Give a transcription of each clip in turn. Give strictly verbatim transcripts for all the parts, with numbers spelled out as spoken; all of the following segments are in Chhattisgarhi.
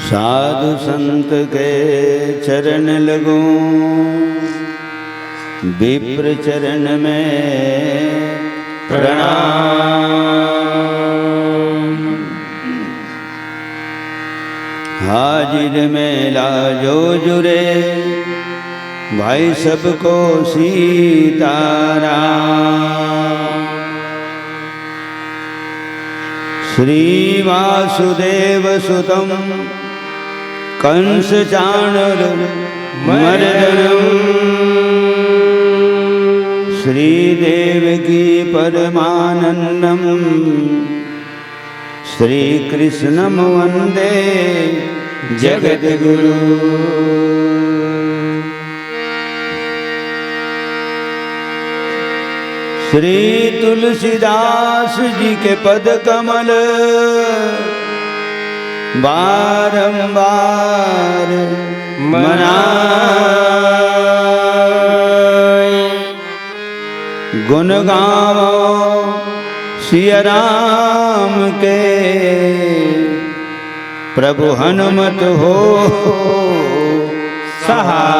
साधु संत के चरण लगूं, विप्र चरण में प्रणाम। हाजिर मेला जो जुरे, भाई सबको सीताराम। श्री वासुदेव सुतम कंस चाणूर मर्दनम, श्री देवकी परमानंदम, श्री कृष्णम वंदे जगत गुरु। श्री तुलसीदास जी के पद कमल बारंबार मनाए। गुण गावो सिया राम के, प्रभु हनुमत हो सहाय।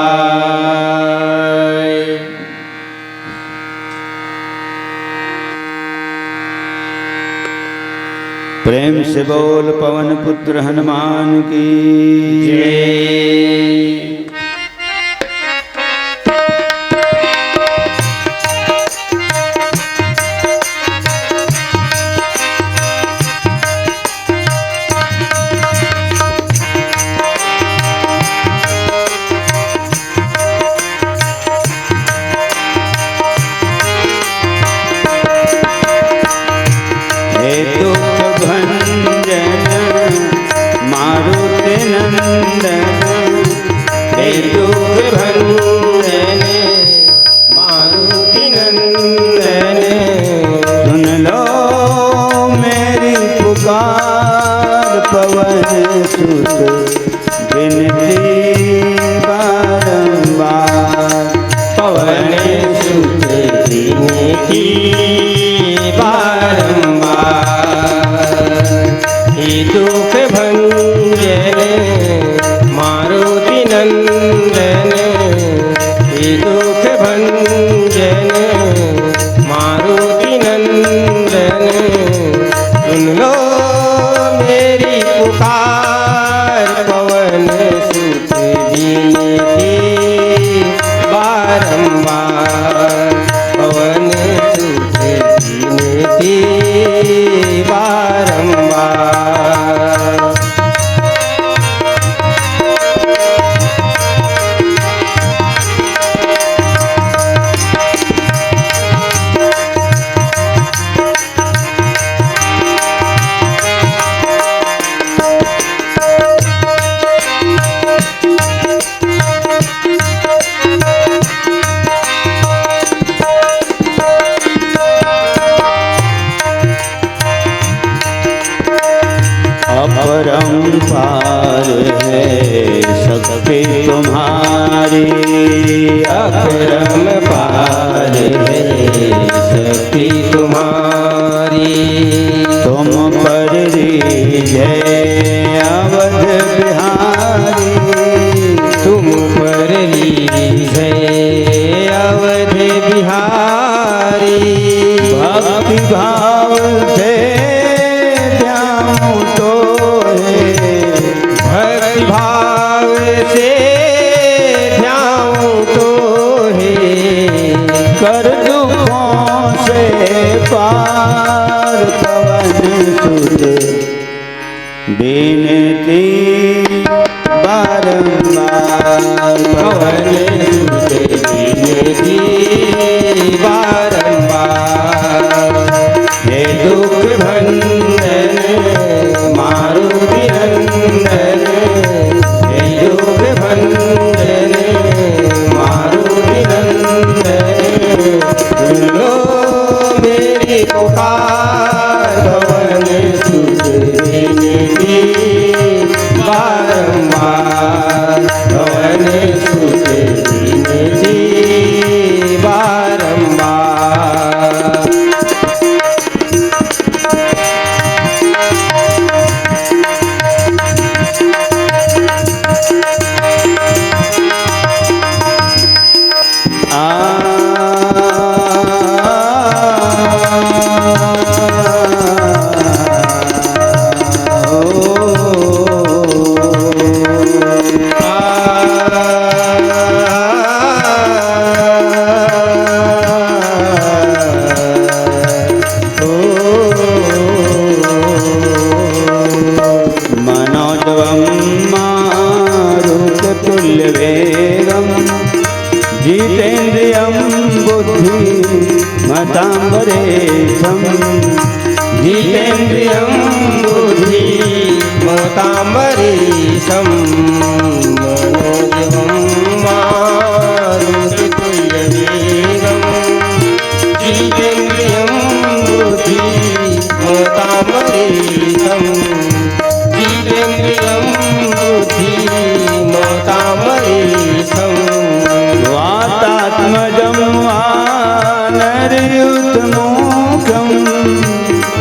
प्रेम से बोल पवन पुत्र हनुमान की जय। हे दुख भंजन मारुति नंदन, हे दुख भंजन मारुति नंदन, सुन लो मेरी पुकार पवन सुत विनती बारंबार, पवन सुत विनती बारंबार। हे दुख भंजन मारुति नंदन, हे दुख भंजन मारुति नंदन, सुन लो मेरी पुकार पवन सुत विनती बारंबार, पवन सुत विनती बारंबार। अपरंपार है शक्ति तुम्हारी, अपरंपार है शक्ति तुम्हारी। तुम पर रीझे अवध बिहारी, तुम पर रीझे अवध बिहारी। भक्ति भाव से ध्याऊं तो है, भक्ति भाव से ध्याऊं तो है, कर दुखों से पार पवन सुत विनती बारंबार, पवन सुत विनती बारंबार। हे दुख भंजन मारुति नंदन, हे दुख भंजन मारुति नंदन, सुन लो मेरी पुकार पवन सुत विनती बारंबार, पवन सुत विनती बारंबार। जितेन्द्रियं बुद्धिमतामरीशं मनोजवं मारुतितुल्यवेगम्। जितेन्द्रियं बुद्धिमतामरीशं जितेन्द्रियं बुद्धिमतामरीशं वातात्मजं वानरयूथमुख्यं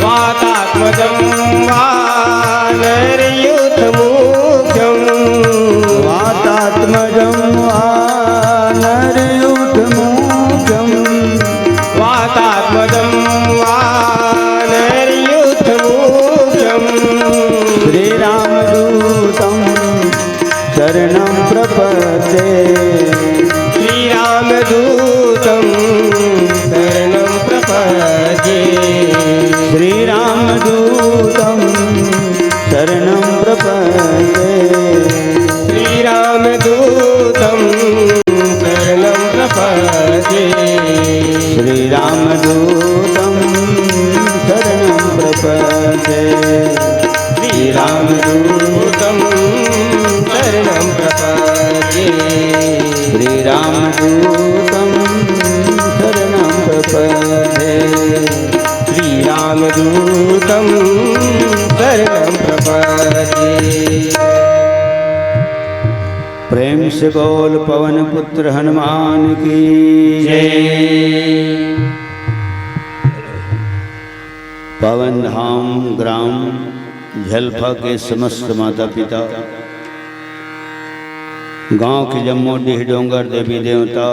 वातात्मजं वानरयूथमुख्यं वातात्मजं वानरयूथमुख्यं वातात्मजं वानरयूथमुख्यं श्रीरामदूतं शरणं प्रपद्ये। श्रीरामदूतं शरणं प्रपद्ये। श्रीरामदूतं शरणं प्रपद्ये। श्रीरामदूतं शरणं प्रपद्ये। श्रीरामदूतं शरणं प्रपद्ये। श्रीरामदूतं शरणं प्रपद्ये। श्रीरामदूतं शरणं प्रपद्ये। श्रीरामदूतं शरणं प्रपद्ये। प्रेम से बोल पवन पुत्र हनुमान की जय। पावन धाम ग्राम झलफा के समस्त माता पिता, गांव के जम्मो डीह डोंगर देवी देवता,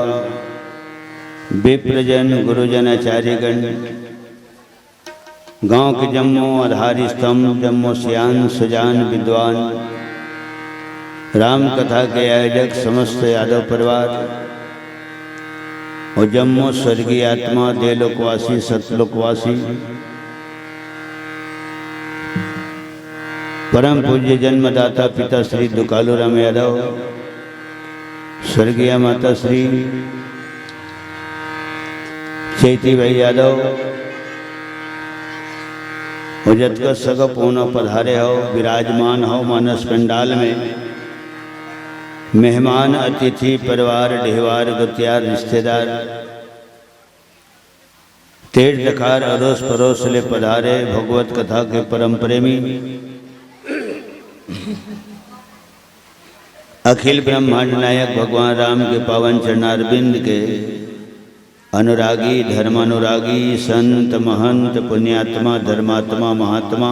विप्रजन गुरुजन आचार्यगण, गांव के जम्मो आधार स्तंभ, जम्मो सियान सुजान विद्वान, राम कथा के आयोजक समस्त यादव परिवार और जम्मो स्वर्गीय आत्मा, देवलोकवासी, सतलोकवासी, परम पूज्य जन्मदाता पिता श्री दुकालू राम यादव, स्वर्गीय माता श्री चैती भाई यादव और जतका सगा पहुना पधारे हो, विराजमान हो मानस पंडाल में, मेहमान अतिथि, परिवार, ढेवार, गतियार, रिश्तेदार, तीर्थकार, अरोस परोस ले पधारे भगवत कथा के परम प्रेमी, अखिल ब्रह्मांड नायक भगवान राम के पावन चरणारविंद के अनुरागी, धर्मानुरागी, संत, महंत, पुण्यात्मा, धर्मात्मा, महात्मा,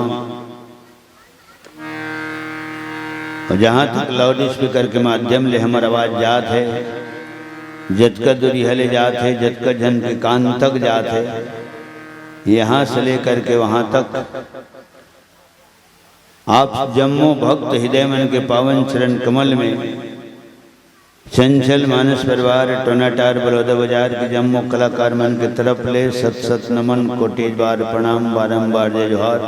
और जहाँ तक लाउड स्पीकर के माध्यम ले हमर आवाज जात हे, जतका दूर इहाँ ले जात हे, जतका झन के कान तक जात हे, यहाँ से लेकर के वहाँ तक, आप जम्मो भक्त हृदय मन के पावन चरण कमल में चंचल मानस परिवार, टोनाटार बलौदा बाजार के जम्मो कलाकार मन के तरफ ले सत सत नमन, कोटि बार प्रणाम, बारंबार जय जोहार।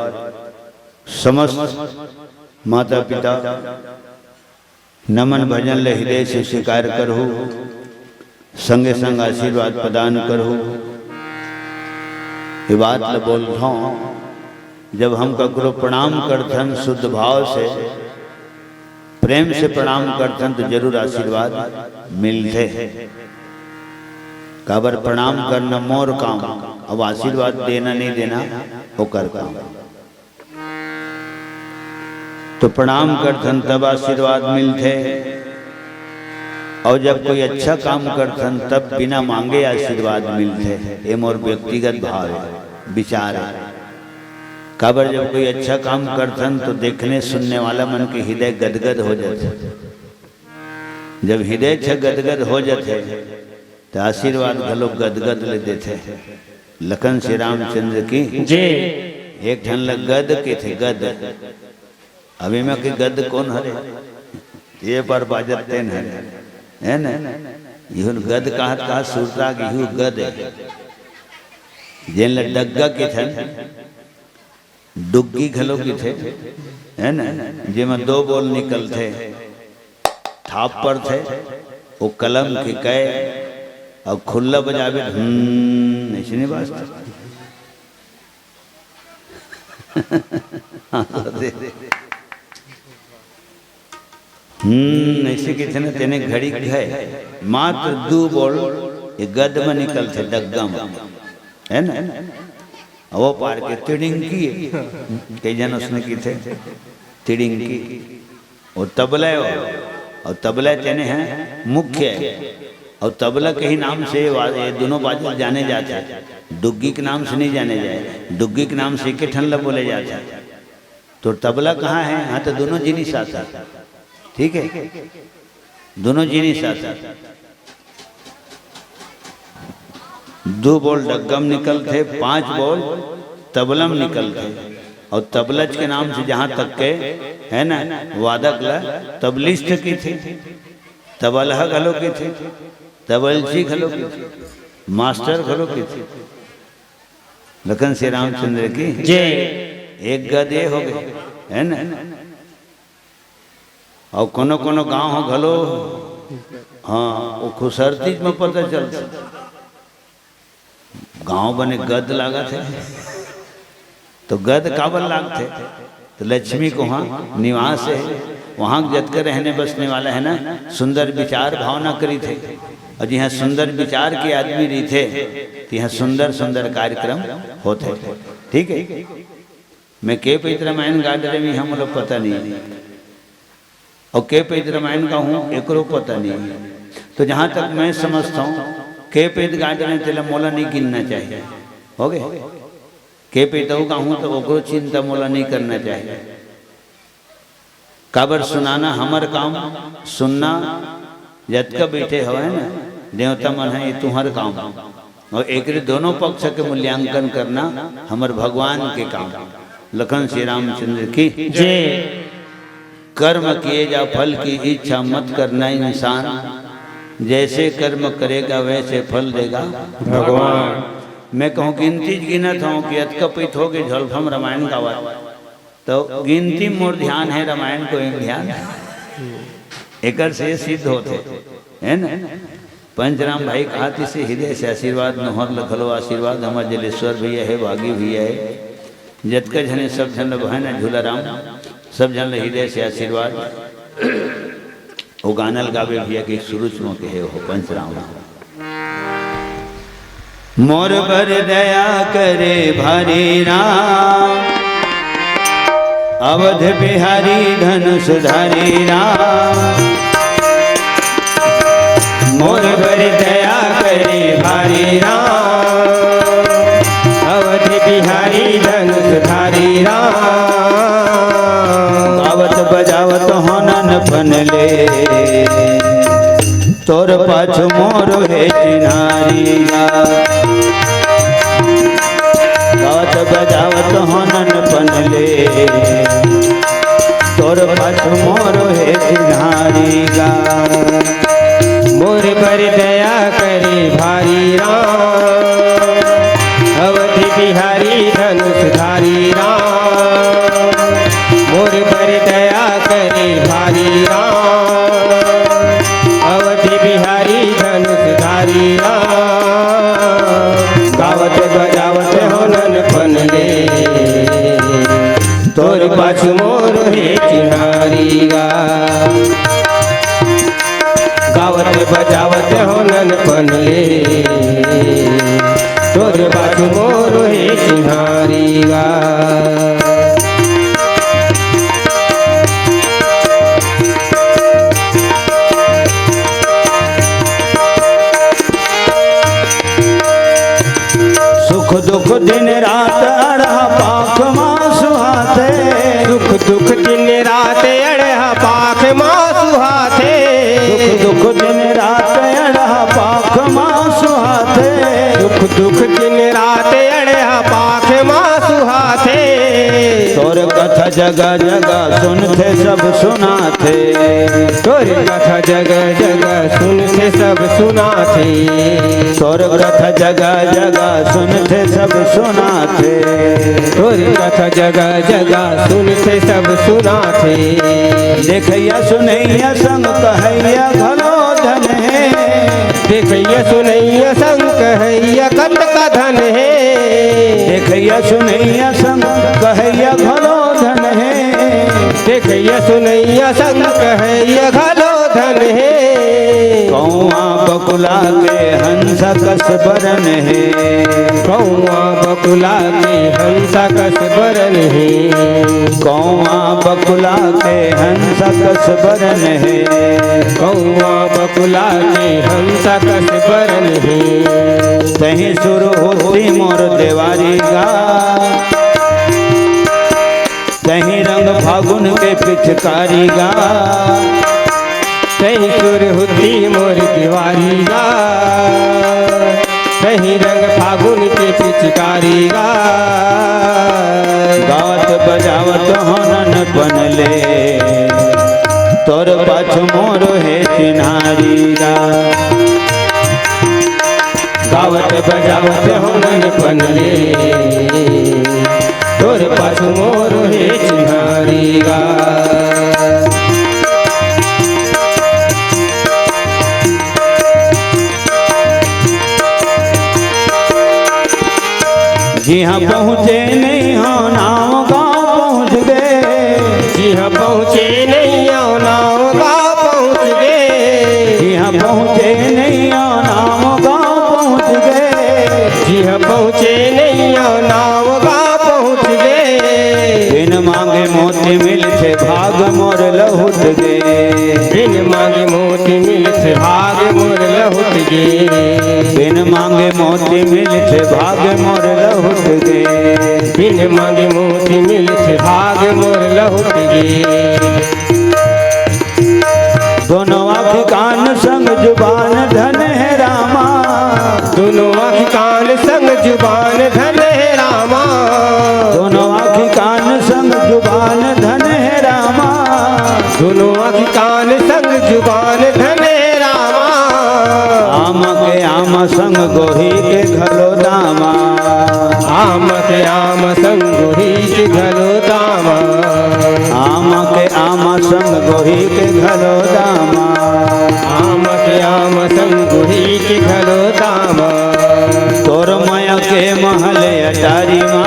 समस्त माता पिता नमन भजन ले हृदय से स्वीकार करहु, संगे संग आशीर्वाद प्रदान करहु। ये बात ल बोलथौं, जब हम ककरो प्रणाम करथन शुद्ध भाव से, प्रेम से प्रणाम करथन तो जरूर आशीर्वाद मिलथे। काबर प्रणाम करना मोर काम, अब आशीर्वाद देना नहीं देना ओकर काम। तो प्रणाम करथन तब आशीर्वाद मिलथे, और जब कोई अच्छा काम करथन तब बिना मांगे आशीर्वाद मिलथे। ये मोर व्यक्तिगत भाव हे, विचार हे। काबर जब कोई अच्छा काम करथन तो देखने सुनने वाला मन के हृदय गदगद हो जाथे। जब हृदय छ गदगद हो जाथे, त आशीर्वाद घलो गदगद ले देथे। लखन श्री रामचंद्र की। जी। एक ठन ल गद कथे, गद। अब एमा के गद कोन हरे? ये पर बाजत तेन हरे, हे न? इहुन गद कहत कहत सुरता के इहू गद हे। जेन ल डग्गा कथन, डुग्गी घलो कथे, हे न, जेमा दो बोल निकलथे, थाप परथे, ओ कलम के कय, अउ खुल्ला बजाबे, हम्म, अइसने बाजथे। हम्म, ऐसे किथे न तेने घड़ी घय, मात्र दू बोल ये गद म निकलथे, डग्गा म, है ना? वो पार के तिड़िंकी हे, कई झन उसने किथे तिड़िंकी। वो तबला हे वो, अउ तबला तेने हे मुख्य हे। अउ तबला के ही नाम से वा-, ये दोनों बाजा जाने जाथे। डुग्गी के नाम से नहीं जाने जाए, डुग्गी के नाम से एके ठन ला बोले जाथे। तो तबला कहाँ हे? हाँ, तो दोनों जिनिस आथे, ठीक हे, दोनों जिनिस आथे। दू बोल डग्गा म निकलथे, पांच बोल तबला म निकलथे। अउ तबलज के नाम से जहां तक के हे ना, वादक ला तबलिस्ट किथे, तबलहा घलो किथे, तबलची घलो किथे, मास्टर घलो किथे। लखन श्री रामचंद्र की जय। एक गद ये हो गे, हे ना? अउ कोनो कोनो गांव ह घलो, हाँ, वो खुसरतीच म पता चलथे। गांव बने गद लागत हे, तो गद काबर लागथे? तो लक्ष्मी के वहाँ निवास हे, वहाँ जतका रहने बसने वाला हे ना, सुंदर विचार भावना करिथे। अउ जिहाँ सुंदर विचार के आदमी रहिथे, तिहाँ सुंदर सुंदर कार्यक्रम होथे। ठीक हे, मैं के पइत रामायण गा डरेंव, हमला पता नहीं। अउ के पइत रामायण गाहूं, एकरो पता नहीं। तो जहां तक मैं समझता हूं, के पइत गा डरेंव, तेला मोला नहीं गिनना चाहिए। हो गे? के पइत अउ गाहूं, तो ओकरो चिंता मोला नहीं करना चाहिए। काबर सुनाना हमर काम, सुनना जतका बइठे हवय ना, देवता मन ह, ये तुंहर काम। अउ एकरे दोनों पक्ष के मूल्यांकन करना हमर भगवान के काम। लखन श्री रामचंद्र की जय। कर्म किए जा फल की इच्छा मत करना इंसान, जैसे कर्म करेगा वैसे फल देगा भगवान। मैं कहूँ गिनती गिनत हूँ कि अतका पइत हो गे झलफम रामायण गावत, तो गिनती मोर ध्यान हे, रामायण को एक ध्यान। एकर से सिद्ध होथे, हे ना? पंचराम भाई कहा, तिसे हृदय से आशीर्वाद, नोहर ल घलो आशीर्वाद, हमर जलेश्वर भैया हे, बागी भैया हे, जतका झन हे, सब झन ल बहन झूला राम, सब झन ल हृदय से आशीर्वाद। वो गाना ल गाबे भैया के सुरुच म के हे हो पंचराम। मोर बर दया करे भारी राम, अवध बिहारी धनुष धारी राम। मोर बर दया करे भारी राम, अवध बिहारी धनुष धारी राम। गावत बजावत होनन पनले, तोर पाछू मोर हे चिन्हारी गा। गावत बजावत होनन पनले, तोर पाछू मोर हे चिन्हारी गा। मोर पर दया करे भारी राम, अवध बिहारी धनुष धारी राम। मोर पर दया करे भारी राम, अवध बिहारी धनुष धारी राम। गावत बजावत होनन पनले, तोर पाछू मोर हे चिन्हारी गा। गावत बजावत होनन पनले, तोर पाछू मोर हे चिन्हारी गा। सुख दुख दिन रात अड़हा पाख मा सुहाथे। सुख दुख दिन रात अड़हा पाख मा सुहाथे। सुख दुख दिन रात अड़हा पाख मा सुहाथे। सुख दुख दिन रात अड़हा पाख मा सुहाथे। तोर कथा जगह जगह सुनथे सब सुनाथे। तोर कथा जगह जगह सुनथे सब सुनाथे। तोर कथा जगह जगह सुनथे सब सुनाथे। तोर कथा जगह जगह सुनथे सब सुनाथे। देखइया सुनइया संग कहइया घलो धन हे। देखइया सुनइया संग कहइया कतका धन हे। देखइया सुनइया संग कहइया देखइया सुनइया संग कहइया घलो धन हे। कौआ बकुला के हंस कस बरन हे। कौआ बकुला के हंस कस बरन हे। कौआ बकुला के हंस कस बरन हे। कौआ बकुला के हंस कस बरन हे। तहीं सुरहुती मोर देवारी गा। तहीं रंग फागुन के पिचकारी गा। तहीं सुरहुती मोर देवारी गा। तहीं रंग फागुन के पिचकारी गा। गावत बजावत होनन पनले। तोर पाछू मोर हे चिन्हारी गा। गावत बजावत होनन पनले। तोर पाछू मोर हे चिन्हारी गा। जिहाँ पहुँचे नहीं हो नाव गाँव पहुँच गे। जिहाँ पहुँचे नहीं हो नाव गाँव पहुँच गे। जिहाँ पहुँचे नहीं हो नाव गाँव पहुँच गे। जिहाँ पहुँचे नहीं हो नाव गाँव पहुँच गे। बिन मांगे मोती मिलथे भाग मोर लहुट गे। बिन मांगे मोती मिलथे भाग मोर लहुट गे। बिन मांगे मोती मिलथे भाग मोर लहुट गे। बिन मांगे मोती मिलथे भाग मोर लहुट गे। दोनों आँखी कान संग जुबान धन हे रामा। दोनों आँखी कान संग जुबान धन हे रामा। दोनों आँखी कान संग जुबान धन हे रामा। दोनों आँखी कान संग जुबान धन हे रामा। आम के आम संग गोही के घलो दामा। आम के आम संग गोही के घलो दामा। आम के आम संग गोही के घलो दामा। आम के आम संग गोही के घलो दामा। तोर मया के महल अटारी मा।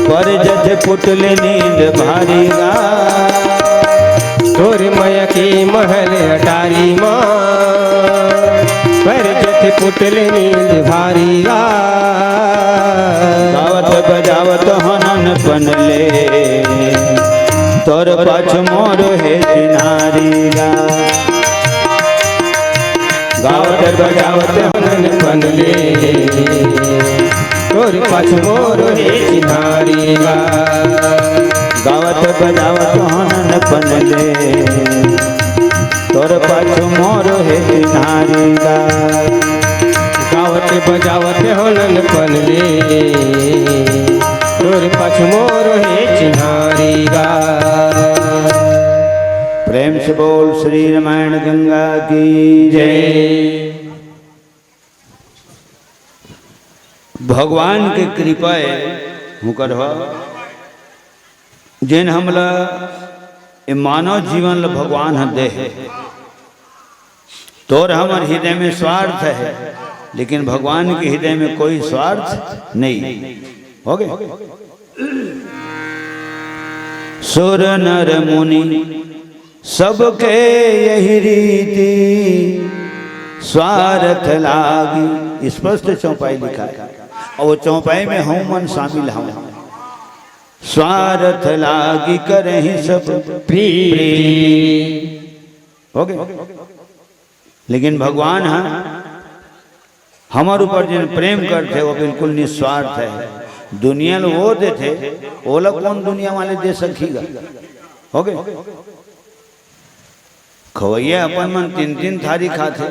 पर जथे पुतले नींद भारी गा। तोर मया के महल अटारी मा। पर जथे पुतले नींद भारी गा। गावत बजावत हनन पनले। तोर पाछ मोर हे चिन्हारी गा। गावत बजावत हनन पनले। तोर पाछ मोर हे चिन्हारी गा। गावत बजावत हनन पनले। तोर पाछ मोर हे चिन्हारी गा। गावत बजावत हनन पनले। तोर पाछ मोर हे चिन्हारी गा। प्रेम से बोल श्री रामायण गंगा की जय। भगवान के कृपा ए हुकर हो, जेन हमला ए मानव जीवन ल भगवान ह दे हे। तोर हमर हृदय में स्वार्थ हे, लेकिन भगवान के हृदय में कोई स्वार्थ नहीं। हो गे? सुर नर मुनि सबके यही रीति, स्वार्थ लागी, स्पष्ट चौपाई लिखा हे। अउ वो चौपाई में हमन शामिल हन। स्वार्थ लागी करही सब प्रीति। प्रीति। हो गे? लेकिन भगवान ह हमर ऊपर जेन प्रेम करथे, वो बिल्कुल निस्वार्थ हे। दुनिया ल वो देथे, ओला कोन दुनिया वाले दे सकही गा? हो गे? खवइया अपन मन तीन तीन थारी खाथे,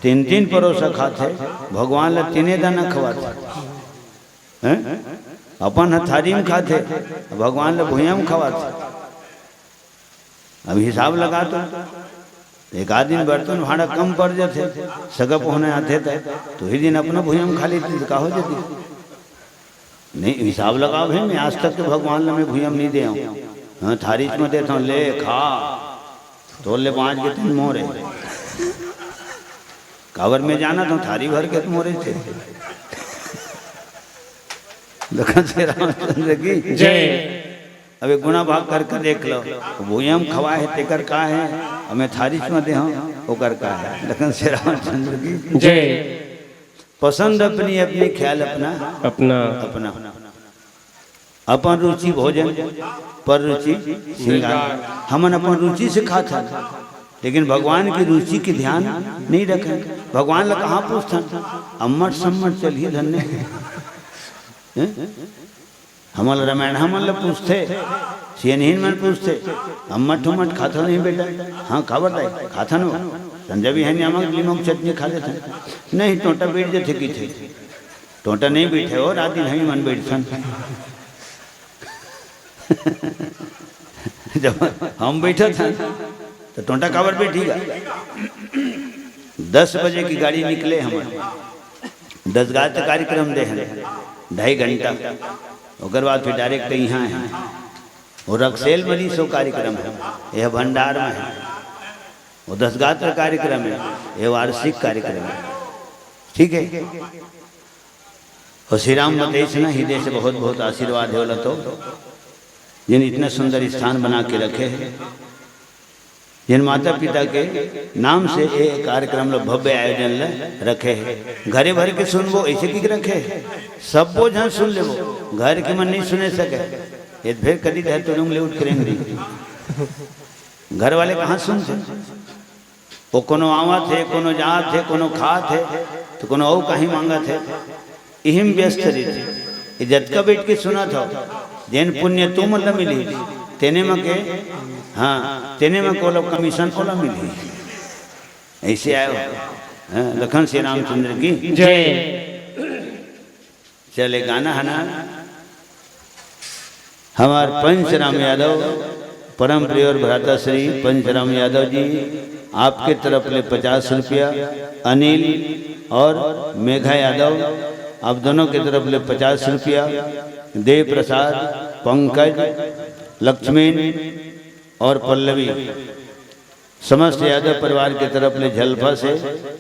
तीन तीन परोसा खाथे, भगवान ल तीने दाना खवाथे। हैं? अपन ह थारी म खाथे, भगवान ल भुइयां म खवाथे। अब हिसाब लगा तो, एक आध दिन बर्तन भांड़ा कम पड़ जाथे, सगा पहुना आथे त, तो ही दिन अपना भुइयां म खा लेती तो का हो जाती? नहीं, हिसाब लगाओ भाई, मैं आज तक के भगवान ल मैं भुइयां म नहीं दे हूँ। हाँ, थारी म देता हूँ, ले खा, तोर ले बाँच गे तेन मोरे। काबर मैं जानत हूँ, थारी भर के तो मोरे थे। लखन से रामचंद्र की जय। अब एक गुणा भाग करके देख लो, भुइयां म खवाए हे तेकर का हे, अउ मैं थारी म दे हंव ओकर का हे। लखन श्री रामचंद्र की जय। पसंद अपनी अपनी, ख्याल अपना अपना। अपना। अपन रुचि भोजन, पर रुचि श्रृंगार। हमन अपन रुचि से खात हन, लेकिन भगवान की रुचि के ध्यान नहीं रखन। भगवान ला कहाँ पूछथन? अम्मट सम्मट चलही धन्य। हैं? हमन ल रमैयन, हमन ल पूछथे, सियनहिन मन पूछथे, "अम्मट उम्मट खाथो नहीं बेटा?" "हाँ, काबर दाई, खाथन वो। संजय भी है, नमक लिमक चटनी खा लेथन।" "नहीं, टोंटा बैठ जथे," किथे। "टोंटा नहीं बैठे हो, रात दिन हम मन बैठथन।" जब हम बैठत हन, तो टोंटा काबर बैठही गा? दस बजे की गाड़ी निकले हमन, दस गात कार्यक्रम दे हन, ढाई घंटा, ओकर बाद फिर direct इहाँ हे। वो रक्सेल म रिहिस वो कार्यक्रम हे, यह भंडार में हे, वो दस गात्र कार्यक्रम हे, यह वार्षिक कार्यक्रम हे, ठीक हे। अउ श्री राम बतइस ना, हृदय से बहुत बहुत आशीर्वाद हे ओला तो, जिन इतना सुंदर स्थान बना के रखे हे, जिन माता पिता के नाम से ये कार्यक्रम ल भव्य आयोजन ल रखे हे। घरे भर के सुनबो, ऐसे की रखे हे, सबो झन सुन लेबो, घर के मन नहीं सुने सके, ये फेर कदी धर तो रूम ले उठ करेंगे। घर वाले कहाँ सुनथे? वो कोनो आवत हे, कोनो जात हे, कोनो खात हे, तो कोनो अउ कहीं मांगत हे। इही म व्यस्त रहिथे। ये जतका बैठ के सुनत हो, जेन पुण्य तुमन ल मिली, तेने म के, हाँ, तेने म के ओला commission ओला मिली। ऐसे आयो। हाँ, लखन श्री रामचंद्र की जय। चले गाना हे ना, हमार पंचराम यादव, परम प्रिय और भ्राता श्री पंचराम यादव जी, आपके तरफ ले पचास रुपया, अनिल और मेघा यादव, आप दोनों के तरफ ले पचास रुपया, देव प्रसाद, पंकज, लक्ष्मीन और पल्लवी, समस्त यादव परिवार के तरफ ले झलफा से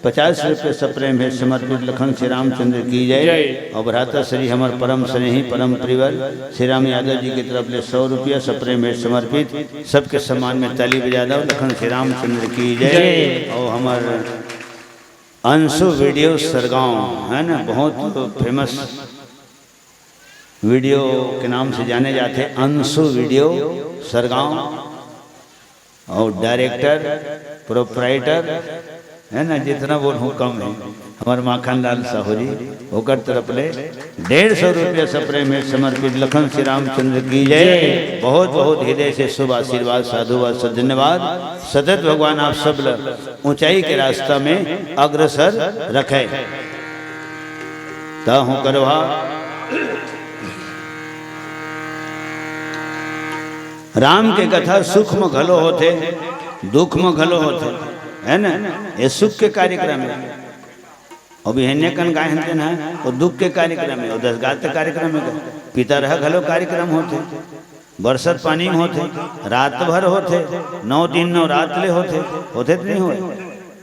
पचास रुपये सप्रेम भेंट समर्पित लखन श्री रामचंद्र की जय। जय। और भ्राता श्री हमर परम स्नेही परम प्रियवर श्री राम यादव जी के तरफ ले सौ रुपया सप्रेम भेंट समर्पित। सबके सम्मान में ताली बजा दो। लखन श्री रामचंद्र की जय। जय। और हमर अंशु वीडियो सरगांव है ना, बहुत फेमस वीडियो के नाम से जाने जाते अंशु वीडियो सरगांव। और director, proprietor है ना, जितना बोलहूँ कम है, हमर माखन लाल साहू जी, ओकर तरफ ले डेढ़ सौ रुपया सप्रेम भेंट समर्पित। लखन श्री रामचंद्र की जय। बहुत बहुत हृदय से शुभ आशीर्वाद, साधुवाद, सत धन्यवाद। सतत भगवान आप सब ल ऊंचाई के रास्ता में अग्रसर रखे। तहु करवा राम के कथा सुख म घलो होथे, दुख म घलो होथे, है ना? ये सुख के कार्यक्रम है। अउ बिहनिया कन गाय हन तेन ह, वो दुख के कार्यक्रम है, वो दस गात्र कार्यक्रम है, पितरहा घलो कार्यक्रम होथे, बरसत पानी में होथे, रात भर होथे, नौ दिन नौ रात ले होथे, होथे त नहीं होय?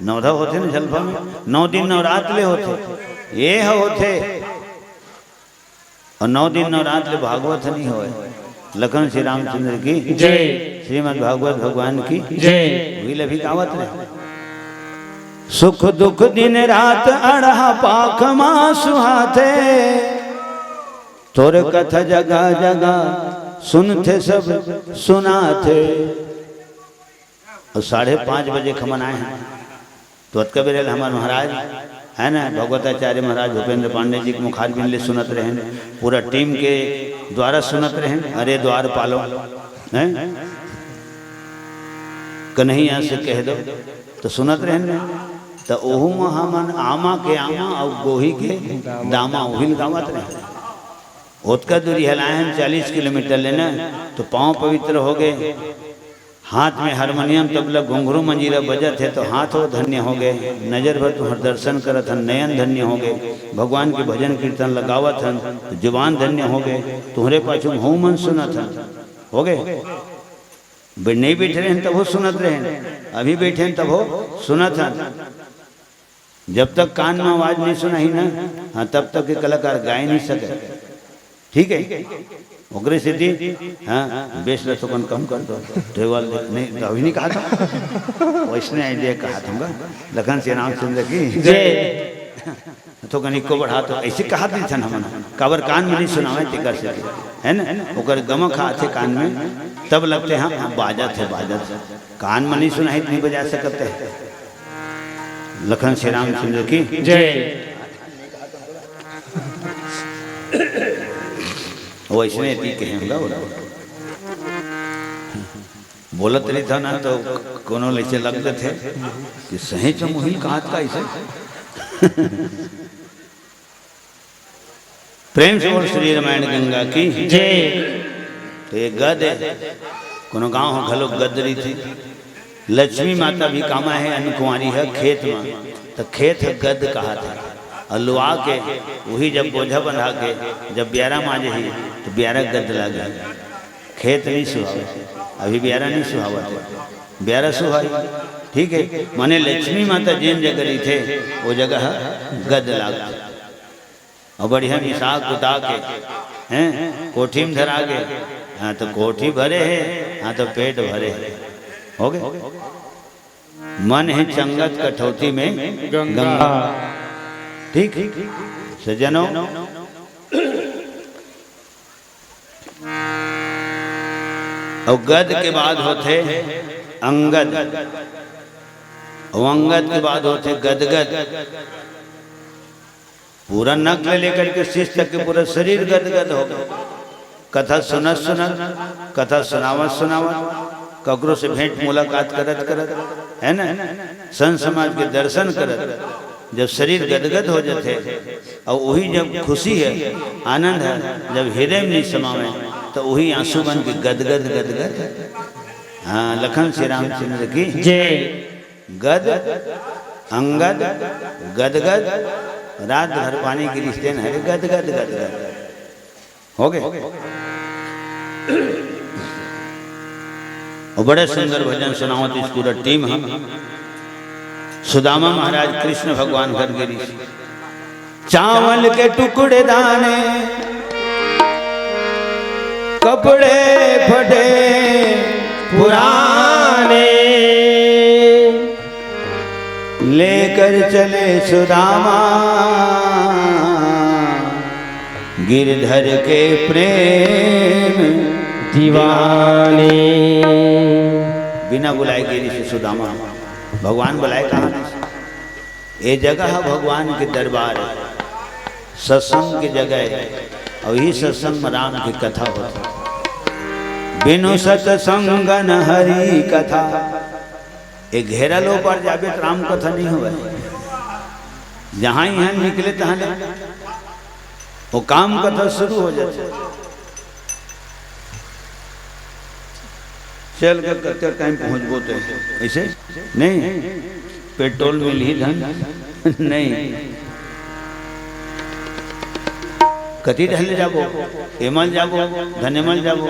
नौ धा होथे न झलफा में, नौ दिन नौ रात ले होथे, ये ह होथे। और नौ दिन नौ रात ले भागवत नहीं होय। लखन श्री रामचंद्र की जय। श्रीमद् भागवत भगवान की जय। वही ल अभी गावत रहे। सुख दुख दिन रात अड़हा पाख मा सुहाथे, तोर कथा जगह जगह सुनथे सब सुनाथे। और साढ़े पाँच बजे खमन आए हैं, तो अतका बेर ले हमार महाराज है ना, भगवताचार्य महाराज भूपेंद्र पांडे जी के मुखारबिंद ले सुनत रहेन, पूरा टीम के द्वारा सुनत रहेन। अरे द्वारपालो, हैं, कन्हैया से कह दो, तो सुनत रहेन ना। तो ओहू म हमन आमा के आमा और गोही के दामा, ओही ल गावत रहेन। ओतका दूरी हलाए हन चालीस किलोमीटर ले ना, तो पाँव पवित्र हो गए। हाथ में हारमोनियम, तबला, घुंघरू, मंजीरा बजत हे, तो हाथ वो धन्य हो गए। नजर भर तुम्हर दर्शन करत हन, नयन धन्य हो गए। भगवान के भजन कीर्तन ल गावत हन, तो जुबान धन्य हो गए। तुम्हरे पाछू में हूँ मन सुनत हन, हो गए। बे-, नहीं बैठे रहेन तभो सुनत रहेन, अभी बैठेन तभो सुनत हन। जब तक कान में आवाज नहीं सुनाही ना, हाँ, तब तक के कलाकार गाए नहीं सके। ठीक है, ओकरे सेती, हाँ, बेस ल थोकन कम कर दो, टेबल दे-, नहीं, तो अभी नहीं कहा था, वैसने आइडिया कहा था हमका। लखन श्री रामचंद्र की जय। थोकन इको बढ़ा तो ऐसे कहा दी थन हमन, काबर कान में नहीं सुनावे तेकर सेती, है ना? ओकर गमक आथे कान में, तब लगथे, हाँ, हाँ, बाजत हे, बाजत हे। कान में नहीं सुनाही तो नहीं बजा सकत हे। लखन श्री रामचंद्र की जय। वैसने एती कहे हमला बोला। बोलत रहिथव ना तो कोनो लइसे लग जथे कि सही च मुही कहात का ऐसे। प्रेम से बोल श्री रामायण गंगा की। जय। तो ये गद हे, कोनो गांव ह घलो गद रहिथे। लक्ष्मी माता भी कामा हे, अन्न कुंवारी हे खेत म, तो खेत ह गद कहात हे। अउ लुआ के उही जब बोझा बंधा के जब बियारा म आ जही, तो बियारा गद लागे। खेत नहीं सुहावे, अभी बियारा नहीं सुहावत हे, बियारा सुहाई। ठीक है, माने लक्ष्मी माता जेन जगह रहिथे, वो जगह ह गद लागथे। अउ बढ़िया मिसा कुटा के, हैं, कोठी में धरा गे, हाँ तो कोठी भरे हे, हाँ तो पेट भरे हे। हो गे? मन हे चंगत कठौती में गंगा। गंगा। ठीक? सज्जनों, अउ गद के बाद होथे अंगद, अउ अंगद के बाद होथे गदगद। पूरा नक ले लेकर के शीश तक के पूरा शरीर गदगद हो गे। कथा सुनत सुनत, कथा सुनावत सुनावत, ककरो से भेंट मुलाकात करत करत, है ना, संत समाज के दर्शन करत, जब शरीर गदगद हो जाथे, अउ वही जब खुशी हे, आनंद हे, जब हृदय में नहीं समावे, तो वही आंसू बन के गदगद गदगद। हाँ, लखन श्री रामचंद्र की जय। गद, अंगद, गदगद, रात भर पानी गिरिस तेन हरे गदगद गदगद। हो गे? अउ बड़े सुंदर भजन सुनावत इस पूरा टीम ह। सुदामा महाराज कृष्ण भगवान घर गिरिस। चावल के टुकड़े दाने, कपड़े फटे पुराने, लेकर चले सुदामा गिरधर के प्रेम दीवाने। बिना बुलाए गिरिस सुदामा, भगवान बुलाए कहाँ? ये जगह भगवान के दरबार हे, सत्संग के जगह हे, अउ इही सत्संग में राम के कथा होथे। बिनु सत्संग न हरि कथा। ये घेरा लो पर जाबे तो राम कथा नहीं होवे। जहाँ इहाँ निकले तहाँ ले वो काम कथा शुरू हो जाथे। चल के कते टाइम पहुँचबो ते ऐसे नहीं, पेट्रोल मिलही धन नहीं। कति ढले जाबो, एमल जाबो, धन एमल जाबो।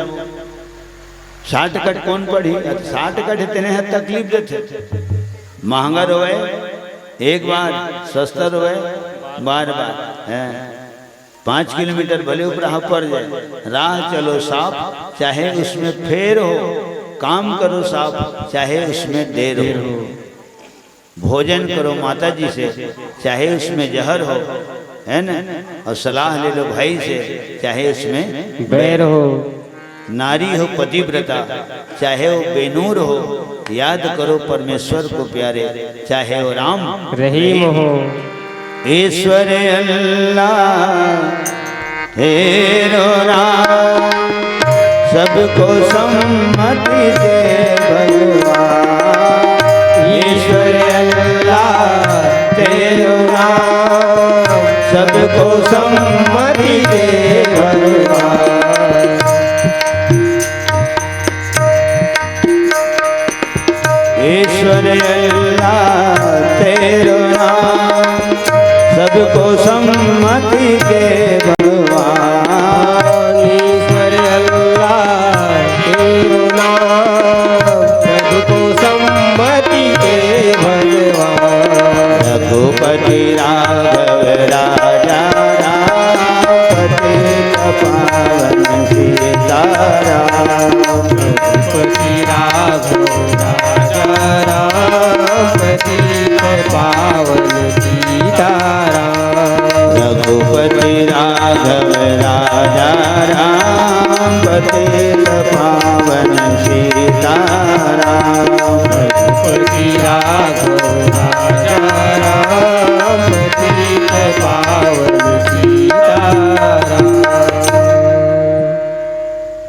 शॉर्टकट कौन पढ़ी? शॉर्टकट हे तेने ह तकलीफ देथे। महंगा रोवे एक बार, सस्ता रोवे बार बार। हैं, पाँच किलोमीटर भले ऊपर पर जाए, राह चलो साफ, चाहे उसमें फेर हो, काम करो साफ, चाहे उसमें देर हो। भोजन करो माता जी से, चाहे उसमें जहर हो, है ना, और सलाह ले लो भाई से, चाहे उसमें बैर हो। नारी हो पतिव्रता, चाहे वो बेनूर हो, याद करो परमेश्वर को प्यारे, चाहे वो राम रहीम हो। ईश्वर अल्लाह तेरो नाम, सबको सम्मति दे भगवान। ईश्वर अल्लाह तेरो नाम, सबको सम्मति दे भगवान। ईश्वर अल्लाह तेरो नाम, सबको सम्मति दे भगवान। ईश्वर अल्लाह तेरो नाम, सबको सम्मति दे भगवान। रघुपति राघव राजा राम, पतित पावन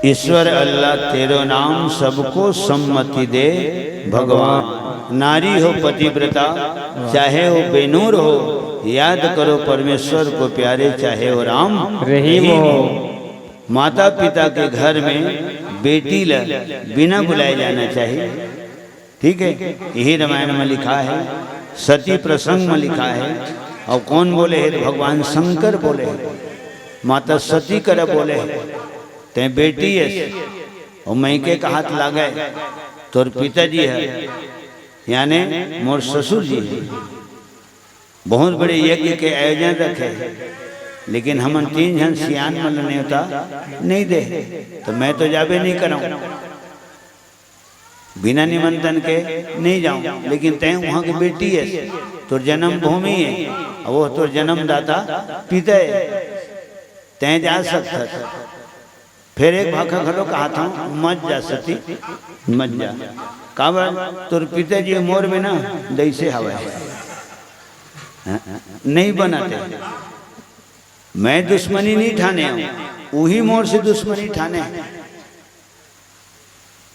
ईश्वर अल्लाह तेरो नाम, सबको सम्मति दे भगवान। नारी हो पतिव्रता, चाहे हो बेनूर हो, याद करो परमेश्वर को प्यारे, चाहे हो राम रहीम हो। माता पिता के घर में बेटी ला बिना बुलाए जाना चाहिए। ठीक है, यही रामायण में लिखा है, सती प्रसंग में लिखा है। और कौन बोले है? तो भगवान शंकर बोले है, माता सती करा बोले है, "तैं बेटी है, और मइके कहत लागे, तोर पिताजी है, यानी मोर ससुर जी है, बहुत बड़े यज्ञ के आयोजन रखे, लेकिन हमन तीन झन सियान मन ल नेवता नहीं दे, तो मैं तो जाबे नहीं करऊं।" बिना निमंत्रण के नहीं जाऊं, लेकिन तैं वहां के बेटी है, तोर जन्मभूमि है, और वो तोर जन्मदाता पिता है, तैं जा सकत। फिर एक भाखा घलो कहा था, "मत जा सती, मत जा।" काबर? तोर पिताजी मोर में ना दैसे हवय, नहीं बनते। मैं दुश्मनी नहीं ठाने हूं, उही मोर से दुश्मनी ठाने है।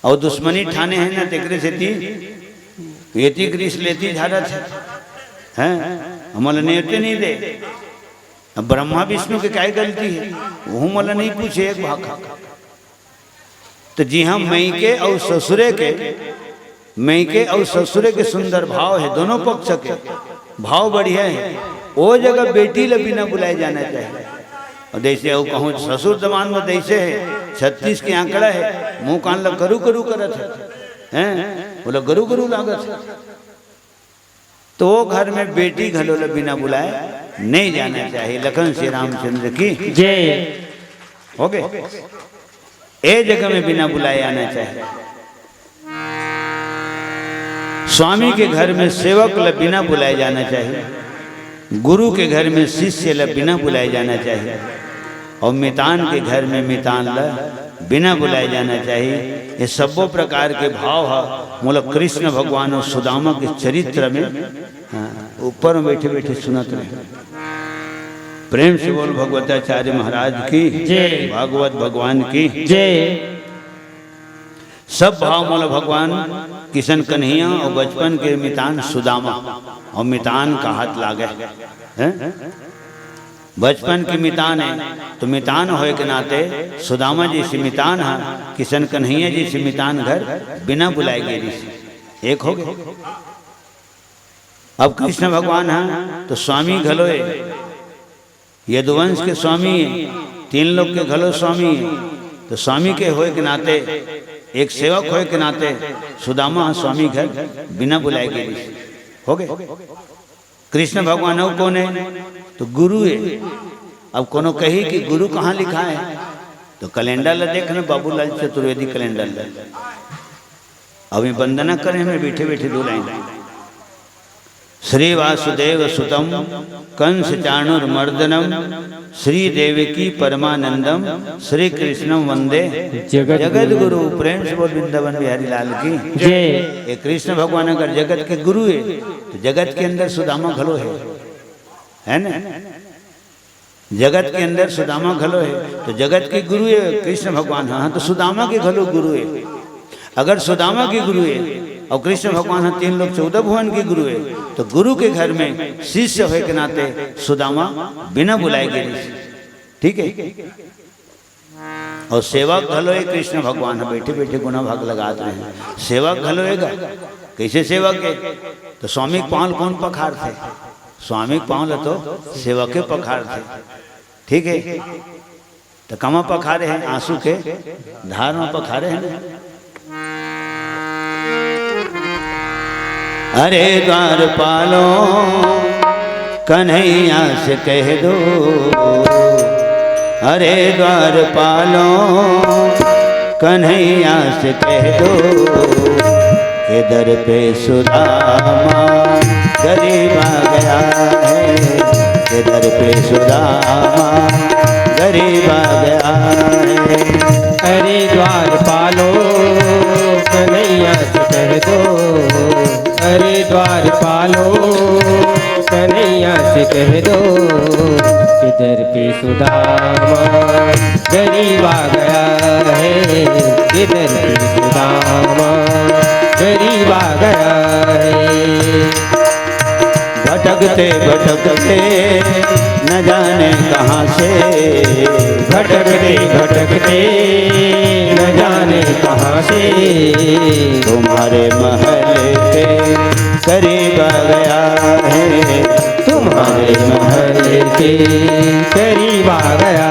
और दुश्मनी ठाने हैं ना, तेकरे सेती एती ग्रीस लेती झारत है, हैं? हमला नेवते नहीं दे। अब ब्रह्मा विष्णु के काय गलती है, वो हमला नहीं पूछे एक भाखा। तो जी हाँ, मइके और ससुरे के, मइके और ससुरे के सुंदर भाव है, दोनों पक्ष के भाव बढ़िया है। वो जगह बेटी ला बिना बुलाए जाना चाहिए। और जैसे वो कहूँ, ससुर दमांद में जैसे है, छत्तीस के आंकड़ा है, मुंह कान ला करू करू करत है, हैं? बोला, गरू गरू लागत है। तो वो घर में बेटी घलो ला बिना बुलाए नहीं जाना चाहिए। लखन श्री रामचंद्र की जय। हो गए? ए जगह में बिना बुलाए आना चाहिए। स्वामी के घर में सेवक ला बिना बुलाए जाना चाहिए। गुरु के घर में शिष्य ला बिना बुलाए जाना चाहिए। और मितान के घर में मितान ला बिना बुलाए जाना चाहिए। ये सब्बो प्रकार के भाव ह मोला कृष्ण भगवान और सुदामा के चरित्र में, हाँ, ऊपर में बैठे बैठे सुनत रहे। प्रेम से बोल भगवताचार्य महाराज की जय। भागवत भगवान की जय। सब भाव मोला भगवान किशन कन्हैया और बचपन के मितान सुदामा और मितान कहत लागे, हैं? बचपन के मितान है, तो मितान होए के नाते सुदामा जैसे मितान ह, किशन कन्हैया जैसे मितान घर बिना बुलाए गे रहिस। एक हो गए। अब कृष्ण भगवान ह तो स्वामी घलो है, यदुवंश के स्वामी है, तीन लोक के घलो स्वामी है। तो स्वामी के होए के नाते, एक सेवक होए के नाते सुदामा ह स्वामी घर बिना बुलाए गे रहिस। हो गए। कृष्ण भगवान अउ कोन है? तो गुरु है। अब कोनो कही कि गुरु कहाँ लिखा है, तो कैलेंडर ला देख ना, बाबूलाल चतुर्वेदी कैलेंडर ला। अभी वंदना करे में बैठे बैठे दो लाइन। श्री वासुदेव सुतम कंस चाणुर मर्दनम श्री देवकी परमानंदम श्री कृष्णम वंदे जगत जगत गुरु। गुरु। प्रेम से बोल वृंदावन बिहारी लाल की जय। ये कृष्ण भगवान अगर जगत के गुरु है, तो जगत के अंदर सुदामा घलो है, है ना? जगत के अंदर सुदामा घलो है, तो जगत के गुरु है कृष्ण भगवान, हाँ, तो सुदामा के घलो गुरु है। अगर सुदामा के गुरु है और कृष्ण भगवान ह तीन लोक चौदह भुवन के गुरु है, तो गुरु के घर में शिष्य होए के नाते सुदामा बिना बुलाए गे रहिस। ठीक है, और सेवक घलो है कृष्ण भगवान ह, बैठे बैठे गुना भाग लगात रहे। सेवक घलो है गा, कैसे सेवक है? तो स्वामी के पाँव ल कौन पखारथे? स्वामी के पाँव ल तो सेवक के पखारथे। ठीक है, तो कमा पखारे हैं? आंसू के धार में पखारे हैं ना। अरे द्वारपालो, कन्हैया से कह दो, अरे द्वारपालो, कन्हैया से कह दो, इधर पे सुदामा गरीब आ गया है, इधर पे सुदामा गरीब आ गया है। अरे द्वारपालो, कन्हैया से कह दो, अरे द्वारपालो, कन्हैया से कह दो, इधर पे सुदामा गरीब आ गया है, दर पे सुदामा गरीब आ गया है। भटकते भटकते न जाने कहाँ से, भटकते भटकते न जाने कहाँ से तुम्हारे महल के करीब आ गया है, तुम्हारे महल के करीब आ गया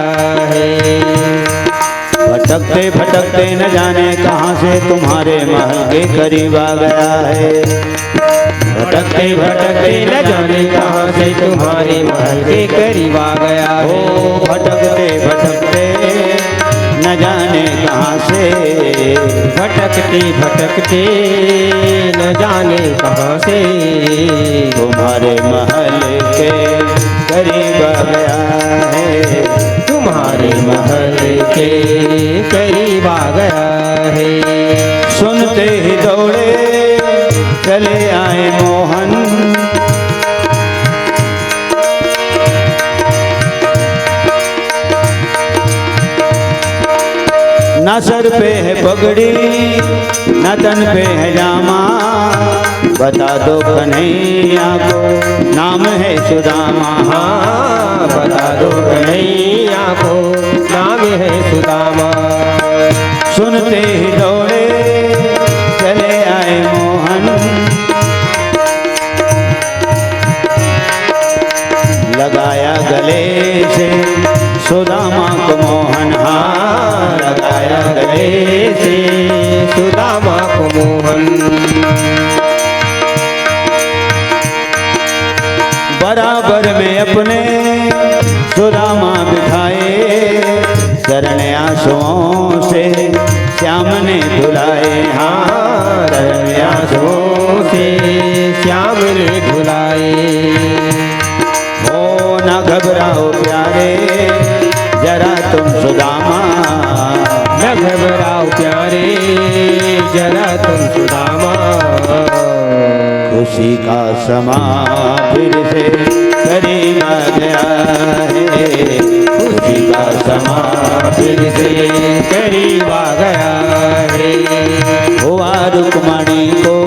है। भटकते भटकते न जाने कहाँ से तुम्हारे महल के करीब आ गया है। भटकते भटकते न जाने कहाँ से तुम्हारे महल के करीब आ गया है। ओ भटकते भटकते न जाने कहाँ से, भटकते भटकते न जाने कहाँ से तुम्हारे महल के करीब आ गया है, तुम्हारे महल के करीब आ गया है। सुनते ही दौड़े चले आए मोहन, ना सर पे है पगड़ी, ना तन पे है जामा, बता दो कन्हैया को नाम है सुदामा। हाँ, बता दो कन्हैया को नाम है सुदामा। सुनते ही दौड़े चले आए मोहन, लगाया गले से सुदामा को मोहन। हाँ, लगाया गले से सुदामा को मोहन। बराबर में अपने सुदामा बिठाए, शरण आंसुओं से श्याम ने धुलाए। हाँ, शरण आंसुओं से श्याम ने धुलाए। हो ना घबराओ प्यारे, जरा तुम सुदामा। न घबराओ प्यारे, जरा तुम सुदामा। खुशी का समा फिर से करीब आ गया है, खुशी का समा फिर से करीब आ गया है। हुआ रुक्मणी को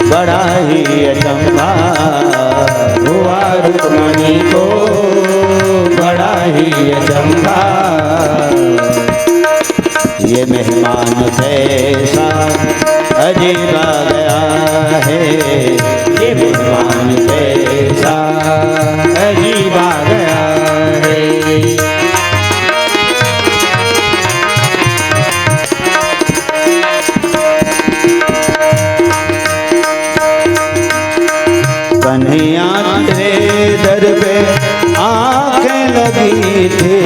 बड़ा ही अचंभा, हुआ रुक्मणी को बड़ा ही अचंभा। ये मेहमान कैसा अजीब आ गया है, ये मेहमान कैसा अजीब आ गया है। कन्हैया तेरे दर पे आंखें लगी थी,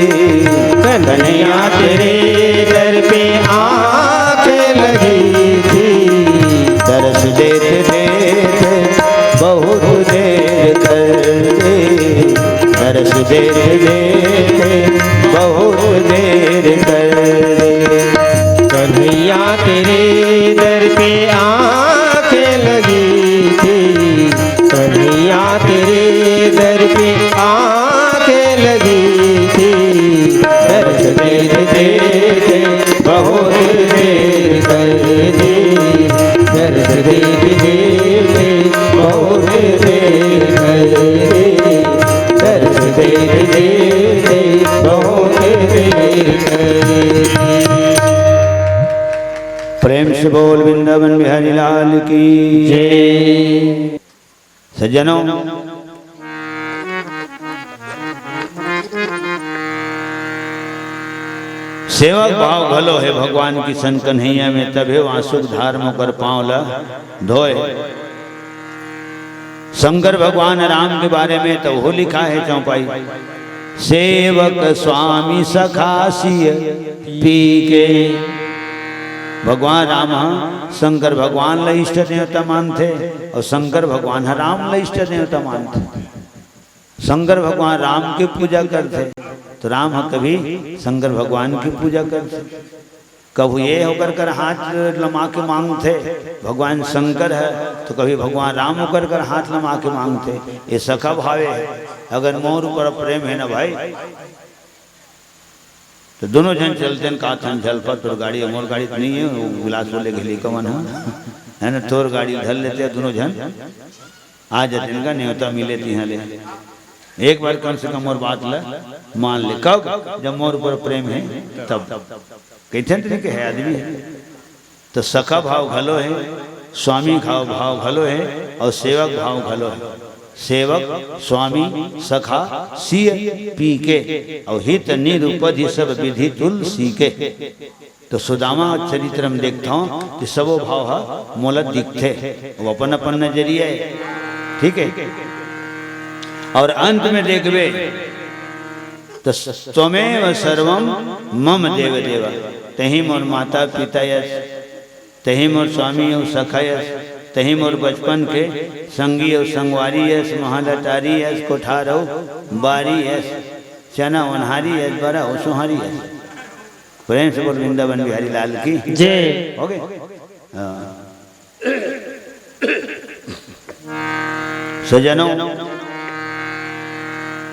कन्हैया तेरे दर पे आंखें लगी थी। दर्श देते देते बहुत देर कर दी, दर्श देते देते बहुत देर कर दी। कन्हैया तेरे दर पे आंखें लगी थी, कन्हैया तेरे दर पे आंखें लगी थी। दर्श देते देते बहुत देर कर दी, दर्श देते देते बहुत देर कर दी, दर्श देते देते बहुत देर कर दी। प्रेम से बोल वृंदावन बिहारी लाल की जय। सज्जनों, सेवक भाव घलो हे भगवान किशन कन्हैया में, तभे वासुक धार मोकर पांव ला धोय। शंकर भगवान राम के बारे में तो वो लिखा है चौपाई, सेवक स्वामी सखा सिय पी के। भगवान राम ह शंकर भगवान ला इष्ट देवता मानथे अउ शंकर भगवान ह राम ला इष्ट देवता मानथे। शंकर भगवान राम के पूजा करथे तो राम ह कभी शंकर भगवान की पूजा करथे। कभू ये ओकर कर हाथ लमा के मांगथे, भगवान शंकर है, तो कभी भगवान राम ओकर कर हाथ लमा के मांगथे। ये सखा भावे है। अगर मोर ऊपर प्रेम है ना भाई, तो दोनों झन चलतेन, का थन झलफा, तोर गाड़ी, मोर गाड़ी तो नहीं है, वो बिलासपुर ले गेली कवन है, है ना, तोर गाड़ी धर लेते दोनों झन, आ जाते, इनका न्योता मिले तिहाँ ले। एक बार कम से कम मोर बात ला मान ले। कब? जब मोर ऊपर प्रेम है तब। कहिथन तो नहीं कहे आदमी है। तो सखा भाव घलो है, स्वामी भाव, भाव घलो है और सेवक भाव घलो है। सेवक, स्वामी, सखा, सिय, पी के, और हित निरुपधि सब विधि तुलसी के। तो सुदामा चरित्र में देखता हूँ कि सबो भाव हा मोला दिखथे, वो अपन अपन नजरिया है, ठीक है। और अंत में देखबे तो त्वमेव सर्वम मम देव देवा, तही मोर माता पिता यस, तही मोर स्वामी अउ सखा यस, तही मोर बचपन के संगी अउ संगवारी यस, महल अटारी यस, कोठार अउ बारी यस, चना ओन्हारी यस, बरा अउ सोहारी यस। प्रेम से बोल वृंदावन बिहारी लाल की। जय। हो गए? हाँ। सजनों,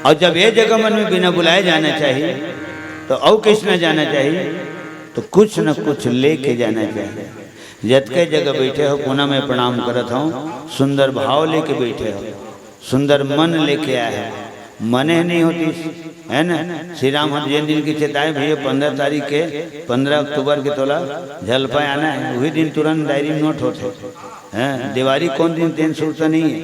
और जब ये जगह मन में बिना बुलाए जाना चाहिए, तो और किस ना जाना चाहिए, तो कुछ न कुछ लेके जाना चाहिए। जतके जगह बैठे हो, पुनः मैं प्रणाम करत हूँ, सुंदर भाव लेके बैठे हो, सुंदर मन लेके आए हो, मने नहीं होती, है ना? श्री राम हर जेन दिन की चेताए, भैया, पंद्रह तारीख के, पंद्रह अक्टूबर के तोला झलफा आना है, वही दिन तुरंत डायरी में नोट होते हैं। देवारी कौन दिन, तेन सुरता नहीं है।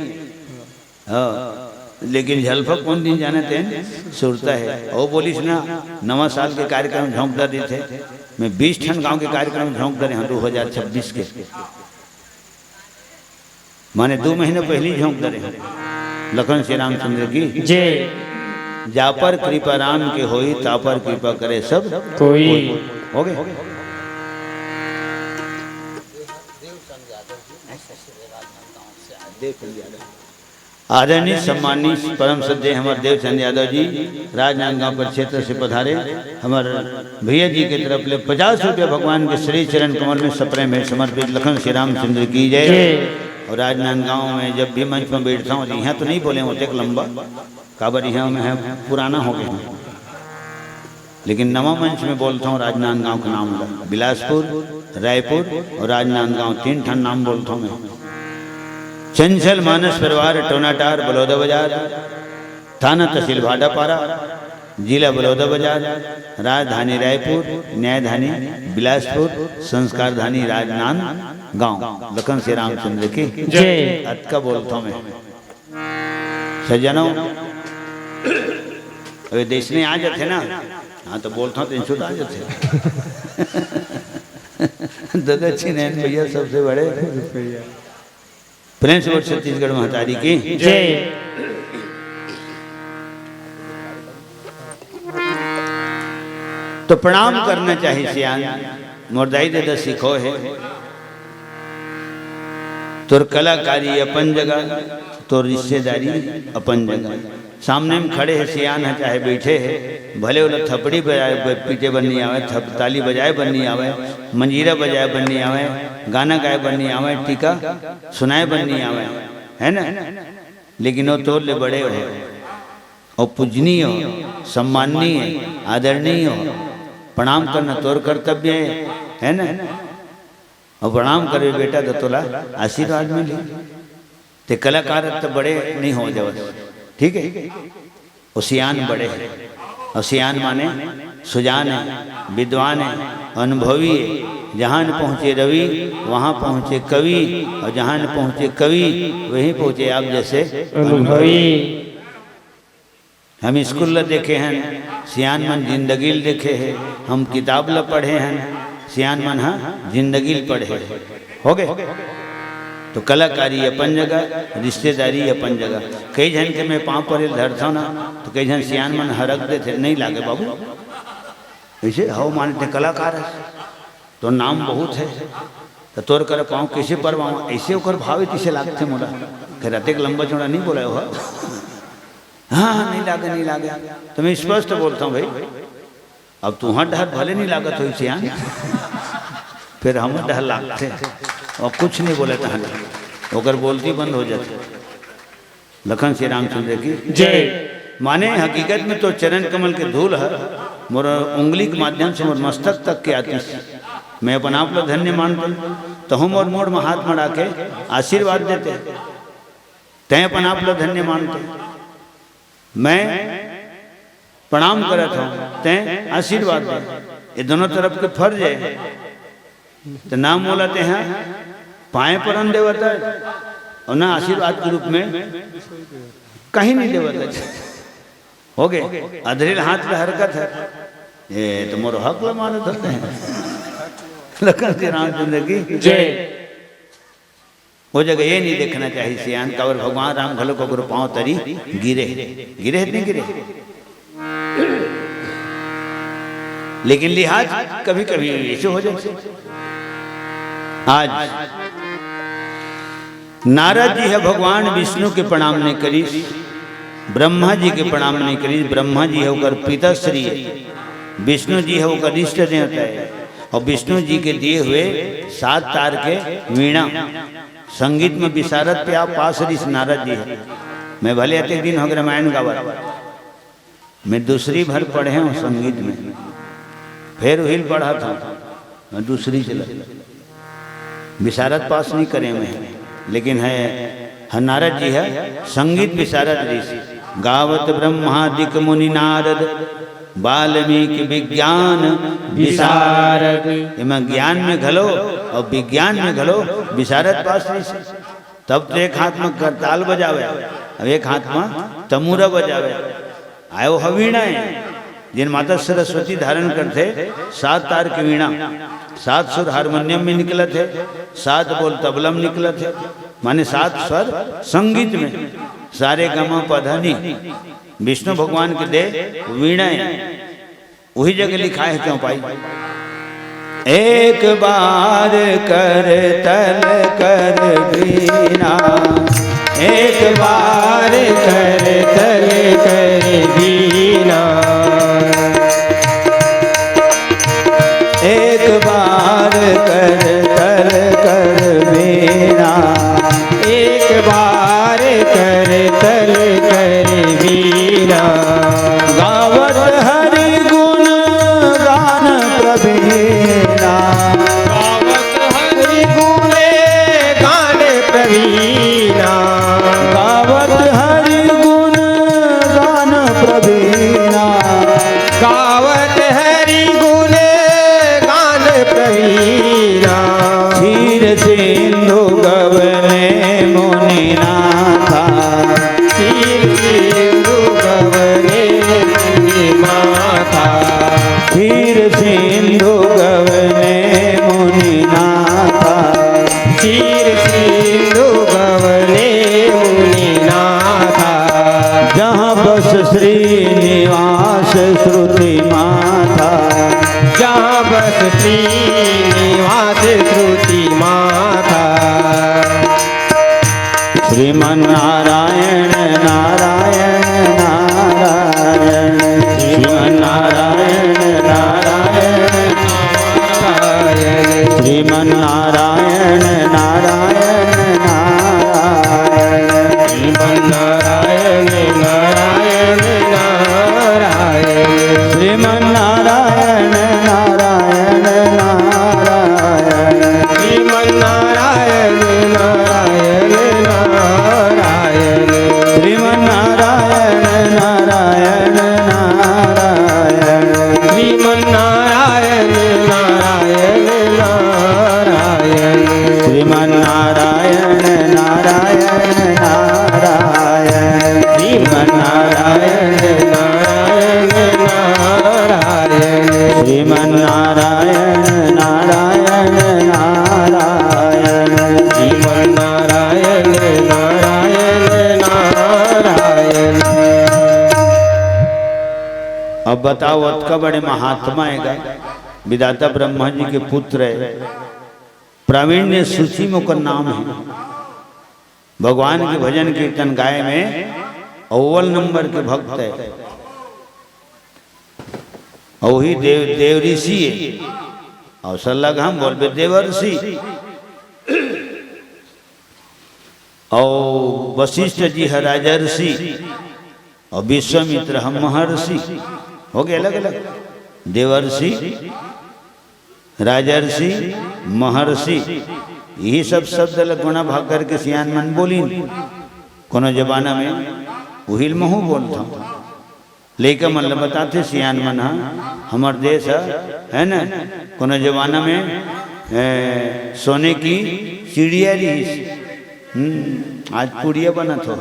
हाँ, लेकिन झलफा कौन दिन जाने, तेन सुरता है। वो बोलिस ना, नवा साल के कार्यक्रम झोंक डरे थे, मैं बीस ठन गांव के कार्यक्रम झोंक डरे हूँ दो हज़ार छब्बीस के। माने दो महीना पहली झोंक डरे हूँ। लखन श्री रामचंद्र की। जय। जा पर कृपा राम के होई, ता पर कृपा करे सब कोई। हो गए? आदरणीय सम्मानित परम श्रद्धेय हमर देवचंद यादव जी राजनांदगांव प्रक्षेत्र से पधारे, हमर भैया जी के तरफ ले पचास रुपया भगवान के श्री चरण कमल में सप्रेम है समर्पित लखन श्री रामचंद्र की जय। जय। और राजनांदगांव में जब भी मंच में बैठता हूँ, यहाँ तो नहीं बोले होते एक लंबा, काबर यहाँ में है, पुराना हो गया हूँ, लेकिन नवा मंच में बोलता हूँ राजनांदगांव के नाम ला। बिलासपुर, रायपुर और राजनांदगांव, तीन ठन नाम बोलता हूँ मैं। चंचल मानस परिवार, टोनाटार, बलौदा बाजार, थाना तहसील भाटापारा, जिला बलौदा बाजार, राजधानी रायपुर, न्यायधानी बिलासपुर, संस्कारधानी राजनांदगांव। लखन श्री रामचंद्र की जय। अतका बोलता हूँ मैं। सज्जनों, अबे देश में आ जाते ना, हाँ, तो बोलता हूँ, तीन सौ आ जाते। दादा छिनैन भैया सबसे बड़े। प्रेम से बोल छत्तीसगढ़ महतारी की। जय। तो प्रणाम करना चाहिए सियान, मोर दाई ददा सिखो है। तोर कलाकारी अपन जगह, तोर रिश्तेदारी अपन जगह। सामने में खड़े है सियान है, चाहे बैठे है, भले ओला थपड़ी बजाए, ब-, पीटे बर नहीं आवे, थप-, ताली बजाए बर नहीं आवे, मंजीरा बजाए बर नहीं आवे, गाना गाए बर नहीं आवे, टीका सुनाए बर नहीं आवे, है ना? लेकिन वो तोर ले बड़े हो, और पूजनीय हो, सम्माननीय, आदरणीय हो। प्रणाम करना तोर कर्तव्य है, है ना? और प्रणाम करबे बेटा, तो तोला आशीर्वाद मिली। ते कलाकार तो बड़े नहीं हो जावत, ठीक है? वो सियान बड़े है, और सियान माने सुजान है, विद्वान है, अनुभवी है। जहाँ न पहुँचे रवि, वहाँ पहुँचे कवि, और जहाँ न पहुँचे कवि, वहीं पहुँचे आप जैसे अनुभवी। हम स्कूल ला देखे हन, सियान मन जिंदगी ल देखे है। हम किताब ला पढ़े हन, सियान मन हा जिंदगी ल पढ़े है। हो गए? तो कलाकारी अपन जगह, रिश्तेदारी अपन जगह। कई झन के मैं पाँव परे धरथव ना, तो कई झन सियान मन हरक देथे, "नहीं लागे बाबू, ऐसे हव माने ते कलाकार है।" तो नाम बहुत है, तो तोर कर पाँव कैसे परवाऊँ? ऐसे ओकर भाव है, किसे लागथे मोला। फिर अतेक लंबा चौड़ा नहीं बोला हो। हाँ, हाँ, नहीं लागे, नहीं लागे। तो मैं स्पष्ट बोलता हूँ भाई, अब तुहर डहर भले नहीं लागत हो सियान, फिर हम डहर लागथे, और कुछ नहीं बोले तहन, ओकर बोलती बंद हो जाती। लखन श्री रामचंद्र की जय। माने हकीकत में तो चरण कमल के धूल ह मोर उंगली के माध्यम से मोर मस्तक तक के आतिस। मैं अपन आप ल धन्य मानत हूं, तहूं मोर मोड़ में हाथ मड़ा के आशीर्वाद देते। तैं अपन आप ल धन्य मानते, मैं प्रणाम करत हूं, तैं आशीर्वाद दे। ये दोनों तरफ के फर्ज है। तो ना मोला तेहा पाए परन देवत है और ना आशीर्वाद के रूप में कहीं नहीं देवत है। हो गए अधरेल हाथ पे हरकत है। ये तो मोर हक ल मानत होते हैं। लखन श्री रामचंद्र की जय। वो जगह ये नहीं देखना चाहिए सियान, काबर भगवान राम घलो ककरो पांव तरी गिरे, गिरे नहीं गिरे। लेकिन लिहाज कभी कभी ऐसे हो जाए। आज नारद जी ह भगवान विष्णु के प्रणाम नहीं करिस, ब्रह्मा जी के प्रणाम नहीं करिस। ब्रह्मा जी ह ओकर पिताश्री है, विष्णु जी ह ओकर इष्ट देवता है, और विष्णु जी के दिए हुए सात तार के वीणा संगीत में विशारद पे आप पास रिस नारद जी ह। मैं भले अतेक दिन हो गए रामायण गावत, मैं दूसरी भर पढ़े हूं संगीत में, फिर उहिल पढ़ा था मैं दूसरी चला। विशारद पास नहीं करे मैं, लेकिन है, है नारद जी है संगीत विशारद ऋषि। गावत ब्रह्मादिक मुनि नारद, वाल्मीकि विज्ञान विशारद। एमा ज्ञान में घलो और विज्ञान में घलो विशारद पास ऋषि। तब तो एक हाथ में करताल बजावे, अब एक हाथ में तमूरा बजावे। आयो ह वीणा है, जिन माता सरस्वती धारण करथे, सात तार की वीणा, सात सुर हारमोनियम में निकलत है, सात बोल तबला में निकलत है, माने सात स्वर संगीत में, सारे गमा पधनी। विष्णु भगवान के दे वीणा है। वही जगह लिखा है क्यों भाई, एक बार कर तल कर बीना, एक बार कर तल कर बीना, एक बार कर तल कर बीना, एक बार कर तल कर बीना। गावत हरि गुण गान प्रवीणा। गावत हरि गुण गान प्रवीणा। गावत हरि गुण गान प्रवीणा। गावत हरि गुण गान प्रवीणा। क्षीर सिंधु गवने मुनिनाथा। क्षीर सिंधु गवने मुनिनाथा। क्षीर सिंधु गवने मुनिनाथा। क्षीर सिंधु गवने मुनिनाथा। जहाँ बस श्रीनिवास श्रुति माथा। जहाँ बस श्रीनिवास श्रुति माथा। श्रीमन नारायण नारायण नारायण, श्रीमन नारायण नारायण नारायण, श्रीमन नारायण नारायण नारायण, श्रीमन नारायण नारायण नारायण, श्रीमन नारायण नारायण नारायण। श्रीमन नारायण नारायण नारायण। श्रीमन नारायण नारायण नारायण। श्रीमन नारायण नारायण नारायण। श्रीमन नारायण नारायण नारायण। श्रीमन नारायण नारायण नारायण। श्रीमन नारायण नारायण नारायण। श्रीमन नारायण नारायण नारायण। अब बताओ, अतका बड़े महात्मा है गा, विधाता ब्रह्मा जी के पुत्र है, प्रावीण्य सूची में ओकर नाम है। भगवान के भजन कीर्तन गाए में अव्वल नंबर के भक्त है। और वही देव, देव ऋषि है। और सल्लग हम बोलबे देवर्षि। और वशिष्ठ जी है राजर्षि। और विश्वामित्र ह महर्षि। हो गए अलग अलग, देवर्षि, राजर्षि, महर्षि। यही सब शब्द ल गुणा भाग करके सियान मन बोलिन। कोनो जमाना में उहिल महू बोलथंव। लइका मन ल बताथे सियान मन ह, हमर देश ह, है ना, कोनो जमाना में ए, सोने की चिड़िया रिहिस। हम्म, आज पुड़िया बनत हो।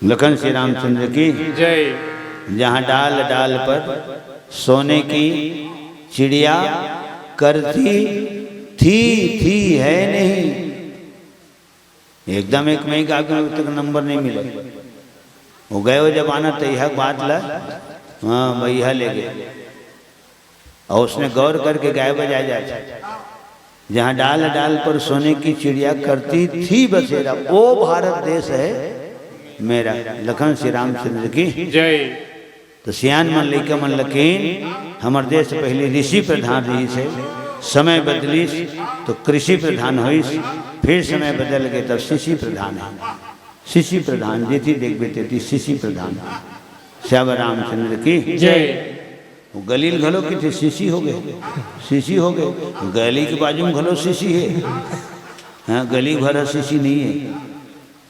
लखन श्री रामचंद्र की। जय। जहाँ डाल डाल पर सोने की चिड़िया करती थी, थी है नहीं। एकदम एक मई का आगे तक नंबर नहीं मिले। वो गए वो जमाना, तो यह बात ला, हाँ, भैया ले गए। और उसने गौर करके गाय बजाए जाते। जहाँ डाल डाल पर सोने की चिड़िया करती थी बसेरा, वो भारत देश है मेरा। लखन श्री रामचंद्र की। जय। तो सियान मन, लइका मन ल कहिन, हमर देश पहली ऋषि प्रधान रहिस हे, समय बदलिस तो कृषि प्रधान होइस, फिर समय बदल के तब शिशि प्रधान है। शिशि प्रधान, जेती देखबे तेती शिशि प्रधान। श्यावर रामचंद्र की। जय। वो गली ल घलो किथे शिशि हो गए, शिशि हो गए। गली के बाजू में घलो शिशि है। हाँ, गली भर शिशि नहीं है।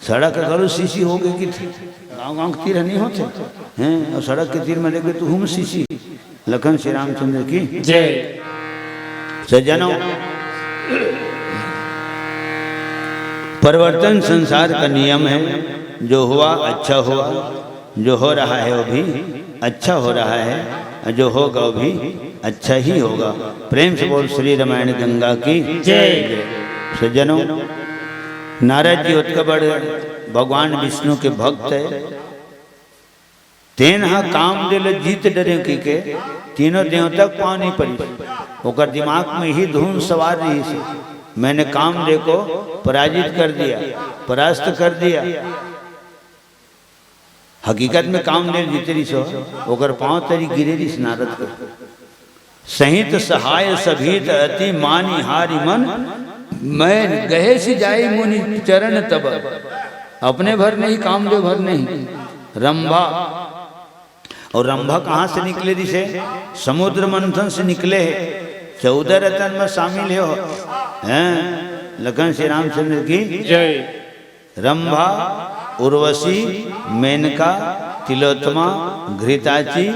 सड़क घलो शिशि हो गए किथे। गांव गांव के तीर नहीं होते हैं, और सड़क के तीर में देखे तो हम शिशि। लखन श्री रामचंद्र की। जय। सज्जनों, परिवर्तन संसार का नियम है। जो हुआ अच्छा हुआ, जो हो रहा है वो भी अच्छा हो रहा है, और जो होगा वो भी अच्छा ही होगा। प्रेम से बोल श्री रामायण गंगा की। जय। सज्जनों, नारद जी ओतका बड़ भगवान विष्णु के भक्त है। तेन ह कामदेव ल जीत डरे कहिके तीनों देवता के पाँव नहीं पड़ी। ओकर दिमाग में ही धुन सवार रहिस, मैंने कामदेव को पराजित कर दिया, परास्त कर दिया। हकीकत में कामदेव जीते रहिस हो, ओकर पाँव तरी गिरे रहिस नारद के। सहित सहाय सभीत अति मानि हारि मन, मैं गहेसि जाइ मुनि चरण तब। अपने भर नहीं, कामदेव भर नहीं, रंभा। और रंभा कहाँ से निकले रहिसे? समुद्र मंथन से निकले हे, चौदह रतन में शामिल हे हो, हैं? लखन श्री रामचंद्र की। जय। रंभा, उर्वशी, मेनका, तिलोत्तमा, घृताची,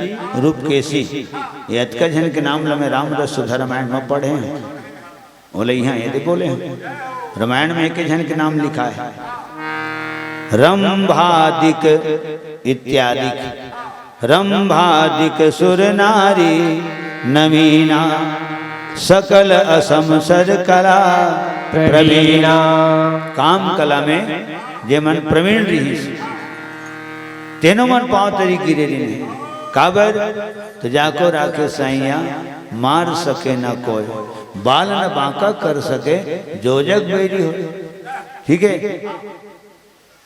रूपकेशी, ये अतका झन के नाम ल मैं रामरस सुधा रामायण में पढ़े हंव। ओला इहाँ ये दे बोले हंव, रामायण में एक झन के नाम लिखाय हे, रंभादिक इत्यादिक। रंभादिक सुर नारी नवीना, सकल असम सर कला प्रवीणा। काम कला में जे मन प्रवीण रहिस, तेनो मन पाँव तरी गिरे रहिन हे। काबर? तो जाको राखे साइया, मार सके न कोय, बाल न बांका कर सके, जो जग बैरी होय। ठीक है,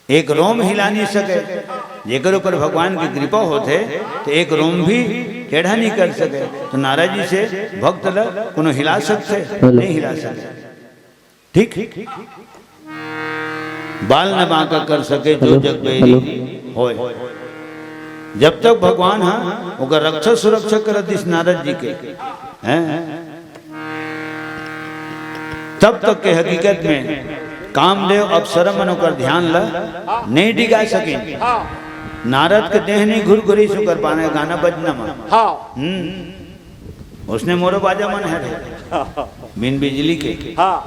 एक रोम हिला नहीं सके। जेकर ऊपर भगवान की कृपा होथे, तो एक रोम भी टेढ़ा नहीं कर सके। तो नारद जी से भक्त ल कोनो हिला सकथे? नहीं हिला सके। ठीक, बाल न बांका कर सके, जो जग बैरी होय। जब तक भगवान ह ओकर रक्षा सुरक्षा करत दिस नारद जी के, हैं? तब तक के हकीकत में कामदेव अप्सरा मन ओकर ध्यान ल नहीं डिगा सकिन। हाँ। नारद के देह नहीं घुरघुरिस ओकर बाने गाना बजना म। हाँ। हम्म। उसने मोरो बाजा मन हरे। बिन बिजली के। हाँ।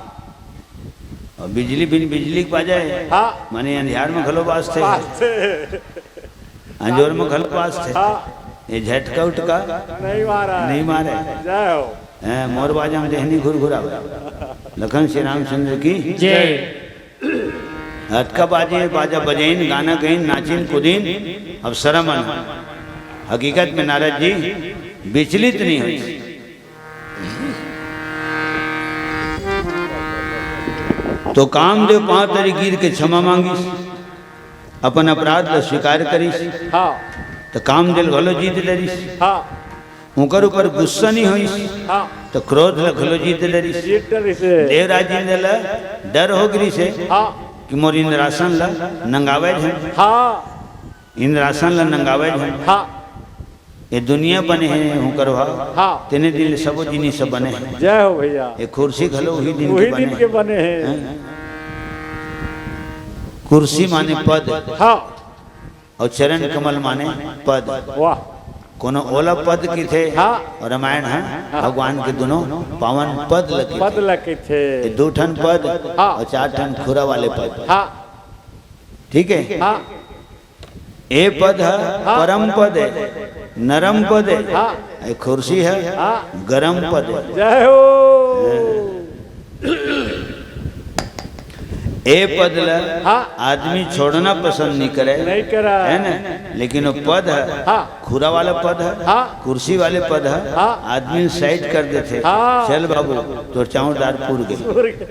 और बिजली बिन बिजली के बाजा हे। हाँ। माने अंधियार में घलो बाजथे। बाजथे। अंजोर में घलो बाजथे। हाँ। ये झटका उटका नहीं मारा। नहीं मारे। जय हो। हैं, मोर बाजा में देह नहीं घुरघुरावे। लखन श्री रामचंद्र की। जय। अतका बाजे, बाजा बजाइन, गाना गइन, नाचिन, कुदिन, अप्सरा मन। हकीकत में नारद जी विचलित नहीं होइस। तो कामदेव पांव तरी गिर के क्षमा मांगिस, अपन अपराध ल स्वीकार करिस। हाँ। तो कामदेव घलो जीत डरिस। हाँ। ओकर ऊपर गुस्सा नहीं होइस, हाँ। तो क्रोध ल घलो जीत डरिस। जीत डरिस। देवराज इंद्र ल डर हो गिरिस हे। हाँ। कि मोर इंद्रासन ल नंगावय झन, हाँ। इंद्रासन ल नंगावय झन। हाँ। ये दुनिया बने हे हुंकर भाव, हाँ। तेने दिन ले सबो जिनिस ह बने हे। जय हो भैया। ये कुर्सी घलो उही दिन उही के बने दिन हे। के बने हे। हैं? कुर्सी माने पद। हाँ। अउ चरण कमल माने पद। वाह। कोनो ओला पद किथे, हाँ। अउ रामायण ह हाँ। भगवान के दुनों पावन पद ल किथे। पद ल किथे। ये दू ठन पद हाँ। अउ चार ठन खुरा वाले पद। हाँ। ठीक हे? हाँ। ए पद ह हाँ। परम पद हे, नरम पद हे। हाँ। ए कुर्सी ह हाँ। गरम पद हे। जय हो। ए पद ल हाँ। आदमी छोड़ना पसंद नहीं करे, नहीं करे। हे ना? लेकिन वो पद ह, हाँ। खुरा वाला पद ह, हाँ। कुर्सी वाले पद ह, हाँ। आदमी ल side कर देथे। हाँ। चल बाबू, तोर चाउर दार पुर गे, पुर गे।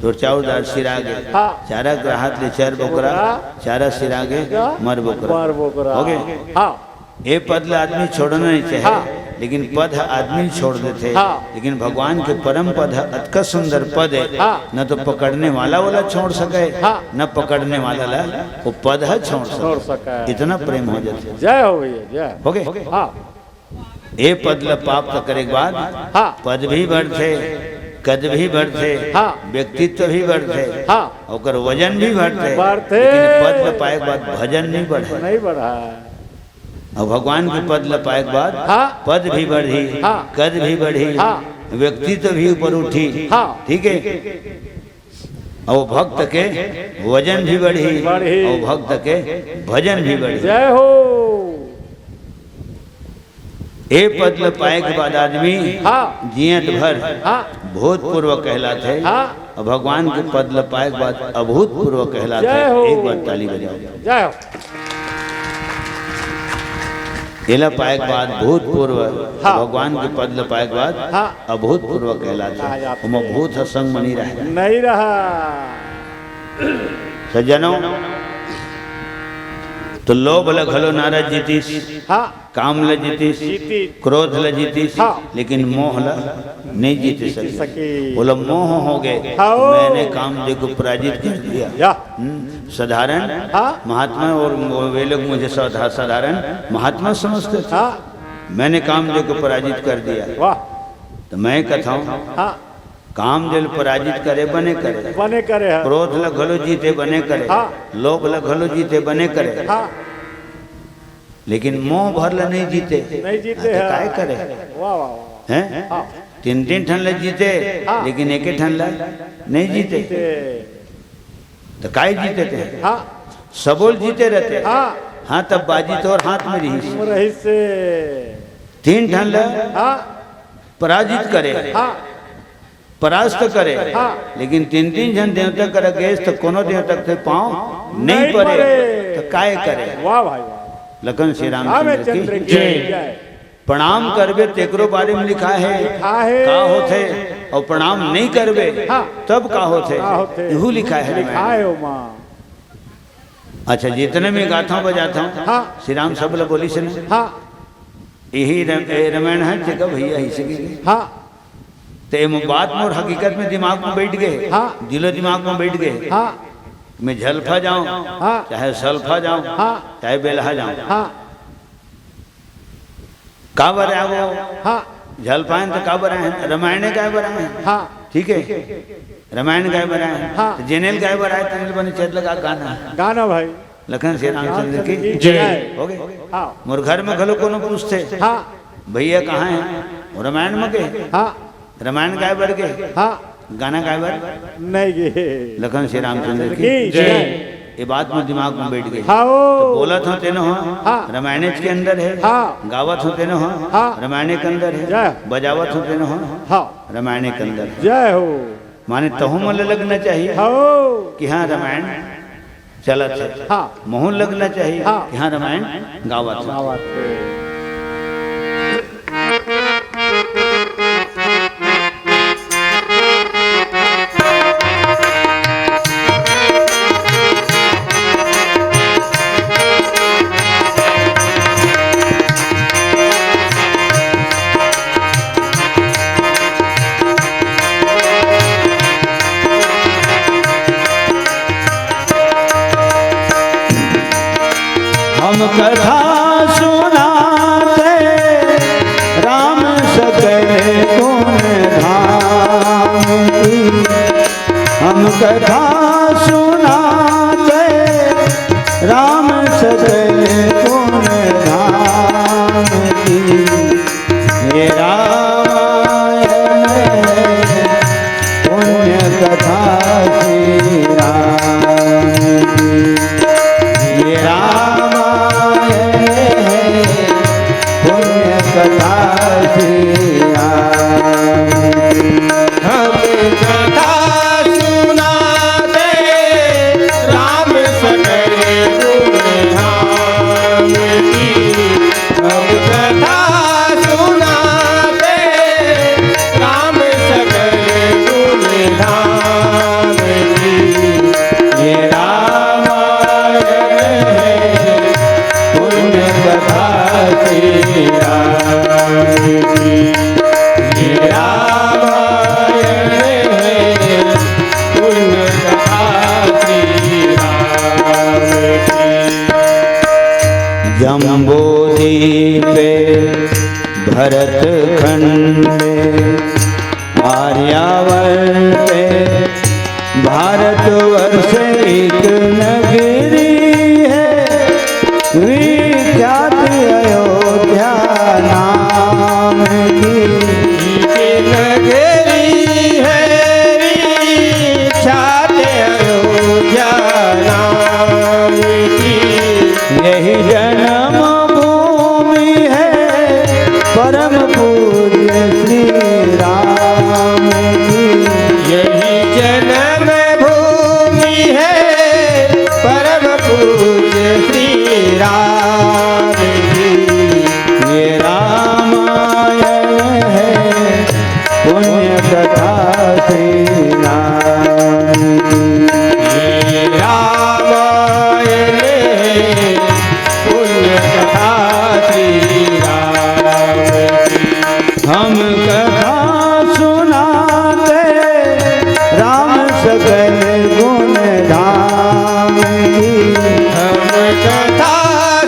तोर चाउर दार सिरा गे, हाँ। चारा ग्राहक ले चर बोकरा, बोकरा। चारा सिरा गे, हाँ। मर बोकरा। मर बोकरा। हो गे? हाँ। ए पद ल आदमी छोड़ना नहीं चाहे, हाँ। लेकिन पद ह आदमी ल छोड़ देथे। हाँ। लेकिन भगवान के परम पद ह अतका सुंदर पद हे, हाँ। न तो पकड़ने वाला वाला छोड़ सके, हाँ। न पकड़ने वाला ला वो पद ह छोड़ सके। छोड़ सके। इतना प्रेम हो जाथे। जय हो भैया, जय। हो गे? हाँ। ए पद ल प्राप्त करे के बाद हाँ। पद भी बढ़थे, कद भी बढ़थे, हाँ। व्यक्तित्व भी बढ़थे, हाँ। ओकर वजन भी बढ़थे, बढ़थे। लेकिन पद ल पाए के बाद भजन नहीं बढ़े। नहीं बढ़ा। अउ भगवान के पद ल पाए के बाद हाँ। पद भी बढ़ही, हाँ। कद भी बढ़ही, हाँ। व्यक्तित्व भी ऊपर उठही। हाँ। ठीक हे? अउ भक्त के वजन भी बढ़ही, बढ़ही। अउ भक्त के भजन भी बढ़ही। जय हो। ए पद ल पाए के बाद आदमी हाँ। जियत भर हाँ। भूतपूर्व कहलाथे। हाँ। अउ भगवान के पद ल पाए के बाद अभूतपूर्व कहलाथे। जय हो। एक बार ताली बजाओ। जय हो। एला पाए के बाद भूतपूर्व, हाँ। भगवान के पद ल पाए के बाद हाँ। अभूतपूर्व कहलाथे। आ जाथे। ओमा भूत ह संग म नहीं रहे। नहीं रहा। सज्जनों, तो लोभ ल घलो नारद जीतिस, हाँ। काम ल जीतिस, जीतिस। क्रोध ल जीतिस, हाँ। लेकिन मोह ल नहीं जीत जीत सके। सके। बोला, मोह हो गए, हाँ। मैंने कामदेव को पराजित कर दिया। या। हम्म, साधारण हाँ। महात्मा और वे लोग मुझे साधा-, साधारण महात्मा समझते थे। हाँ। मैंने कामदेव को पराजित कर दिया। वाह। तो मैं कहता हूँ, हाँ। कामदेव ल पराजित करे बने करे। बने करे हे। क्रोध ल घलो जीते बने करे। हाँ। लोभ ल घलो जीते बने करे। हाँ। लेकिन मोह भर ल नहीं जीते। नहीं जीते हाँ, तो हे। काय करे? वाह, वाह, वाह। हैं? हाँ। तीन तीन ठन ल जीते, हाँ। लेकिन एक ठन ल नहीं जीते। जीते। तो काय जीते थे? हाँ। सबो ल जीते रहते। हाँ। हाँ, तब बाजी तोर हाथ में रही। रही से। तीन ठन ल हाँ। पराजित करे। हाँ। परास्त करे। हाँ। लेकिन तीन तीन झन देवता करा गेस त कोनो देवता के पाँव नहीं नहीं परे। परे। त काय करे? वाह भाई वाह। लखन श्री रामचंद्र की रामचंद्र की जय। जय। प्रणाम करबे तेकरो बारे में लिखा है। लिखा है। का होथे? अउ प्रणाम नहीं करबे हाँ। तब का होथे? का होथे? इहू लिखा है लिखा रामायण। है ओमा। अच्छा, जितने में गाथा बजाथा हूँ, हाँ। श्री राम सब ल बोलिस ना। हाँ। यही रम-, ए, रामायण है, जगह भैया ही से गिरे। हाँ। ते म-, बात मोर हकीकत में दिमाग में बैठ गए, हाँ। दिलो दिमाग में बैठ गए। हाँ। मैं झलफा जाऊं, हाँ। चाहे सल्फा जाऊं, हाँ। चाहे बेलहा जाऊं। हाँ। काबर आए वो? हाँ। झलफाएन तो काबर आए हैं? रामायण गाए बर आए हैं। हाँ। ठीक है? रामायण गाए बर आए हैं। हाँ। तो जेनेल गाए बर आए, तेनेल बने चेत लगा गाना। गाना भाई। लखन श्री रामचंद्र की रामचंद्र की जय। जय। हो गए? हाँ। मोर घर में घलो कोनो पूछते, हाँ। भैया कहाँ है? वो रामायण में गए। हाँ। रामायण गाए बर गए। हाँ। गाना गाए बर? नहीं गए। लखन श्री रामचंद्र की की जय। जय। ये बात मोर दिमाग में बैठ गई। हाँ, ओ। तो बोलत हों तेनो हों, हाँ। रामायणेच के अंदर है। हाँ। गावत हों तेनो हों, हाँ। रामायणे के अंदर है। जय। बजावत हों तेनो हों, हाँ। रामायणे के अंदर है। जय हो। माने तहु मन ल लगना चाहिए हाँ, ओ। कि हाँ, रामायण चलत है। हाँ। महू ल लगना चाहिए हाँ। कि हाँ, रामायण गावत है। गावत है। कथा सुनाते राम सकल गुण धाम की। हम कथा सुनाते राम सकल गुण धाम की। हे रामायण है पुण्य कथा श्री राम की। ये रामायण है पुण्य कथा श्री राम की। हम कथा सुनाते राम सकल गुण धाम की। हम कथा सुनाते राम सकल गुण धाम की। ये रामायण है पुण्य कथा श्री राम की। ये रामायण है पुण्य कथा श्री राम की। जम्बूद्वीपे भरत खंडे आर्यावर्ते भारतवर्ष एक नगरी है, विख्यात अयोध्या नाम की। एक नगरी है विख्यात अयोध्या नाम की। यही जन्म भूमि है परम पूज्य श्री राम की। यही जन्म भूमि है परम पूज्य श्री राम की। ये रामायण है पुण्य कथा श्री राम की। ये रामायण है पुण्य कथा श्री राम की। हम कथा सुनाते राम सकल गुण धाम की। हम कथा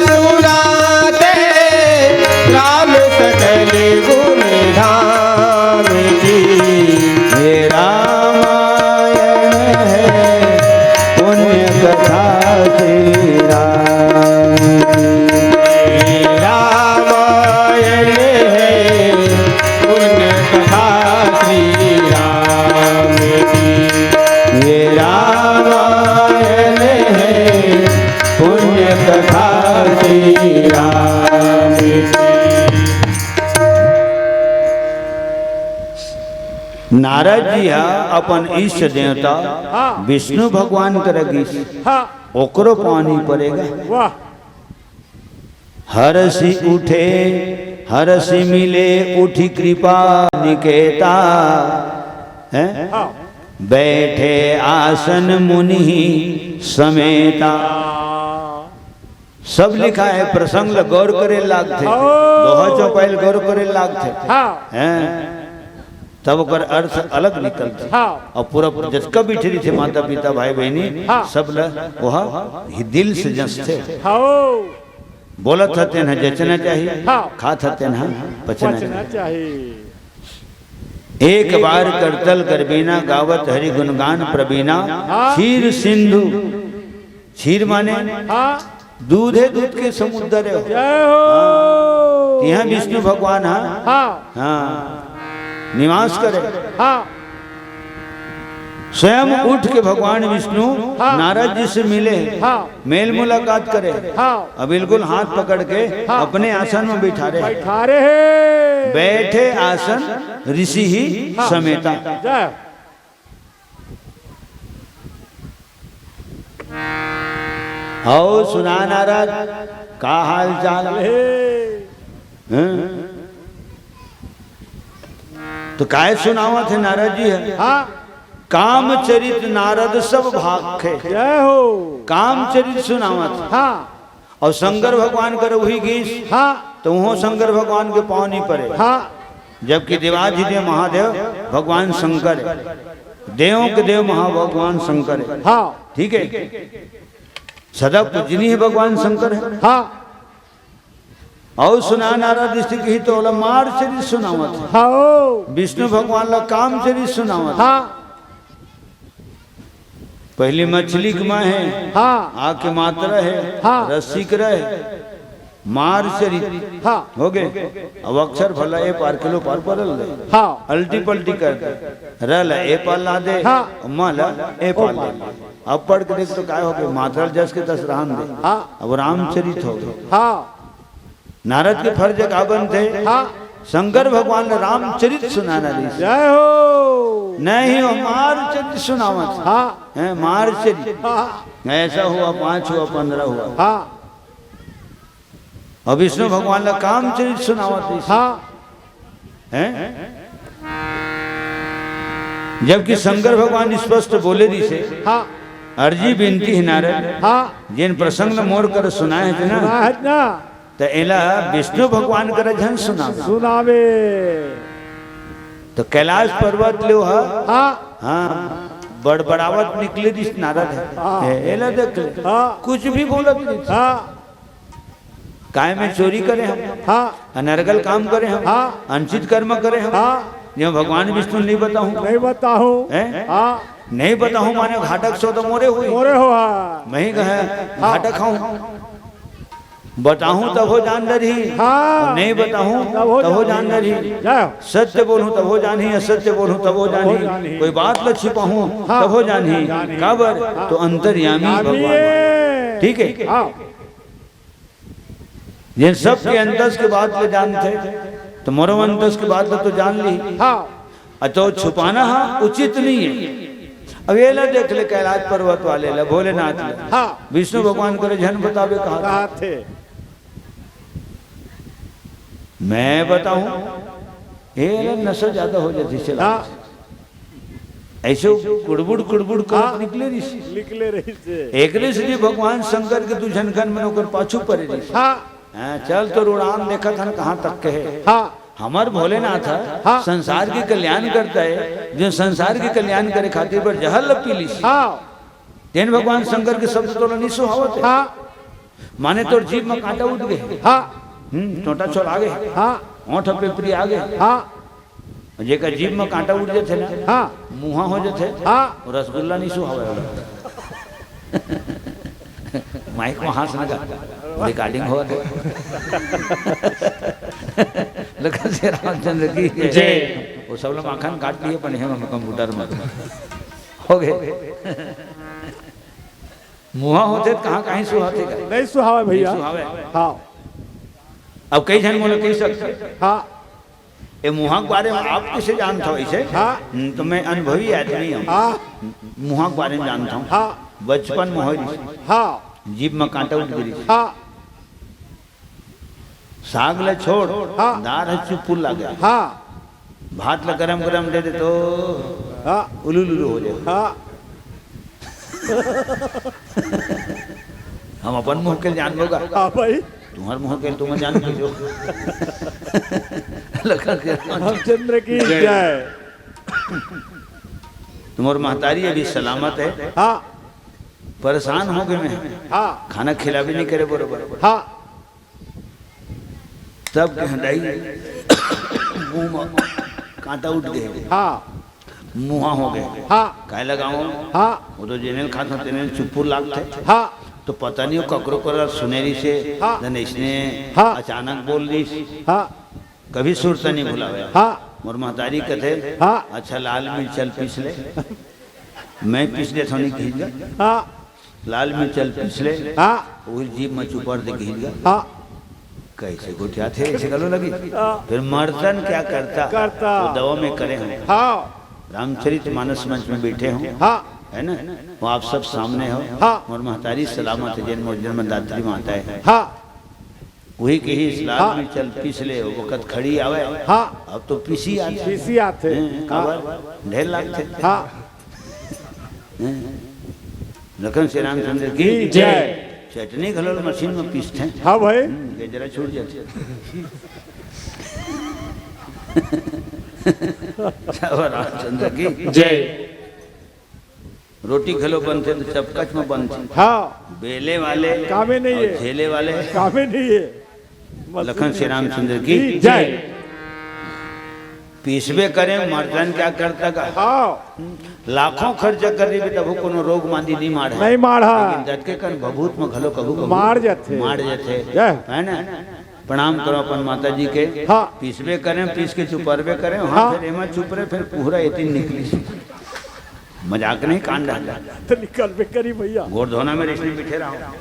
सुनाते राम सकल गुण धाम की। ये रामायण है पुण्य कथा श्री राम की। ये रामायण है पुण्य कथा श्री राम की। ये रामायण है पुण्य कथा श्री राम की। नारद जी ह अपन इष्ट देवता हाँ। विष्णु भगवान करा गिस, हाँ। ओकरो पाँव नी परेगा। वाह। हरषि उठे, हरषि मिले, उठि कृपा निकेता। हैं? हाँ। बैठे आसन मुनि समेता। सब लिखाय हे, प्रसंग ल गौर करे लागथे, हाँ। दोहा चौपाई ल गौर करे लागथे। हाँ। हैं? तब ओकर अर्थ अलग निकलथे। हाँ। अउ पूरा जतका बइठे रहिथे माता पिता भाई बहिनी, हाँ। सब ल ओहा दिल से जंचथे। हाँ। बोलत ह तेन ह जंचना चाही, हाँ। खात ह तेन ह पचना पचना चाही। चाही। एक बार करतल करबीना, गावत हरि गुणगान प्रवीना। हाँ। क्षीर सिंधु, क्षीर माने हाँ। दूधे दूध के समुद्र हे। जय हो। हाँ। तिहाँ विष्णु भगवान ह, हाँ। हाँ, निवास करे। हाँ। स्वयं उठ के भगवान विष्णु हाँ। नारद जी से मिले, हाँ। मेल मुलाकात करे। हाँ। अब बिल्कुल हाथ पकड़ के हाँ। अपने आसन में बैठा रहे। बैठा रहे। बैठे आसन ऋषि ही हाँ। समेता। जय। अउ सुना नारद, का हाल चाल? हे। हैं? तो काय सुनावत हे नारद जी ह? हाँ। कामचरित नारद सब भाखे। जय हो। कामचरित सुनावत हे। हाँ। अउ शंकर भगवान कर उही गिस, हाँ। तो उहों शंकर भगवान के पाँव नी परे। हाँ। जबकि देवाधिदेव महादेव भगवान शंकर हे, देवों के देव महाभगवान शंकर हे। हाँ। ठीक हे, सदा पूजनीय भगवान शंकर हे। हाँ। अउ सुना नारद ऋषि कही तो ओला मार चरित सुनावत हे। हाँ। विष्णु भगवान ला काम चरित सुनावत हे। हाँ। पहली मछली के माँ हे, हाँ। आग के मात्रा हे, हाँ। रस्सी के रहे, मार चरित। हाँ। हो गए। अब अक्षर फला ए पार किलो पार परल रहे। हाँ। अल्टी पल्टी कर दे। र ला ए पार ला दे, हाँ। म ला ए पार ला दे। अब पढ़ के देख तो काय हो गए, मात्रा जस के तस रहन दे। हाँ। अब रामचरित हो गए। हाँ। नारद के फर्ज का बनथे? हाँ। शंकर भगवान ला रामचरित सुनाना रहिस। जय हो। नहीं, वो मार चरित सुनावत हे। हाँ। हैं, मार चरित। हाँ। ऐसा हुआ, पाँच हुआ, पन्द्रह हुआ। हाँ। और विष्णु भगवान ला काम चरित सुनावत रहिस। हाँ। हैं? जबकि शंकर भगवान स्पष्ट बोले रहिस हे, हाँ। अर्जी बिनती हे नारद, हाँ। जेन प्रसंग ल मोर कर सुनाए हे ना, सुनाए हे ना। त एला विष्णु भगवान कर झन सुनावे। सुनावे। त कैलाश पर्वत ले ओहा, हाँ। हाँ, बड़बड़ावत निकले रहिस नारद हे। हाँ। ए, एला देख ले। हाँ। कुछ भी बोलत रहिस। हाँ। काय मैं चोरी करे हँव? हाँ। अनर्गल काम करे हँव? हाँ। अनुचित कर्म करे हँव? हाँ। जो भगवान विष्णु नहीं बताहूँ। नहीं बताहूँ। हैं? हाँ। नहीं बताहूँ माने घाटक सो तो मोरे होही। मोरे हो, हाँ। मैं ही कहे हाँ। घाटक हँव। बताहूँ तभो जान डरही। हाँ। और नहीं बताहूँ तभो तभो जान जान डरही। डरही। जय हो। सत्य बोलहूँ तभो जानही, असत्य बोलहूँ तभो तभो जानही। जानही। कोई बात ल छिपाहूँ हाँ। तभो जानही। जानही। काबर? हाँ। तो अंतर्यामी यामी भगवान। हे। ठीक है? हाँ। जेन सबके अंतस के बात ल जानथे, त मोरो अंतस के बात ल तो जान ली। हाँ। अ तो छुपाना हा उचित नहीं है। अब एला देख ले कैलाश पर्वत वाले ला, भोलेनाथ ला। हाँ। विष्णु भगवान करे झन बतावे कहा कहा थे। मैं बताहूँ, एला नशा ज्यादा हो जाती चला। हाँ। ऐसे कुड़बुड़ कुड़बुड़ करत हाँ। निकले रहिस। निकले रहिस हे। एकरे से भगवान शंकर के दू झन खन मन ओकर पाछू परे रहिस। हाँ। हाँ, चल तोर उड़ान देखत हन कहाँ तक के हे। हाँ। हमर भोलेनाथ ह, हाँ। संसार के कल्याण करता है, जो संसार के कल्याण करे खातिर बर जहर ल पी लिस। हाँ। तेन भगवान शंकर के शब्द तोला नहीं सुहावत हे। हाँ। माने तोर जीभ म कांटा उठ गए। हाँ। हम्म, टोंटा छोल आ गए। हाँ। ओंठ पेपरी आ गए। हाँ। जेकर जीभ म कांटा उठ जाथे ना, हाँ। मुहा हो जाथे, हाँ। वो रसगुल्ला नहीं सुहावे वाला। माइक म हाँस ना गा, रिकॉर्डिंग होवत हे। लखन से रामचंद्र की जय। वो सब लोग माखन काट लिए, पण हे हम कंप्यूटर में हो गए। मुहा होथे त कहाँ कहीं सुहाथे का? नहीं सुहावे भैया। नहीं सुहावे। हाँ। अब कई झन मोला कहि सकथे, हाँ। ए मुहा के बारे में आप कइसे जानत हव अइसे? हाँ। हम्म, तो मैं अनुभवी आदमी हूँ। हाँ। मुहा के बारे में जानत हूँ। हाँ। बचपन में होय रिहिस। हाँ। जीभ में कांटा उठ गिरिस। हाँ। साग ल छोड़, हाँ। दार ह चुपुर लागे। हाँ। भात ल गरम गरम दे दे तो हाँ। उलुलुलु हो जाए। हाँ। हम अपन मुंह के जानबो गा। हाँ भाई। तुम्हार मुंह के तुम जान लीजो। लखन के रामचंद्र की जय। जय। तुम्हार महतारी अभी सलामत है। हाँ। परेशान हो गए मैं। हाँ। खाना खिला भी नहीं करे बरोबर। हाँ। तब कहे, "दाई, मुंह में कांटा उठ गए, हाँ। मुहा हो गए।" हाँ। काय लगाओ? हाँ। वो तो जेने ल खात हो, तेने ल चुपुर लागथे। हाँ। तो पता नहीं वो ककरो करा सुने रिहिसे, हाँ। धन इसने हाँ। अचानक बोल दिस। हाँ। कभी सुरता नहीं भुलावे। हाँ। मोर महतारी कथे, हाँ। "अच्छा लाल मिर्च ल पीस ले।" मैं पीस देथव नहीं कहिस गा। हाँ। लाल मिर्च ल पीस ले। हाँ। वही जीभ में चुपर दे कहिस गा। हाँ। कैसे गोठियाथे, ऐसे गलो लगी। हाँ। फिर मर्दन क्या करता? करता। वो दवा में करे हैं। हाँ। रामचरित मानस मंच में बैठे हो। हाँ। है ना? वो आप सब सामने हो। हाँ। मोर महतारी सलामत है, जेन मोर जन्मदात्री माता है। हाँ। वही कहिस, "लाल हाँ। मिर्च ल पीस ले, वो वक्त खड़ी आवे।" हाँ। अब तो पीसी आथे। पीसी आथे। हैं, हाँ। काबर? ढेर लागथे। हाँ। हैं? लखन से रामचंद्र की जय। चटनी घलो ल मशीन में पीसथे। हाँ भाई। हम्म, गेजरा छूट जाथे। रामचंद्र की जय। रोटी घलो बनथे तो चपकच में बनथे। हाँ। बेले वाले कामे नहीं और है। झेले वाले कामे नहीं है। लखन श्री रामचंद्र की जय। पीसबे करे, मर्दन क्या करता का? हाँ। लाखों खर्चा कर रही, तब कोनो रोग मांदी नहीं माढ़ा। नहीं माढ़ा। लेकिन जतके कन भभूत में घलो कभू कभू मार जाथे। मार जाथे। जय। है ना? प्रणाम करो अपन माता जी के। हाँ। पीसबे करे, पीस के चुपरबे करे, हाँ, हाँ। फिर एमा चुप रहे, फिर पूरा एतिन निकली। मजाक नहीं, कांड है। तो निकलबे करी भैया। गोड़ धोना में रिश्ते बिठे रहा।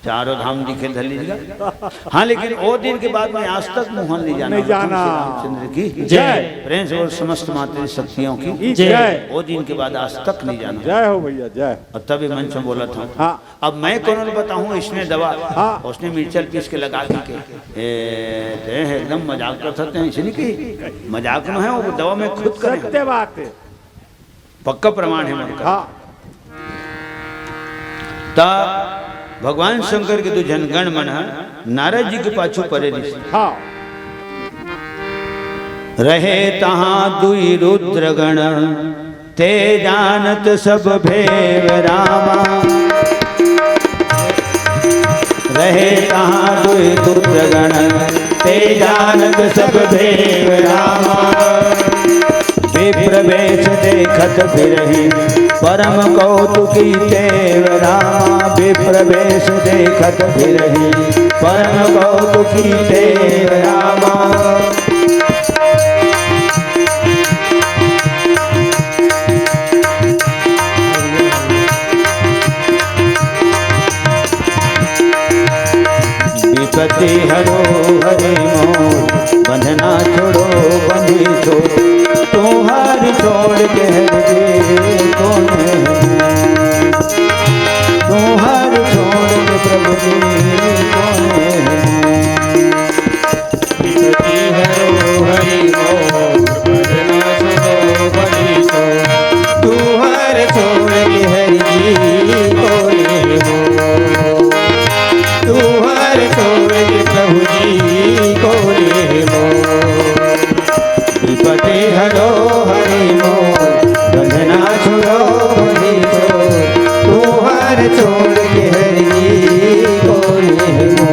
चारों धाम दिखे धर लीजिएगा। हाँ, लेकिन वो दिन के बाद मैं आज तक मुंह नहीं जाना। नहीं जाना। श्री रामचंद्र की जय। प्रेम से बोल समस्त मातृ शक्तियों की जय। वो दिन के बाद आज तक नहीं जाना। जय हो भैया, जय। और तभी मंच में बोला था। हाँ। अब मैं कौन बताऊं, इसने दवा, हाँ। उसने मिर्चल पीस के लगा दी के, ए, ते एकदम मजाक कर सकते हैं, इसने की मजाक में है, वो दवा मैं खुद करें। सत्य बात है। पक्का प्रमाण है मन का। हाँ। ता भगवान शंकर के दू झन गण मन ह नारद जी के पाछू परे रिहिस। हाँ। रहे तहाँ दुई रुद्र गण, ते जानत सब भेव रामा। रहे तहाँ दुई रुद्र गण, ते जानत सब भेव रामा। विप्र वेश देखत बिरही परम कौतुकी देव रामा। विप्र वेश देखत बिरही परम कौतुकी देव रामा। विपत्ति हरो हरि मोर, बंधना छोड़ो बंदी छोड़। तुम्हारी छोड़ के हरि जी कौन है? तुम्हारी छोड़ के प्रभु जी कौन है? विपत्ति हरो हरि मोर, बंधना छोड़ो बंदी छोड़। तुम्हारे छोड़ के हरि जी कौन है हो? तुम्हारे छोड़ के प्रभु जी कौन है हो? विपत्ति हरो हरि मोर, बंधना छोड़ो हरि मोर। तुम्हारे छोड़ के हरि जी कौन है हो?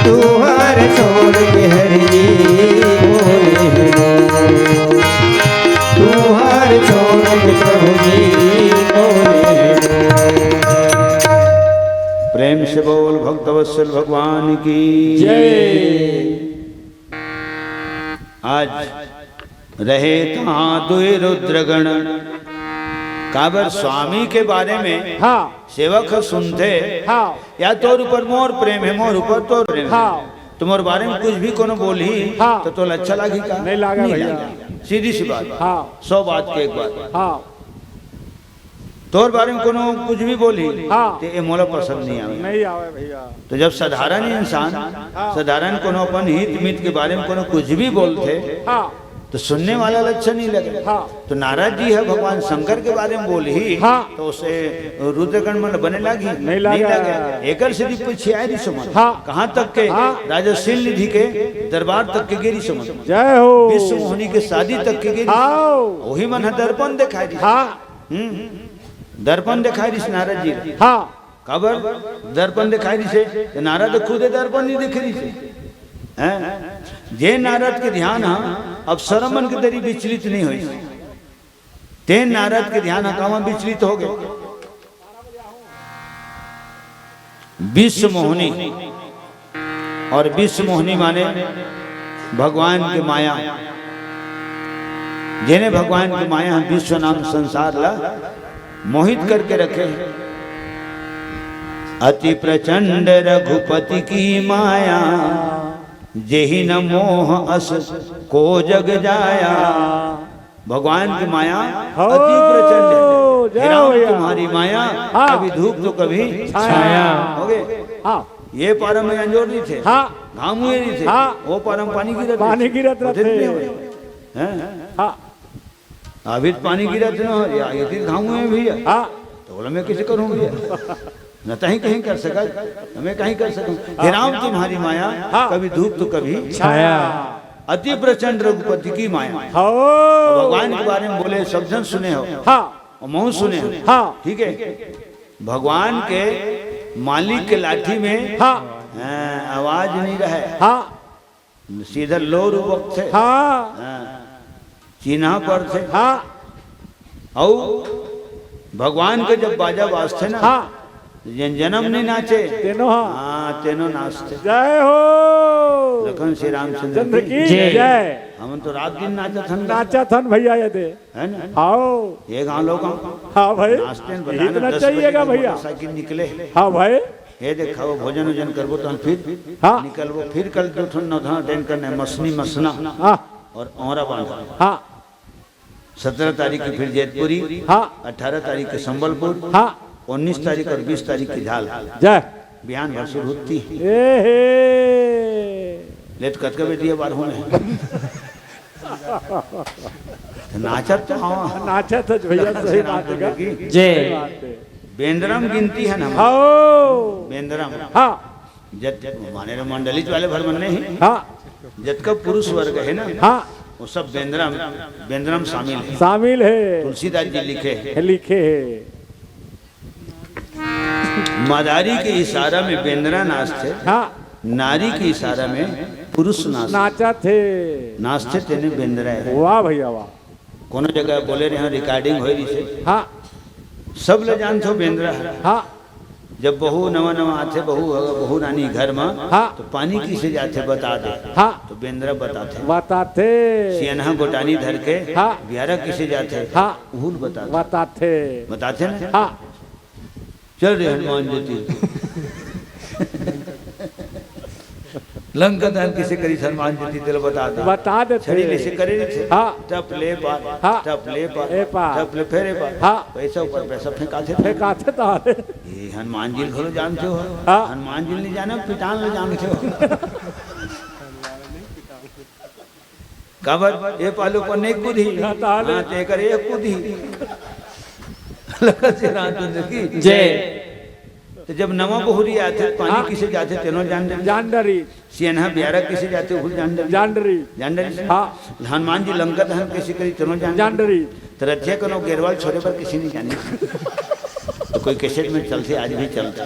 तुम्हारे छोड़ के हरि जी कौन है हो? तुम्हारे छोड़ के प्रभु जी कौन है हो? प्रेम से बोल भक्तवत्सल भगवान की जय। आज रहे तहाँ दुई रुद्रगण। काबर स्वामी के बारे में हाँ। सेवक ह सुनथे, हाँ। या तोर ऊपर मोर प्रेम है, मोर ऊपर तोर प्रेम है। हाँ। तो मोर बारे में कुछ भी कोनो बोलही, हाँ। तो तोला अच्छा लागही का? नहीं लागे नहीं भैया। लागे। सीधी सी बात। हाँ। सौ बात के एक बात। हाँ। तोर बारे में कोनो कुछ भी बोलही, हाँ। ते ए मोला पसंद नहीं आवे। नहीं आवे भैया। तो जब साधारण इंसान, हाँ। साधारण कोनो अपन हित मित के बारे में कोनो कुछ भी बोलथे, हाँ। तो सुनने वाला ला अच्छा नहीं लगे। हाँ। तो नारद जी ह भगवान शंकर के बारे में बोलही, हाँ। तो उसे रुद्रगण मन बने लागी? नहीं लागे। एकर से भी पीछे आए रिहिस मन। हाँ। कहाँ तक के? हाँ। राजा शील निधि के दरबार तक के गे रिहिस मन। जय हो। विश्व मोहनी के शादी तक के गे रिहिस। हाँ। वही मन ह दर्पण दिखाई दी। हाँ। हम्म। दर्पण दिखाई रिहिस नारद जी। हाँ। काबर दर्पण दिखाई रिहिस? तो नारद खुदे दर्पण नहीं देखे रिहिस। हैं? जे नारद के ध्यान ह अब सरमन के दरी विचलित नहीं होइस, ते नारद के ध्यान ह कामा विचलित हो गए। विश्व मोहनी। और विश्व मोहनी माने भगवान के माया। जेने भगवान के माया ह विश्व नाम संसार ला मोहित करके रखे। अति प्रचंड रघुपति की माया, जेहि न मोह अस को जग जाया। भगवान की माया हो, अति प्रचंड है। जय हे राम, हो भैया। तुम्हारी माया हाँ। कभी धूप तो कभी छाया। छाया। हो गए? हाँ। ये पारम में अंजोर नहीं थे। हाँ। घाम हुए नहीं थे। हाँ। वो पारम पानी गिरत पानी गिरत रहते। हैं? हाँ। अभी तो पानी गिरत न हो, या ये तो घाम हुए भी है। हाँ। तो बोला, मैं कैसे करूँ भैया? न तहीं कहीं कर सकत, हमें कहीं कर सकूं। हे राम तुम्हारी माया, हाँ। कभी धूप तो कभी छाया। अति प्रचंड रघुपति की माया। हो। भगवान के बारे में बोले, सब जन सुने हो। हाँ। और महू सुने हो। हाँ। ठीक है। भगवान के मालिक के लाठी में हाँ। हाँ, आवाज नहीं रहे। हाँ। सीधा लोर बकथे। हाँ। हाँ। चिन्हा पड़थे। हाँ। अउ भगवान के जब बाजा बाजथे ना, हाँ। जेन जनम नहीं नाचे, तेनो हाँ। हाँ, तेनो नाचथे। जय हो। लखन श्री रामचंद्र चंद्र की की जय। जय। हमन तो रात दिन नाचत हन। नाचत हन भैया, ये दे। है ना? हाओ। ये गाँव लोग हाँ भाई, नाचते हैं, इतना बताना, दस बजे चाहिएगा के भैया। मोटरसाइकिल निकले। हाँ भाई। ये देखा, वो भोजन वोजन करबो तो हम फिर हाँ। निकलबो, फिर कल दो ठन नौधा अटेंड करना है, मसनी मसना हाँ। और औरा बांधा। हाँ। सत्रह तारीख की फिर जैतपुरी, हाँ। अठारह तारीख के संबलपुर, हाँ। उन्नीस तारीख और बीस तारीख की झाल। जय। बिहान भर शुरू होती है। ए हे। ले तो कतका बेटी बार होने। तो नाचत तो हाँ। नाचत है भैया, सही बात है। की जय। सही बात है। बेंदरम गिनती है ना। हाओ। बेंदरम। हाँ। जत माने रे मंडली वाले भर मन नहीं। हाँ। जतका पुरुष वर्ग है ना, हाँ। वो सब बेंदरम, बेंदरम शामिल है। शामिल है। तुलसीदास जी लिखे है। लिखे है। मदारी के इशारा में बेंदरा नाचथे, हाँ। नारी के इशारा में पुरुष नाच नाचथे। नाचथे, तेने बेंदरा है। वाह भैया वाह। कोनो जगह बोले रहे, रिकॉर्डिंग होई रहिसे। हाँ। सब ले जानथो बेंदरा है। हाँ। जब बहू नवा नवा आथे, बहू, बहू रानी घर में, हाँ। तो पानी किसे जाथे बता दे। हाँ। तो बेंदरा बताथे। बताथे। सियनहा गोटानी धर के हाँ। बियारा किसे जाथे। हाँ। उहुल बताथे। बताथे। बताथे ना? हाँ। चल रे हनुमान ज्योति। लंका दहन किसे करी हनुमान ज्योति, तेला बता दे। बता देथे। छड़ी ले से करे रहिथे। हाँ। टप ले पार, हाँ। टप ले पार, ए पार। टप ले फेर ए पार। हाँ। पैसा ऊपर पैसा फेंकाथे। फेंकाथे तारे। ये हनुमान जी घलो जानथे हो। हाँ। हनुमान जी नहीं जाने, पिटान ले जानथे हो। काबर? ए पालू पर नहीं कूदही। हाँ, ताले। हाँ, तेकर ए कूदही। लखन श्री रामचंद्र की जय। तो जब नवा बहुरी आथे, पानी हाँ। किसे जाथे, तेनो जान डरी। जान डरी। सियनहा बियारा किसे जाथे, उहुल जान डरी। जान डरी। जान डरी से। हाँ। हनुमान जी लंका दहन किसे करी, तेनो जान जान डरी। डरी। तो रथिया कनो गेरवाल छोड़े पर किसी नहीं जाने। तो कोई कैसेट में चलथे, आज भी चलथे।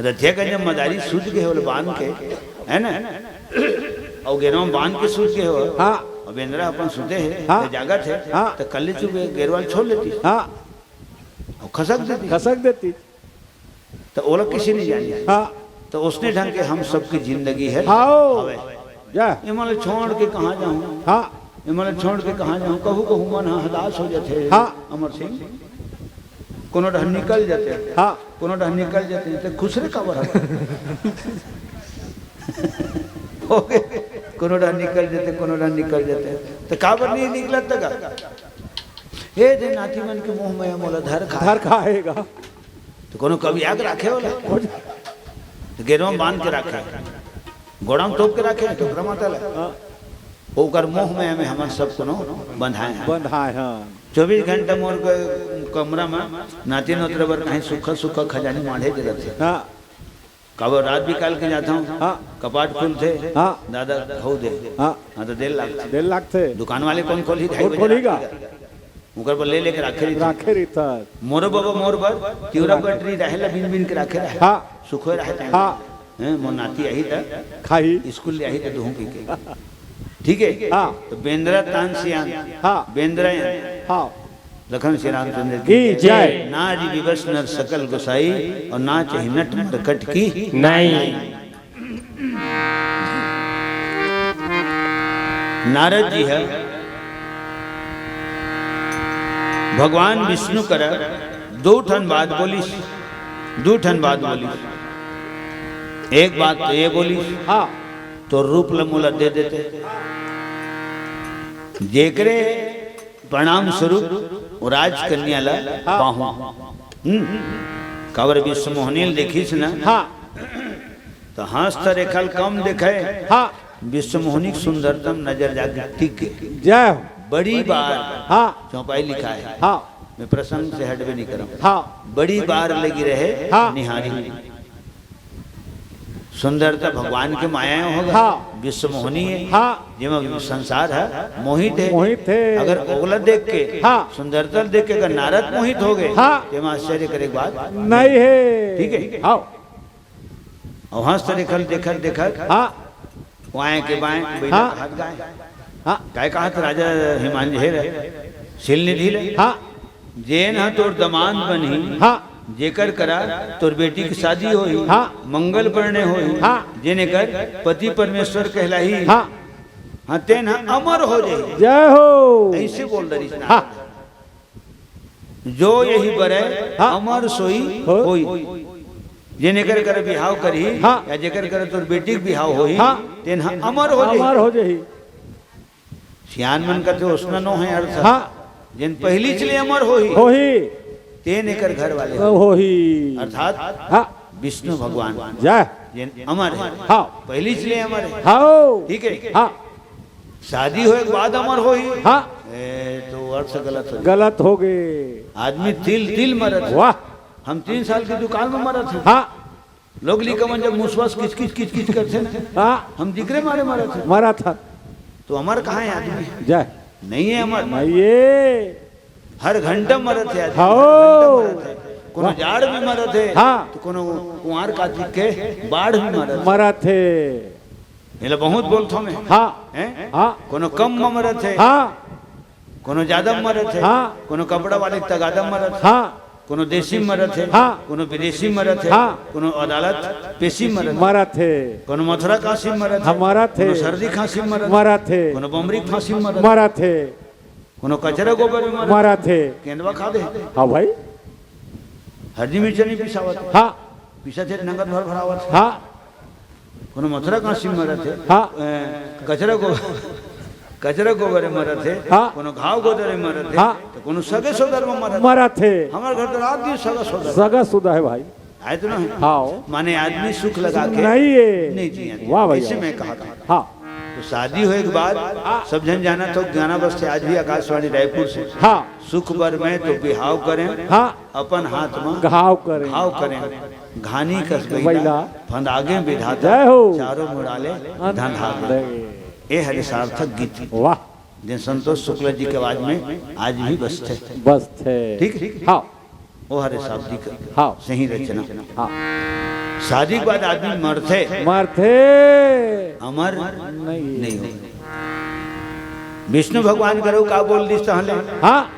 रथिया का जब मदारी सूत गए हो बांध के, है ना? और गेरवा बांध के सूत गए हो। हाँ। और बेंदरा अपन सुते है, हाँ। तो जागत है, हाँ। तो कल्ले चुप गेरवाल छोड़ लेती। हाँ। और खसक देती। खसक देती। तो ओला किसी नहीं जानी। हाँ। तो उसने ढंग के हम सबकी जिंदगी है। हाओ। हवे। जा। ये मतलब छोड़ के कहाँ जाऊँ? हाँ। ये मतलब छोड़ के कहाँ जाऊँ? कहूँ कहूँ मन हाँ हदास हो जाते। हाँ। अमर सिंह, कोनो ढंग निकल जाते। हाँ। कोनो ढंग निकल जाते, तो खुश रे काबर हवे? हो गए। कोनो ढंग निकल जाते, कोनो ढंग निकल जाते, तो काबर नहीं निकलत तक? हे दे नाती मन के मुंह में मोला धर खा। धर खाएगा। तो कोनो कवि आग राखे वाला? तो गेरवा में बांध के राखे, गोड़ा में तोप के राखे, तो ओकरा माता ले। हाँ। ओकर मोह में हमें हमन सब कोनो बंधाए हैं। बंधाए हैं। चौबीस घंटा मोर के कमरा में नाती नोतरे बर कहीं सूखा सूखा खजानी माढ़े के रहते। हाँ। कब रात बिकाल के जाता हूँ, हाँ। कपाट खुलथे, हाँ। दादा खाऊ दे। हाँ। हाँ, तो देर लागथे। देर लागथे। दुकान वाले कौन खोलही? ढाई कौन बजे खोलही रात का? के। ओकर बर ले लेके राखे रहिथे। राखे रहिथे। मोरो बाबा मोर बर तिवरा बटरी रहे ला बिन बिन के राखे रहे। हाँ। सुखोय रहे तें। हाँ। हैं, मोर नाती आही त खाही। स्कूल ले आही त दुहूं पी के। ठीक है? हाँ। तो बेंदरा तान सियान। हाँ। बेंदरा यान। हाँ। लखन श्री रामचंद्र की की जय। नारी विवश नर सकल गोसाई और ना चाही नट मरकट की नाई। नारद जी ह भगवान विष्णु करा दो ठन बात बोलिस, दो ठन बात बोलिस। एक बात तो ये बोलिस, हाँ। तो रूप ल मोला दे देते, जेकरे प्रणाम स्वरूप वो राजकन्या ला हाँ। पाहूं। हम्म। काबर विश्वमोहनी ल देखिस ना, हाँ। तो हंस त रेखा ल कम देखे, हाँ। विश्वमोहनी के सुंदरतम नजर जाके टिक गए। जय हो। बड़ी बार हाँ। चौपाई लिखा है। हाँ। मैं प्रसंग से हटबे नहीं करम। हाँ। बड़ी बार लगी रहे हाँ। निहारी। सुंदरता भगवान के माया होगा। हाँ। विश्वमोहनी है। हाँ। जेमा संसार है, मोहित है। मोहित है। अगर ओला देख के, हाँ। सुंदरता देख के अगर नारद मोहित हो गए, हाँ। तेमा आश्चर्य करे के बात नहीं है। ठीक है। हाँ। अउ हंस तरे खल देखत देखत हाँ। वाएं के बाएं बइला हाँ। कहत गाय। हाँ। काय कहत राजा हिमांजहे रे, शील निधि ले। हाँ। जेन ह तोर दमांद बनही, हाँ। जेकर करा तोर बेटी के शादी होही, हाँ। मंगल परणे होही, हाँ। जेन एकर पति परमेश्वर कहलाही, हाँ। हाँ, तेन ह अमर हो जाही। जय हो। ऐसे बोल दरिस ना। हाँ। जो यही बरे हाँ। अमर सोई हो। होई। जेन एकर कर बिहाव करही हाँ। या जेकर कर तोर बेटी के बिहाव होही, हाँ। तेन ह अमर हो जाही। अमर हो जाही। सियान मन कथे ओसना नो है अर्थ। हाँ। जेन पहिलीच ले अमर होही, होही। तेन एकर घर वाले होही। होही। अर्थात हाँ। विष्णु भगवान जय। जेन अमर है, हाँ। पहिलीच ले अमर है। हाँ। ठीक है? हाँ। शादी होए के बाद अमर होही। हाँ। ए, तो अर्थ गलत हो गया। गलत हो गए। आदमी तिल तिल मरत है। वाह। हम तीन साल की दुकान में मरत है। हाँ। लोग लिखा मन जब मुसवास किच किच किच किच करते ना, हाँ। हम जिक्रे मारे मरत है। मरत है। तो अमर कहाँ है आदमी? जय। नहीं है अमर। नहीं है। हर घंटा मरत है आदमी, हाँ। हर घंटा मरत है। कोनो जाड़ में मरत है, हाँ। तो कोनो कुंवार कातिक के बाढ़ में मरत है। मरत है। ये ला बहुत बोलथो मैं। हाँ। हैं? हाँ। कोनो कम में मरत है। हाँ। कोनो ज्यादा मरत है। हाँ। कोनो कपड़ा वाले के तगादा मरत है। हाँ। कोनो देसी मरत है। हाँ। कोनो विदेशी मरत है। हाँ। कोनो अदालत पेशी मरत है। मरत है। कोनो मथुरा काशी मरत है। हाँ, मरत है। कोनो सर्दी खांसी मरत है। मरत है। कोनो बमरी फांसी मरत है। मरत है। कोनो कचरा गोबर में मरत मरत है। केंदवा खा दे। हाँ भाई। हरदी मिर्चा नहीं पिसावत। हाँ। पिसा थे नंगत भर भरावत। हाँ। कोनो मथुरा काशी मरत है। हाँ। ए, कचरा गो-, कचरा गोबर में मरत है। हाँ। कोनो घाव गोदर में मरत है। हाँ। तो कोनो सगे सोदर में मरत है। मरत है। हमारे घर तो रात दिन सगा सोदर। सगा सोदा है भाई। आए तो ना है? हाँ। माने आदमी सुख लगा के नहीं है। नहीं जिया। वाह भाई, ऐसे वाह। मैं कहा था। हाँ। तो शादी होए के बाद हाँ। सब जन जाना तो गाना बजथे आज भी आकाशवाणी रायपुर से। हाँ। सुख बर में तो बिहाव करें, हाँ। अपन हाथ में घाव करें। घाव करें। घानी कस बइला, बइला। फंदागे विधाता, जय हो। चारों मुड़ाले हाँ। धंधा दे। ए हरे सार्थक गीत। वाह। जेन संतोष शुक्ला जी के आवाज में आज भी बजथे। बजथे। ठीक? हाँ। ओ हरे शाब्दिक हाँ। सही रचना। हाँ। शादी के बाद आदमी मरथे। मरथे। अमर नहीं। नहीं हो। विष्णु भगवान करो का बोल दिस तहले? हाँ।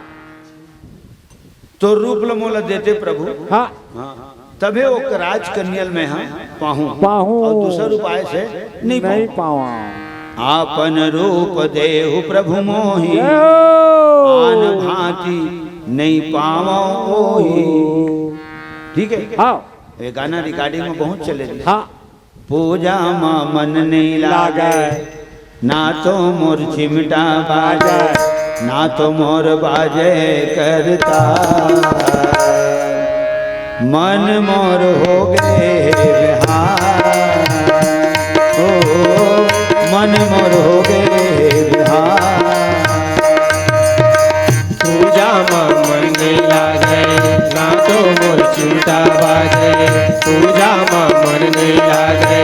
तो रूप ल मोला देते प्रभु। हाँ। हाँ। तभे ओ राजकन्या ल मैं हा पाहूँ। पाहूँ। अउ दूसर उपाय से नहीं नहीं पाहूँ। पावा। आपन रूप देहु प्रभु मोहि, जय हो। आन भांति नहीं पावो ओहि। ठीक है? हाँ। ये गाना recording में बहुत चले जी। हाँ। पूजा मा मन नहीं लागे, लागे। ना तो मोर चिमटा बाजे, ना तो मोर बाजे करता। मन मोर हो गे बेहाल, ओ, मन मोर हो गे बेहाल। पूजा मा मन नहीं लागे, ना तो मोर चिमटा बाजे। पूजा मा मन नहीं लागे,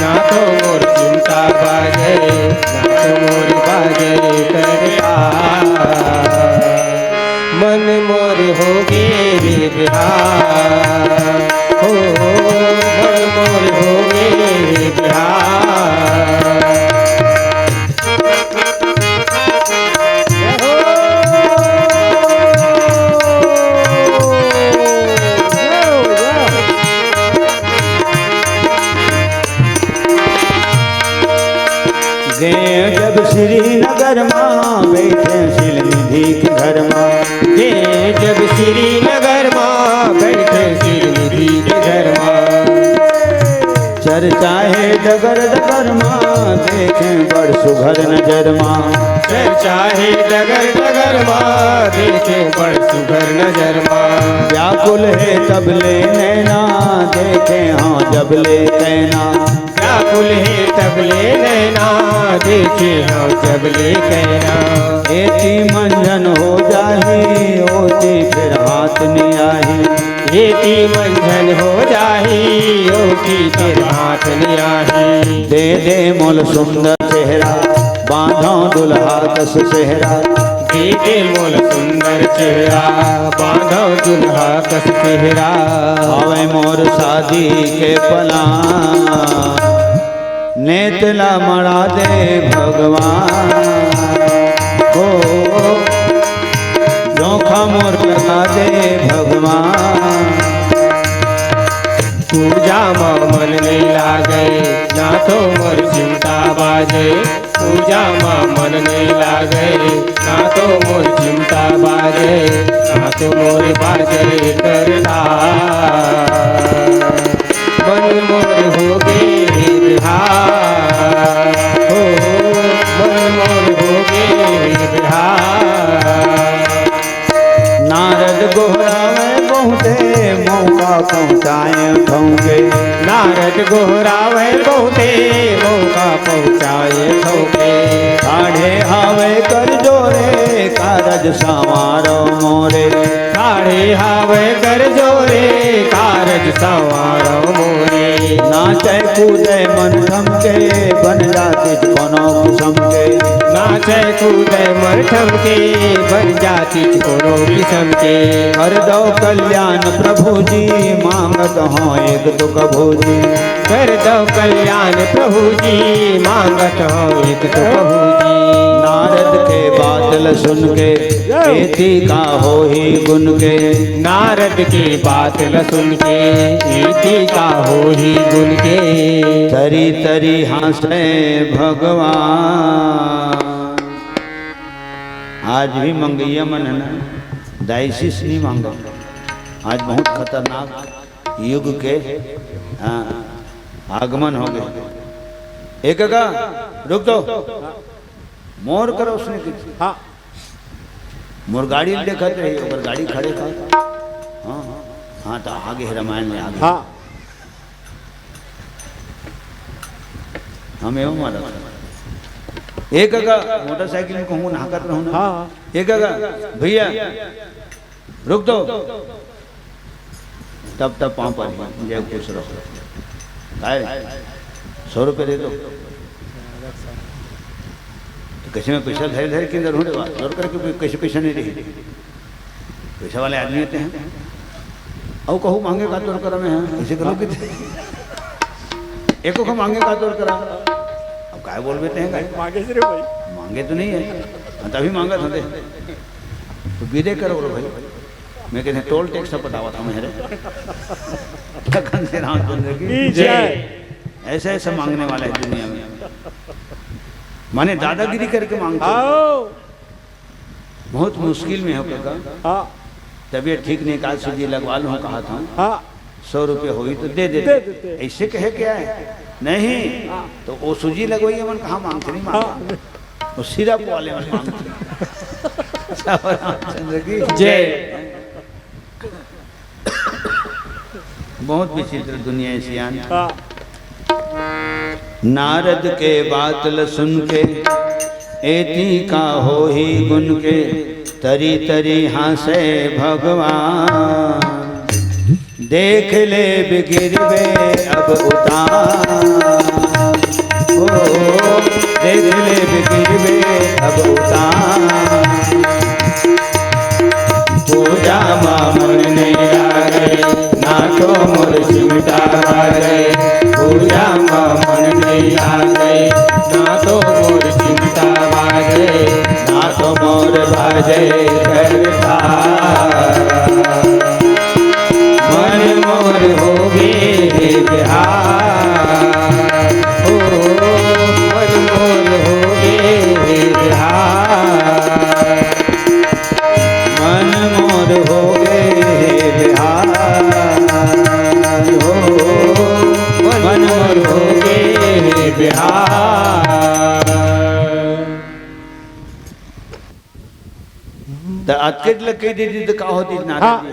ना तो मोर चिमटा बाजे, ना तो मोर बाजे करता। मन मोर हो गे रे बेहाल, हो, मन मोर हो गे रे बेहाल। गए जब श्रीनगर मा, बैठे शील निधि के घर मा। गए जब श्रीनगर मा, बैठे शील निधि के घर मा। चर्चा हे डगर डगर मा, देखे बड़ सुघर नजर मा। चर्चा हे डगर डगर मा, देखे बड़ सुघर नजर मा। व्याकुल हे तब ले नैना, देखे हाँ जब ले कैना। व्याकुल हे तब ले नैना, देखे हाँ जब ले कैना। एती मंझन हो जाही, ओती फिर हाथ नहीं आही। एती मंझन हो जाही, ओती फिर हाथ नहीं आही। दे दे मोल सुंदर चेहरा, बांधो दुल्हा कस सेहरा। देखे मोला सुंदर चेहरा, बांधव दुल्हा कस सेहरा। आवे मोर शादी के पलान, नेत ला मड़ा दे भगवान। ओ, धोखा मोर लगा दे भगवान। पूजा म मन नइ लागे, ना तो मोर चिमटा बाजे। पूजा म मन नइ लागे, ना तो मोर चिमटा बाजे, ना तो मोर बाजे करताल। मन मोर होगे हे बेहाल, हो, मन मोर होगे हे बेहाल। नारद गोहरावे बहुते, मौका पहुँचाए ठौके। नारद गोहरावे बहुते, मौका पहुँचाए ठौके। ठाढ़े हावे कर जोरे, कारज संवारो मोरे। ठाढ़े हावे कर जोरे, कारज संवारो मोरे। नाचे कूदे मन ठमके, बन जातिस कोनो किसम के। नाचे कूदे मन ठमके, बन जातिस कोनो किसम के। कर दव कल्याण प्रभु जी, मांगत हौं एक तुक भोजी। कर दव कल्याण प्रभु जी, मांगत हौं एक तुक भोजी। नारद के बात ल सुन के, एती का होही गुन के। नारद के बात ल सुन के, एती का होही गुन के। तरी तरी हाँसे भगवान। आज भी मंगइया मन हे ना, डायलिसिस नइ मांगत। आज बहुत खतरनाक युग के, हाँ, आगमन होगे। ए कका, रुक तो। मोर करा उसने की। हाँ। मोर गाड़ी ल देखत रही, ओकर गाड़ी खड़े था। हाँ, हाँ। हाँ, त आगे हे रामायण में आगे। हाँ। हम एवं मारा था। ए कका, मोटरसाइकिल में कहूँ हाँकत रहूँ ना। हाँ, हाँ। ए कका, भैया, रुक तो। तब तब पाँव पर ही, जय खुश रहो। काय? सौ रुपये दे दो। तो कैसे में पैसा धरे धरे किंदर होने वाला, जोर करके कोई कैसे पैसा नहीं रही। पैसा वाले आदमी होते हैं। अउ कहूँ मांगे का तोर करा में है, ऐसे करो कि एको को मांगे का तोर करा। अब काय बोल देते हैं, काय? मांगे से रे भाई। मांगे तो नहीं है, हाँ, तभी मांगा था दे। तो विदे करो रे भाई। मैं कहते टोल टैक्स पटावा था मेरे। लखन से रामचंद्र की की जय। जय। ऐसे ऐसे मांगने वाले हैं दुनिया में, माने दादागिरी करके मांगते हैं। आओ। बहुत मुश्किल में हो कका। हाँ। तबीयत ठीक नहीं, काल सूजी लगवा लूँ कहा था। हाँ। सौ रुपये होई तो दे देते। दे देते। ऐसे कहे क्या है? नहीं। हाँ। तो वो सूजी लगवाइए मन कहाँ मांगते नहीं मांगते। हाँ। वो सिरप वाले मन मांगते। रामचंद्र की जय। बहुत विचित्र दुनिया है सियान। हाँ। नारद के बात ल सुन के, एती का होही गुन के, तरी तरी हाँसे भगवान। देख ले बिगिरबे अब उतान, ओ, देख ले बिगिरबे अब उतान। पूजा मा मन नहीं लागे, ना तो मोर चिमटा बाजे। पूजा मा मन नहीं लागे, ना तो मोर चिमटा बाजे, ना तो मोर बाजे करताल। मन मोर होगे हे बेहाल, ओ, मन मोर होगे हे बेहाल। मन मोर होगे हे बेहाल, हो, मन मोर होगे हे बेहाल। त अतके ल कहि देती त का होतिस नारद हाँ। जी?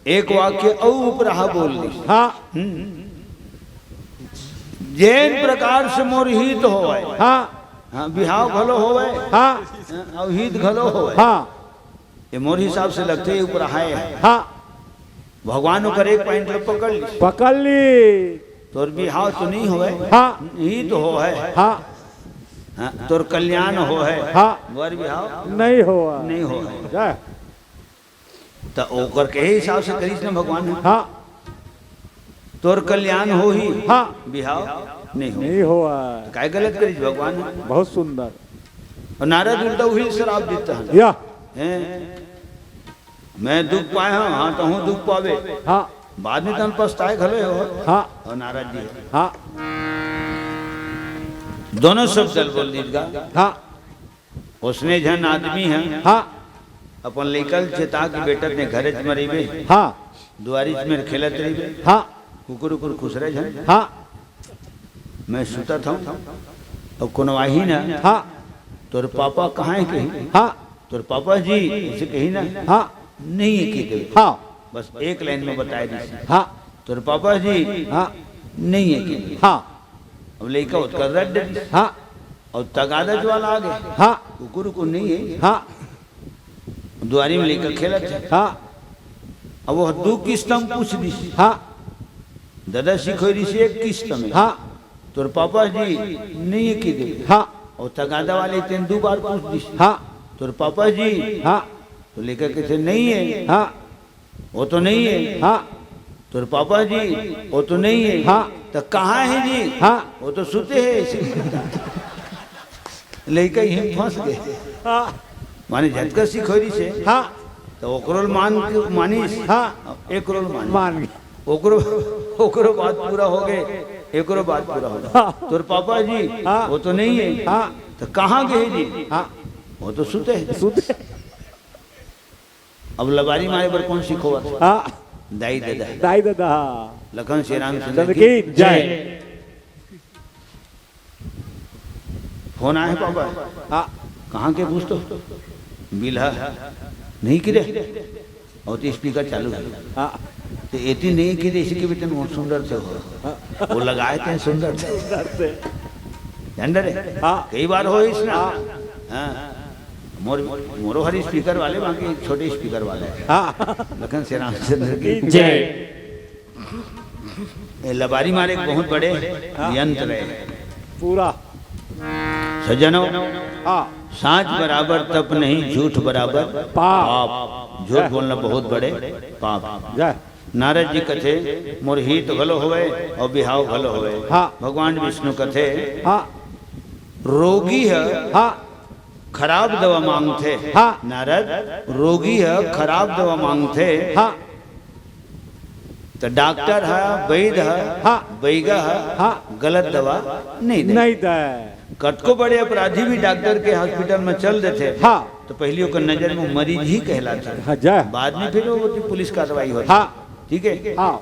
एक वाक्य अउ उपराहा बोल दिस। हाँ। हम्म। जेन प्रकार से मोर हित होवय। हाँ। हाँ, बिहाव घलो होवय। हाँ। अउ हित घलो होवय। हाँ। ये मोर हिसाब से लगथे, ये उपराहा हे। हाँ। भगवान ओकर एक point ल पकड़ लिस। पकड़ लिस। तोर बिहाव तो नहीं होवय। हाँ। हित होवय। हाँ। हाँ, तोर कल्याण हो है। हाँ। बर बिहाव नहीं हो है। नहीं हो है। जय। त ओकर के हिसाब से करिस न भगवान ह। हाँ। तोर कल्याण होही। हाँ। बिहाव नहीं हो। नहीं हो है। त काय गलत करिस भगवान ह? बहुत सुंदर। अउ नारद उल्टा उही श्राप देता है। या। हैं? मैं दुख पाए हंव, हाँ, तहूँ दुख पाबे। हाँ। बाद में तहन पछताए घलो हो। हाँ। अउ नारद जी। हाँ। दोनों शब्द ल बोल दीस गा। हाँ। ओसने झन आदमी ह। हाँ। अपन लइका ल चेता के बेटा तें घरेच म रहिबे। हाँ। दुआरिच मेर खेलत रहिबे। हाँ। कुकुर उकुर खुसरे झन। हाँ। मैं सुतत हंव, अउ कोनो आही ना। हाँ। तोर पापा कहाँ हे कही? हाँ। तोर पापा जी, अइसे कही ना। हाँ। नहीं हे कही देबे। हाँ। बस एक लाइन में बताए दिस। हाँ। तोर पापा जी। हाँ। नहीं हे कही देबे। हाँ। अब लइका ओतका रट दिस। हाँ। अउ तगादा वाला आगे। हाँ। कुकुर उकुर नहीं हे। हाँ। दुआरी में लइका खेलत हे। हाँ। अब वो दू किस्त म पूछ दिस। हाँ। ददा सिखोय रिहिसे एक किस्त में। हाँ। तोर पापा जी नहीं हे कही देबे। हाँ। अउ तगादा वाले तेन दू बार पूछ दिस। हाँ। तोर पापा जी। हाँ। त लइका कथे नहीं हे। हाँ। वो तो नहीं हे। हाँ। तोर पापा जी, वो तो नहीं हे। हाँ। त कहाँ हे जी? हाँ। वो तो सुते हे। लइका इही फंस गे। हाँ। माने जतका सिखोय रिहिसे। हाँ। त ओकरो ल मान के मानिस। हाँ। एकरो ल मान। मान गे। ओकरो, ओकरो बात पूरा हो गे, एकरो बात पूरा हो गे। हाँ। तोर पापा जी, हाँ। वो तो नहीं हे। हाँ। त कहाँ गे हे जी? हाँ। वो तो सुते हे। सुते। अब लबारी मारे बर कोन सिखोवत? हाँ। दाई ददा। दाई ददा, हाँ। लखन श्री रामचंद्र चंद्र की की जय। फोन आए पापा। हाँ। कहाँ के पूछ तो? बिल्हा। नहीं कही दे। अउ त स्पीकर चालू हे। हाँ। त एती नहीं कही दे, इसी के भी तेन बहुत सुंदर थे हो। हाँ। वो लगाए तेन सुंदर थे। सुंदर थे। जान डरे? हाँ। कई बार होइस ना। हाँ। हाँ। मोर, मोरो हर स्पीकर वाले, बाकी छोटे स्पीकर वाले। हाँ। लखन श्री रामचंद्र की जय। ये लबारी मारे एक बहुत बड़े हाँ। यंत्र हे। पूरा। सज्जनों, हाँ। साँच बराबर तप नहीं, झूठ बराबर पाप। पाप। झूठ बोलना बहुत बड़े पाप। जय। नारद जी कथे, मोर हित घलो होवय अउ बिहाव घलो होवय। हाँ। भगवान विष्णु कथे, हाँ। रोगी ह हाँ। खराब दवा मांगथे। हाँ। नारद, रोगी ह खराब दवा मांगथे। हाँ। त डॉक्टर ह, वैद्य ह, हाँ। बैगा ह, हाँ। गलत दवा नहीं दे। नहीं दे। कतको बड़े अपराधी भी डॉक्टर के हॉस्पिटल में चल देथे। हाँ। त पहिली ओकर नजर में मरीज ही कहलाथे। हाँ, जय। बाद में फिर वो पुलिस कार्रवाई होथे। हाँ। ठीक हे? हाँ।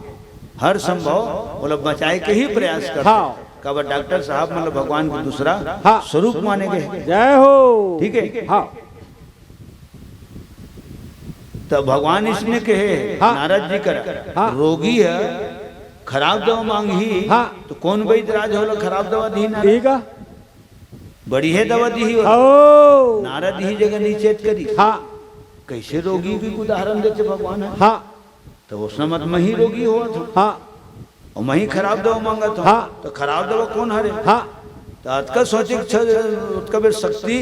हर संभव ओला बचाए के ही प्रयास करथे। हाँ। काबर डॉक्टर साहब मतलब भगवान के दूसरा हाँ। स्वरूप माने गे हे। जय हो। ठीक हे? हाँ। त भगवान इसने कहे हाँ। नारद जी करा, हाँ। रोगी ह खराब दवा मांगही, हाँ। त कोन वैद्य राज ह ओला खराब दवा दिही नारद? ठीक हे। बढ़िया दवा दिही ओला। ओ। नारद इही जगह निषेध करिस। हाँ। कइसे रोगी के उदाहरण देथे भगवान ह? हाँ। त ओसना मत मही रोगी होवत हंव। हाँ। अउ मही खराब दवा मांगत हंव। हाँ। त खराब दवा कोन हरे? हाँ। त अतका सोचे के छ-, ओतका बेर शक्ति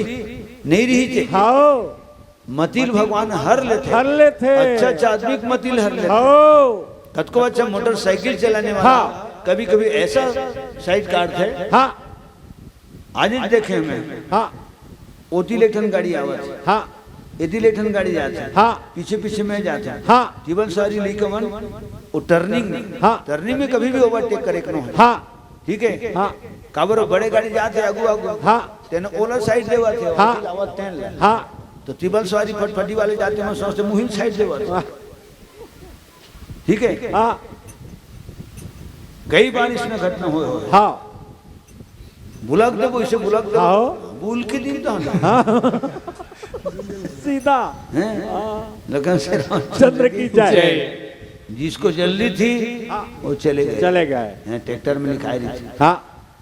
नहीं रिहिसे। हाँ। मति ल भगवान हर लेथे। हर लेथे। अच्छा, अच्छा आदमी के मति ल हर लेथे। हाँ। कतको अच्छा मोटरसाइकिल चलाने वाला हाँ। कभी-कभी ऐसा साइड काटथे। हाँ। आज ही देखे मैं। हाँ। ओती ले ठन गाड़ी आवत हे। हाँ। एती ले ठन गाड़ी जात हे। हाँ। पीछे पीछे मैं जात हंव। हाँ। टेबल सवारी लइका मन, वो टर्निंग में, हाँ। टर्निंग में कभी भी ओवरटेक करे के नो हे। हाँ। ठीक हे? हाँ। काबर वो बड़े गाड़ी जात हे आगू आगू। हाँ। तेन ओला साइड देवत हे, हाँ। ओती ल आवत तेन ला। हाँ। त टेबल सवारी फटफटी वाले जाथे, मैं सोचथंव मुही ल साइड देवत हे। वाह। ठीक हे? हाँ। कई बार इसने घटना होय होय। हाँ। बुलक देबो, इसे बुलक देबो। हाँ। बुल के दिन तो हम। हाँ। सीधा। हैं? हाँ। लखन श्री रामचंद्र चंद्र की की जय। जय। जिसको जल्दी थी, हाँ। वो चले गए। चले गए। हैं, ट्रैक्टर में लिखाई रही थी। हाँ।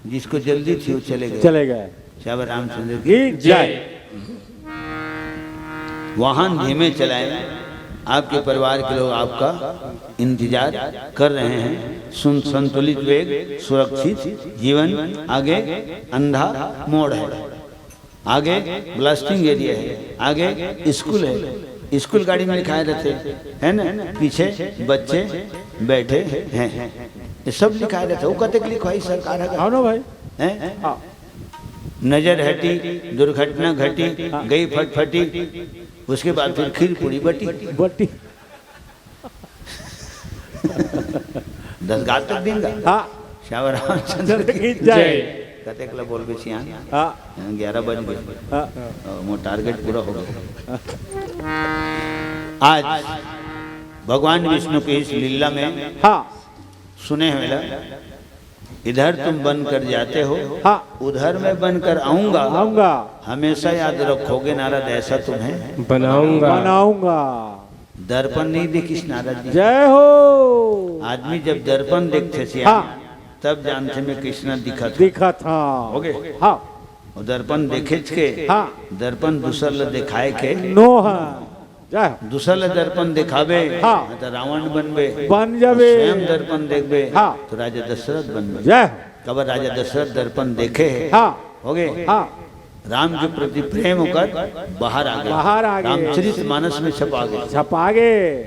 जिसको जल्दी थी, वो चले गए। चले गए। श्यावर रामचंद्र की की जय। वाहन धीमे चलाएं, आपके परिवार के लोग आपका इंतजार कर रहे हैं। सुन, संतुलित वेग, सुरक्षित जीवन, आगे अंधा मोड़ है। आगे ब्लास्टिंग एरिया है, आगे स्कूल है, स्कूल गाड़ी में लिखाए रहते हैं ना, पीछे बच्चे बैठे हैं, ये सब लिखाए रहते हैं। वो कतेक लिखवाई सरकार है? हाँ ना भाई। हैं? हाँ। नजर हटी, दुर्घटना घटी, हाँ। गई फटफटी, उसके बाद फिर खीर पूरी बटी। बटी। दस गात तक दिन का। हाँ। श्याम रामचंद्र की जय। कतेक ला बोलबे सियान। हाँ। ग्यारह बज गए। हाँ। और वो टारगेट पूरा हो गया। आज भगवान विष्णु की इस लीला में हाँ। सुने हुए ला, इधर तुम बन कर जाते हो, हाँ। उधर मैं बन कर आऊंगा। आऊंगा। हमेशा याद रखोगे नारद, ऐसा तुम्हें बनाऊंगा। बनाऊंगा। दर्पण नहीं देखिस नारद जी। जय हो। आदमी जब दर्पण देखथे सियान, हाँ। तब जानथे मैं कृष्णा दिखत हूँ। दिखत हूँ। हो गए? हाँ। वो दर्पण देखेच के, हाँ। दर्पण दूसर ल दिखाए के। नो है। जय हो। दूसर ल दर्पण दिखाबे, हाँ। त रावण बनबे। बन जाबे। स्वयं दर्पण देखबे, हाँ। तो राजा दशरथ बनबे। जय हो। काबर राजा दशरथ दर्पण देखे हे। हाँ। हो गए? हाँ। राम के प्रति प्रेम ओकर बाहर आ गए। बाहर आ गए। रामचरित मानस में छपा गए। छपा गए।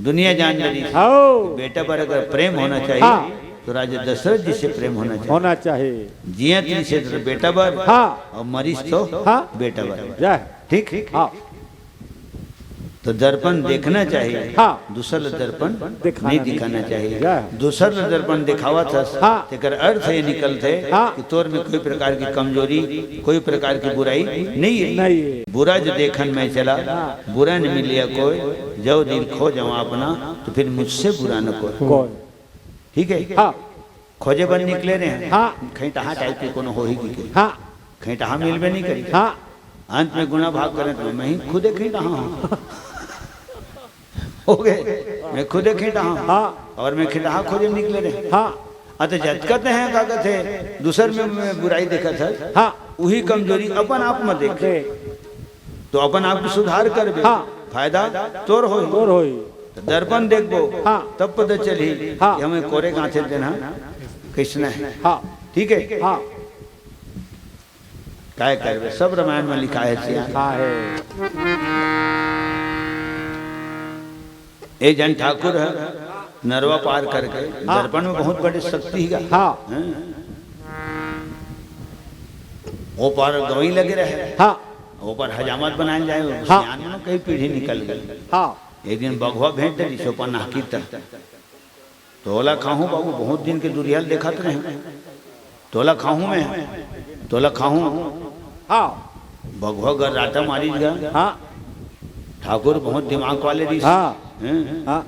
दुनिया जान डरिस। हो। बेटा बर अगर प्रेम होना चाहिए, हाँ। तो राजा दशरथ जी से प्रेम होना चाहिए। होना चाहिए। जियत रिहिस त बेटा बर, हाँ। और मरिस तो हाँ। बेटा बर। जय। ठीक? हाँ। तो दर्पण देखना चाहिए, हाँ। दूसर ल दर्पण दिखाना नहीं दिखाना चाहिए। जय। दूसर ल दर्पण दिखावत हस, हाँ। तेकर अर्थ ये निकलथे हाँ। कि तोर में कोई प्रकार की कमजोरी, कोई प्रकार की बुराई नहीं है। नहीं है। बुरा जो देखन में चला, हाँ। बुरा न मिलिया कोई, जो दिल खोजवं अपना, तो फिर मुझसे बुरा न कोई। कोई। ठीक है? हाँ। खोजे बर निकले रहे हैं। हाँ। खैंटहा टाइप के कोनो होही कि के। हाँ। खैंटहा मिलबे नहीं करी। हाँ। अंत में गुणा भाग करें तो मैं ही खुदे खैंटहा हूँ। हो गए, मैं खुदे खैंटहा हूँ। हाँ। और मैं खैंटहा खोजे निकले रहे। हाँ। अत जतका ते हैं का कथे, दूसर में, में बुराई देखत है। हाँ। वही कमजोरी अपन आप में देख। देख। तो अपन आप के सुधार करबे। हाँ। फायदा तोर होही। तोर होही। तो दर्पण देखबो, हाँ। तब पता चलही हाँ। कि हमें कोरे गांठे देना कृष्ण है। हाँ। ठीक है? हाँ। काय करबे, सब रामायण में लिखा है सिया। लिखा है। ए जन ठाकुर है, नरवा पार करके, हाँ। दर्पण में बहुत बड़ी शक्ति है। हाँ। हैं? वो पार गवई लगे रहे। हाँ। वो पार हजामत बनाए जाए, हाँ। सियान में कई पीढ़ी निकल गई। हाँ। एक दिन बघवा भेंट डरिस, ओपन नाकी त। तोला खाहूं बाबू, बहुत दिन के दुरिहा ल देखत रहे। तोला खाहूं मैं, तोला खाहूं। हाँ। बघवा गर्राटा मारिस गा। हाँ। ठाकुर बहुत दिमाग वाले रिहिस। हाँ। हैं? हाँ।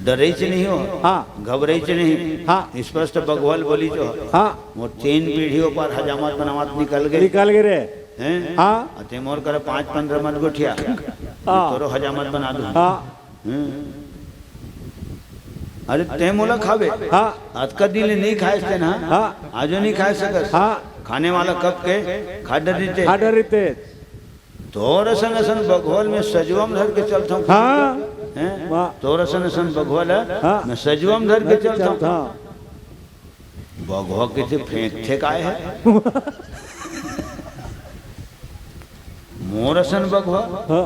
डरइच नहीं हो। हाँ। घबरइच नहीं। हाँ। स्पष्ट बघवा ल बोलिस हो। हाँ। मोर तीन पीढ़ी ओ पार हजामत बनावत निकल गए। निकल गए रे। हैं? हाँ। अते मोर करा पाँच पंद्रह मत गोठिया। हाँ। तोरो हजामत बना दूं। हाँ। हम्म। अरे, तैं मोला खाबे? हाँ। अतका दिन ले नहीं खाएस तेन, हाँ? हाँ। आजो नहीं खाए सकस। हाँ। खाने वाला कब के खा डरिस ते। खा डरिस ते। तोर असन असन बघवा ल मैं सजवा म धर के चलथंव। हाँ। हैं? वाह। तोर असन असन बघवा ल हाँ। मैं सजवा म धर के धर के चलथंव। चलथंव। बघवा कथे फेंकथे काय हे? मोर असन बघवा? हाँ।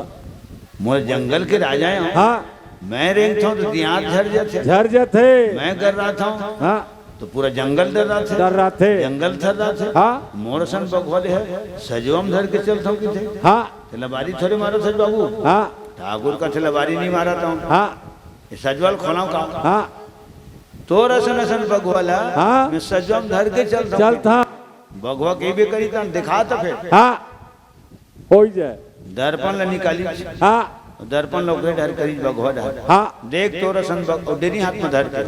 मोर जंगल के राजा हंव। हाँ। मैं रेंगथंव त दियात झर जाथे। झर जाथे। मैं गर्राथंव। हाँ। त पूरा जंगल डर्राथे। डर्राथे। जंगल थर्राथे। हाँ। मोर असन बघवा ले हे, सजवा म धर के चलथंव कथे। हाँ। त लबारी थोरे मारथस बाबू। हाँ। ठाकुर कथे लबारी नहीं मारत हंव। हाँ। ये सजवा ल खोलंव का? हाँ। तोर असन असन बघवा ल हाँ। मैं सजवा म धर के चलथंव। चलथंव। बघवा कहिबे करिस त देखा त फेर। हाँ। होई जाए। दर्पण ल निकालिस। हाँ। दर्पण ल ओकरे डहर करिस बघवा डहर। हाँ। देख तोर असन बघ-, ओ डेरी हाथ में धर के।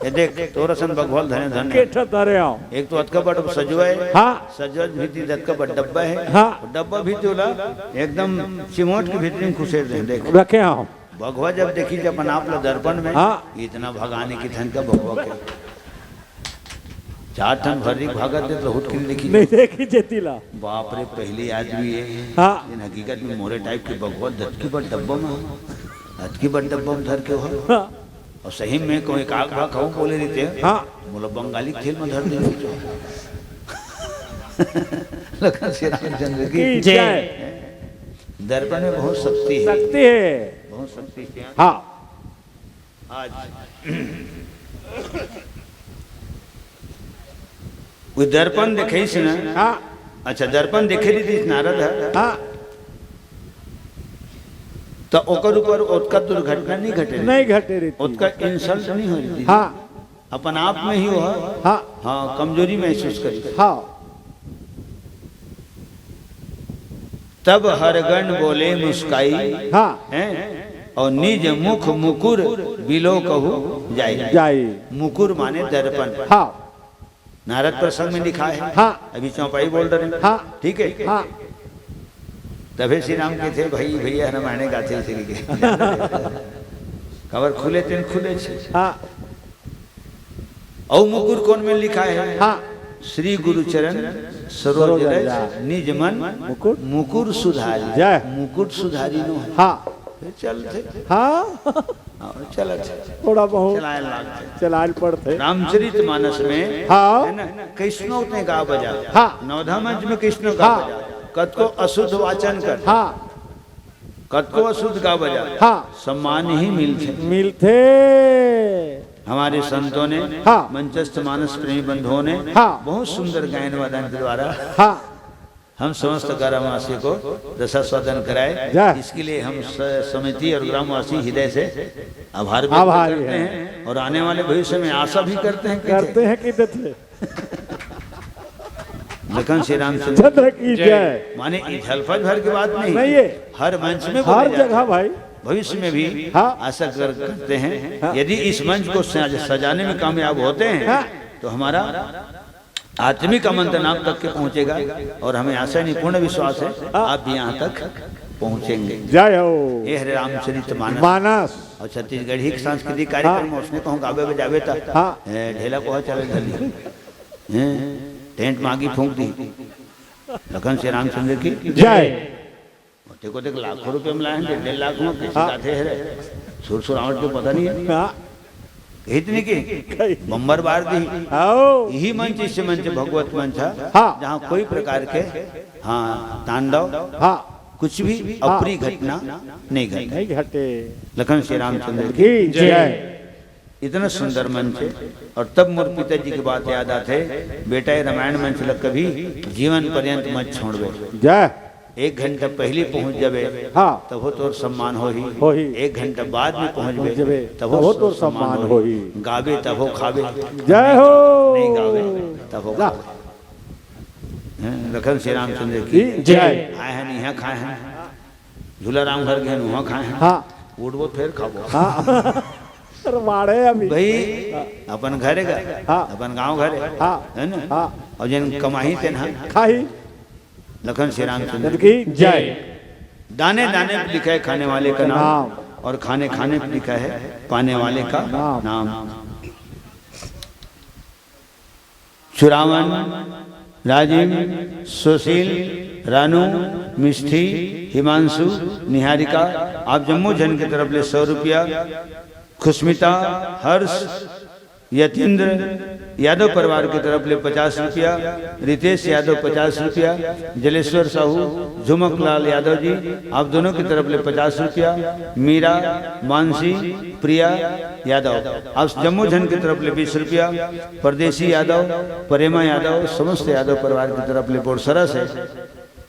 ये देख तोर असन बघवा ल धरे धरे। के ठा धरे हंव। एक तो अतका बड़ सजवा हे। हाँ। सजवा भीतरी अतका बड़ डब्बा हे। हाँ। डब्बा भीतरी ओला एकदम चिमोट के भीतरी में खुसेर दे, देख। रखे हंव। बघवा जब देखिस अपन आप ल दर्पण में, हाँ। इतना भगाने की थन का बघवा के। चार ठन भर्री भागत देख लहुट के नहीं देखिस। नहीं देखिस जेती ला। बाप रे, पहली आदमी हे। हाँ। इन हकीकत में मोरे टाइप के बघवा दतकी बर डब्बा में, अतकी बर डब्बा में धर के हो। हाँ। और सही में कोई काग भाग कहूँ बोले रहिते, हाँ। मोला बंगाली खेल में धर दे रहिते। लखन श्री रामचंद्र की। की जय। दर्पण में बहुत शक्ति है। शक्ति है। बहुत शक्ति है। हाँ। आज वो दर्पण देखे से ना। हाँ। अच्छा, दर्पण देखे रहितिस नारद ह। हाँ। तो ओकर ऊपर ओतका दुर्घटना नहीं घटे रहितिस। नहीं घटे रहितिस। ओतका insult नहीं हो रहितिस। हाँ। अपन आप में ही वो ह। हाँ। हाँ, कमजोरी महसूस करी। हाँ। तब हर गण बोले मुस्काई। हाँ। हैं? और निज मुख मुकुर बिलो कहु जाई। जाई। मुकुर माने दर्पण। हाँ। नारद प्रसंग में लिखा है। हाँ। अभी चौपाई बोल रहे हैं। हाँ। ठीक है। हाँ। तभे श्री राम कहते, भाई, भैया रामायणे गाथे इसी के। कवर खुले तेन खुले छे। हाँ। और मुकुर कौन में लिखा है? हाँ। श्री गुरु चरण सरोज सरोज रज रज। निज मन मुकुट। मुकुर सुधारी। जय। मुकुट सुधारी नो है। हाँ। फिर चल थे। हाँ। और चलत है। थोड़ा बहुत। चलाए लाग थे। चलाए पड़ते। रामचरित मानस में, हाँ। है ना, कृष्णो ने गा बजा। हाँ। नवधा मंच में कृष्णो गा हाँ। बजा। कतको अशुद्ध वाचन कर। हाँ। कतको अशुद्ध गा बजा। हाँ। सम्मान ही मिलते। मिलते। हमारे संतों ने, हाँ। मंचस्थ मानस प्रेमी बंधुओं ने हाँ। बहुत सुंदर गायन वादन के द्वारा हाँ। हम समस्त ग्रामवासी को रसास्वादन कराए। जय। इसके लिए हम स-, समिति और ग्रामवासी हृदय से आभार व्यक्त आभारी करते हैं। हैं। और आने वाले भविष्य में आशा भी करते हैं कि करते हैं कि देते। लखन श्री रामचंद्र चंद्र की जय। माने ये झलफल भर की बात नहीं। नहीं है। हर मंच में हर बोले जाते जगह हैं। भाई। भविष्य में भी हाँ। आशा कर, करते हैं। हाँ। यदि इस मंच को सज-, सजाने में कामयाब होते हैं, हाँ। तो हमारा आत्मिक अमंत नाम तक के पहुंचेगा। और हमें आशा नहीं, पूर्ण विश्वास है, हाँ। आप भी यहाँ तक पहुंचेंगे। जय हो। ये हरे रामचरित मानस। मानस। और छत्तीसगढ़ी के सांस्कृतिक कार्यक्रम हाँ। में उसने कहूँ गावे बजावे था। हाँ। ए, ढेला कोहा चले धली। हैं? टेंट मागी फूंक दी। लखन श्री रामचंद्र की जय। देखो, देख, लाखों रुपये में लाए हैं, डेढ़, डेढ़ लाख में कैसे हाँ। जाते हैं रे? सुर सुरावट के पता नहीं है। हाँ। इतनी की कहीं। बम्बर बार दी। आओ। यही मंच, इस मंच, भगवत मंच है, हाँ। जहाँ कोई प्रकार के, हाँ, तांडव, हाँ। कुछ भी हाँ। अप्रिय घटना नहीं घटे। नहीं घटे। लखन श्री रामचंद्र की की जय। जय। इतना सुंदर मंच है। और तब मोर पिताजी की बात याद आते, बेटा, ये रामायण मंच लग कभी जीवन पर्यंत मत छोड़बे। जय। एक घंटा पहले पहुंच जाबे, हाँ। तभो तोर सम्मान होही। होही। एक घंटा बाद में पहुंचबे, पहुंचबे, तभो तभो तोर सम्मान सम्मान होही। होही। गाबे तभो खाबे। जय हो। नहीं गाबे तभो जा। खाबे। हैं, लखन श्री रामचंद्र की की जय। आए हैं, यहाँ खाए हैं। झूला राम घर गए, वहाँ खाए हैं। हाँ। उठबो फिर खाबो। हाँ। अरे मारे अभी। भाई, अपन घरे का, हाँ। अपन गांव घरे, हाँ। है ना? हाँ। और जिन कमाही तेन हा खाही। लखन श्री रामचंद्र की जय। दाने दाने पे लिखा है खाने वाले का नाम, नाम। और खाने खाने पे लिखा है पाने वाले का नाम। नाम। चुरावन, राजिम, सुशील, रानू, मिष्ठी, हिमांशु, निहारिका, आप जम्मो झन के तरफ ले सौ रुपया, खुशमिता, हर्ष, यतीन्द्र यादव परिवार के तरफ ले पचास रुपया, रितेश यादव पचास रुपया, जलेश्वर साहू, झुमक लाल यादव जी, आप दोनों की तरफ ले पचास रुपया, मीरा, मानसी, प्रिया यादव, आप जम्मो झन की तरफ ले बीस रुपया, परदेसी यादव, प्रेमा यादव, समस्त यादव परिवार की तरफ ले बोरसरा से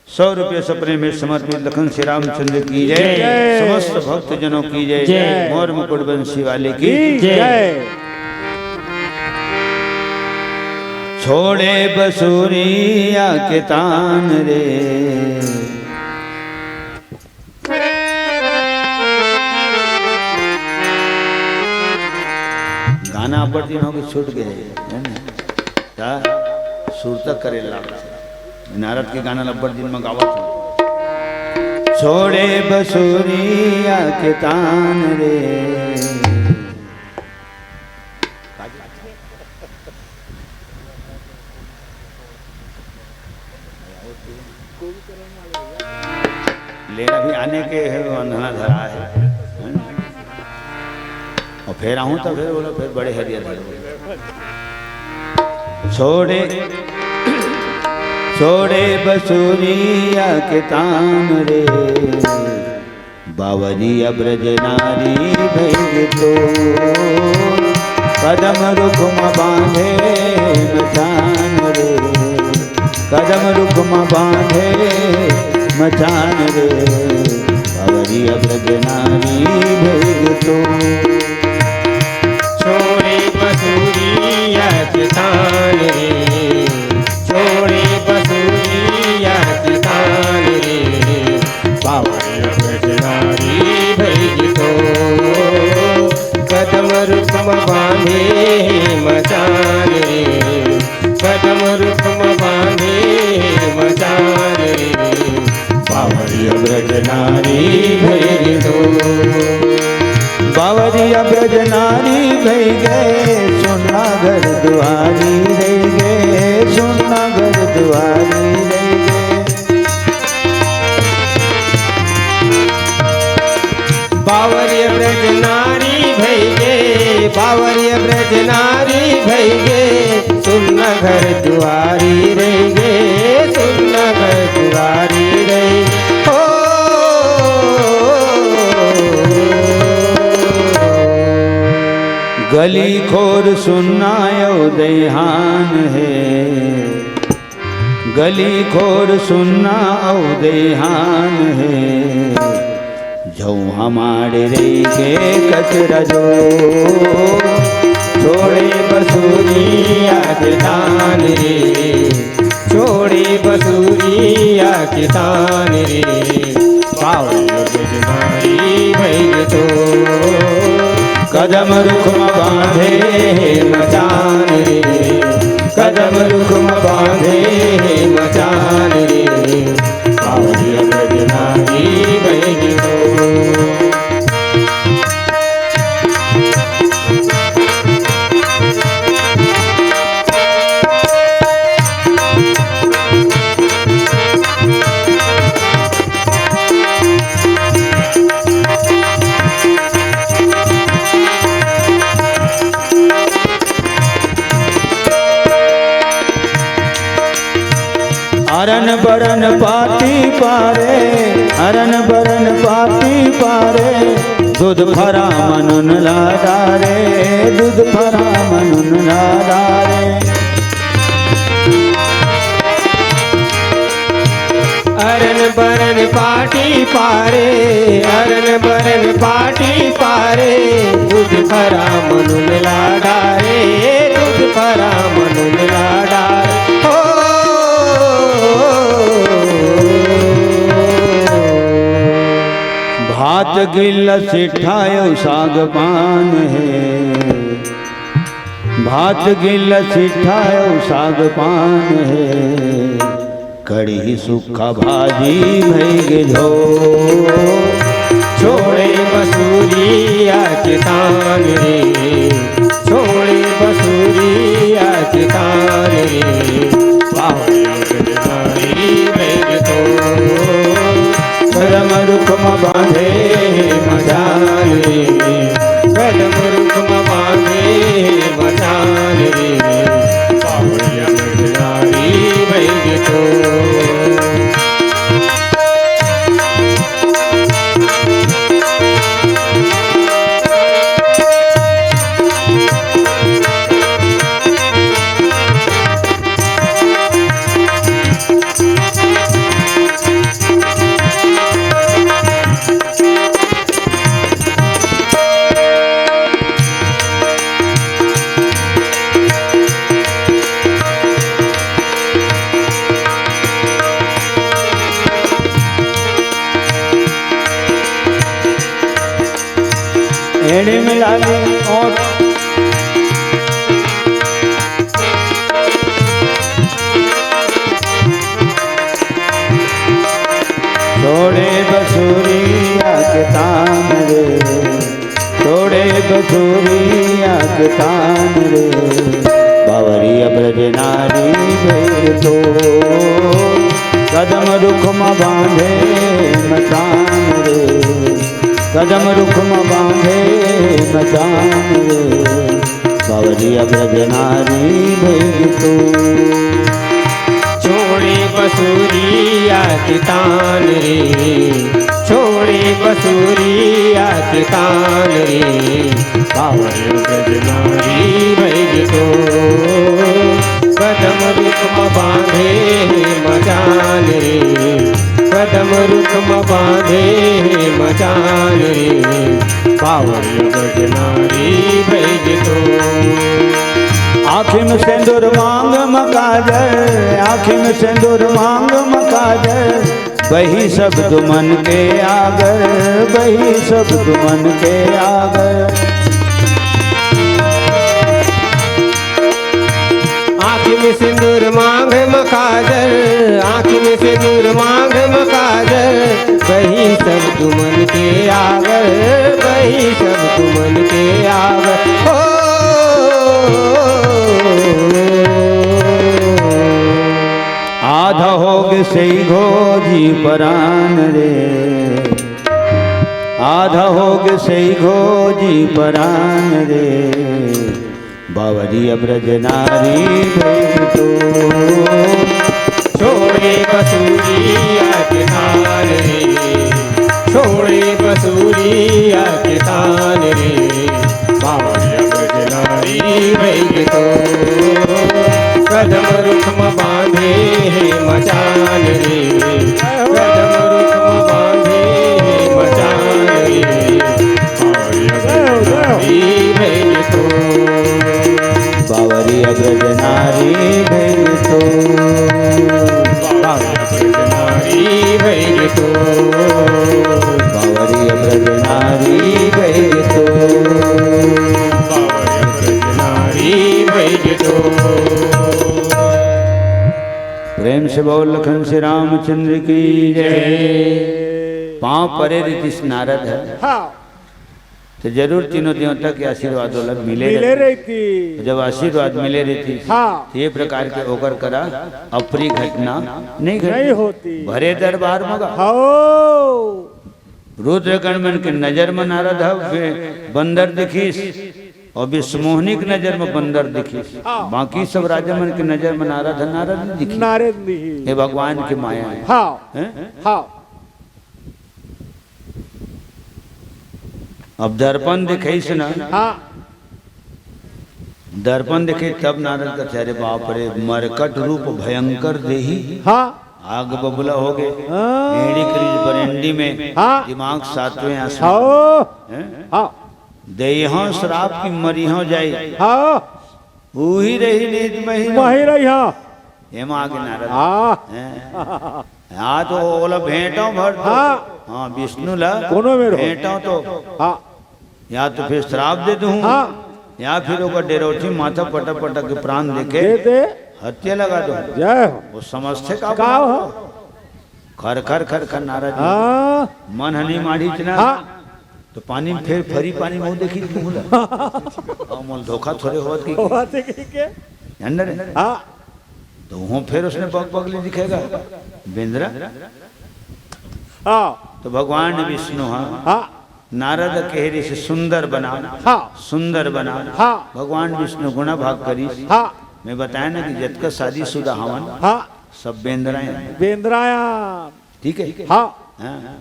सौ रुपये सपने में समर्पित लखन श्री रामचंद्र की जय, जय। समस्त भक्तजनों की जय, जय। मोर मुकुट बंसी वाले की जय। जय। छोड़े बसुरिया के तान रे। गाना अब्बड़ दिन हो गए छूट गए, है ना? ता सुर तक करे लाग। नारद के गाना ल अब्बड़ दिन में गावत हो। छोड़े बसुरिया के तान रे। लेना भी आने के है, अंधना धरा है, है ना? और फिर आऊं तो फिर बोलो, फिर बड़े हरिया धरो। छोड़े, छोड़े बसुरिया के तान रे, बावरिया ब्रज नारी भइगे तो। कदम रुख म बांधे मचान रे, कदम रुख म बांधे मचान रे, बावरिया ब्रज नारी भइगे तो। छोड़े बसुरिया के तान रे, छोड़े बसुरिया के तान रे, बावरिया ब्रज नारी भइगे तो। कदम रुख म बांधे मचान रे, कदम रुख म बांधे मचान रे, बावरिया ब्रज नारी भइगे तो। बावरिया ब्रज नारी भइगे, सुन्ना घर दुआरी रहिगे, सुन्ना घर दुआरी रहिगे। बावरिया ब्रज नारी भइगे, बावरिया ब्रज नारी भइगे, सुन्ना घर दुआरी रहिगे, सुन्ना घर दुआरी रहिगे। हो। गली खोर सुन्ना अउ दइहान हे, गली खोर सुन्ना अउ दइहान हे, झउहा माड़े रहिगे कचरा जो। छोड़े बसुरिया के तान रे, छोड़े बसुरिया के तान रे, बावरिया ब्रज नारी भइगे तो। कदम रुख म बांधे मचान रे, कदम रुख म बांधे मचान रे, बावरिया ब्रज नारी भइगे तो। अरन बरन पाती पारे, अरन बरन पाती पारे, दूध फरा म नून ला डारे, दूध फरा म नून ला डारे। अरन बरन पाती पारे, अरन बरन पाती पारे, दूध फरा म नून ला डारे, दूध फरा म नून ला डारे। हो। भात गिल्ला सिट्ठा अउ साग पान हे, भात गिल्ला सिट्ठा अउ साग पान हे, कढ़ी सुक्खा भाजी भइगे झोर। छोड़े बसुरिया के तान रे, छोड़े बसुरिया के तान रे, बावरिया ब्रज नारी भइगे तो। कदम रुख म बांधे मचान रे, कदम रुख म बांधे मचान रे, बावरिया ब्रज नारी भइगे तो। एड़ी मिला ले और छोड़े बसुरिया के तान रे, छोड़े बसुरिया के तान रे, बावरिया ब्रज नारी भइगे तो। कदम रुख म बांधे मचान रे, कदम रुख म बांधे मचान रे, बावरिया ब्रज नारी भइगे तो। छोड़े बसुरिया के तान रे, छोड़े बसुरिया के तान रे, बावरिया ब्रज नारी भइगे तो। कदम रुख म बांधे हे मचान रे, कदम रुख म बांधे हे मचान रे, बावरिया ब्रज नारी भइगे तो। आँखी में सिंदूर मांग म काजल, आँखी में सिंदूर मांग म काजल, बही सब दुमन के आगर, बही सब दुमन के आगर। आँखी में सिंदूर मांग म काजल, आँखी में सिंदूर मांग म काजल, बही सब दुमन के आगर, बही सब दुमन के आगर। ओ, आधा होगे सही घोजी परान रे, आधा होगे सही घोजी परान रे, बावरिया ब्रज नारी भइगे तो। छोड़े बसुरिया के तान रे, छोड़े बसुरिया के तान रे, बावरिया ब्रज नारी भइगे तो। कदम रुख म बांधे हे मचान रे, कदम रुख म बांधे हे मचान रे, बावरिया ब्रज नारी भइगे तो। बावरिया ब्रज नारी भइगे तो। बावरिया ब्रज नारी भइगे तो। बावरिया ब्रज नारी भइगे तो। बावरिया ब्रज नारी भइगे तो। प्रेम से बोल लखन श्री रामचंद्र की जय। जय। पाँव परे रिहिस नारद ह। हाँ। तो जरूर तीनों देवता के आशीर्वाद ओला मिले मिले रहिथे। रहिथे। जब आशीर्वाद मिले रहिथे, हाँ। तो ये प्रकार के ओकर करा अप्रिय घटना नहीं घटती। नहीं होती। भरे दरबार म गा। हव। रुद्रगण मन के नजर म नारद ह, बे-, बंदर दिखिस, अउ विश्वमोहिनी के नजर म बंदर दिखिस। हाँ। बाकी सब राजा मन के नजर म नारद ह, नारद नहीं दिखिस। नारद नहीं। ये भगवान के माया हे। हाँ। हैं? हाँ। अब दर्पण दिखाइस ना। हाँ। दर्पण देखे तब नारद कथे, "अरे बाप रे, मरकट रूप भयंकर देही।" हाँ। आग बबूला होगे। हाँ। एड़ी करीज बरेंडी में, हाँ। दिमाग सातवें आसमान। हाँ। हैं? हाँ। देहौं श्राप कि मरिहौं जाई। हाँ। उही रही नींद मही रही। मही रही, हाँ। एमा आगे नारद। हाँ। हैं? हाँ, तो ओला भेंटौं भर तो। हाँ। हाँ, विष्णु ला कोनो में रहो। भेंटौं तो। हाँ। या तो फिर श्राप दे दूँ, हाँ। या फिर ओकर डेरौठी माथा पटक पटक के प्राण देके दे दे। हत्या लगा दूँ। जय हो। वो समझथे का का हो? खर खर खर खर नारद जी। हाँ। मन हनी माढ़ी चला। हाँ। तो पानी में फेर फरी पानी में वो देखी तू बोला। और मोल धोखा थोड़े होत की। होत की के? जान रे? हाँ। तो वो फिर उसने बग बगली दिखेगा। बेंदरा। हाँ। तो भगवान विष्णु हाँ। हाँ। नारद कहे रे से सुंदर बना। हाँ। सुंदर बना। हाँ। भगवान विष्णु गुणा भाग करी। हाँ। मैं बताया ना कि जतका शादीशुदा हवन। हाँ। सब बेंदरायन। बेंदरायन। ठीक है? हाँ। हाँ।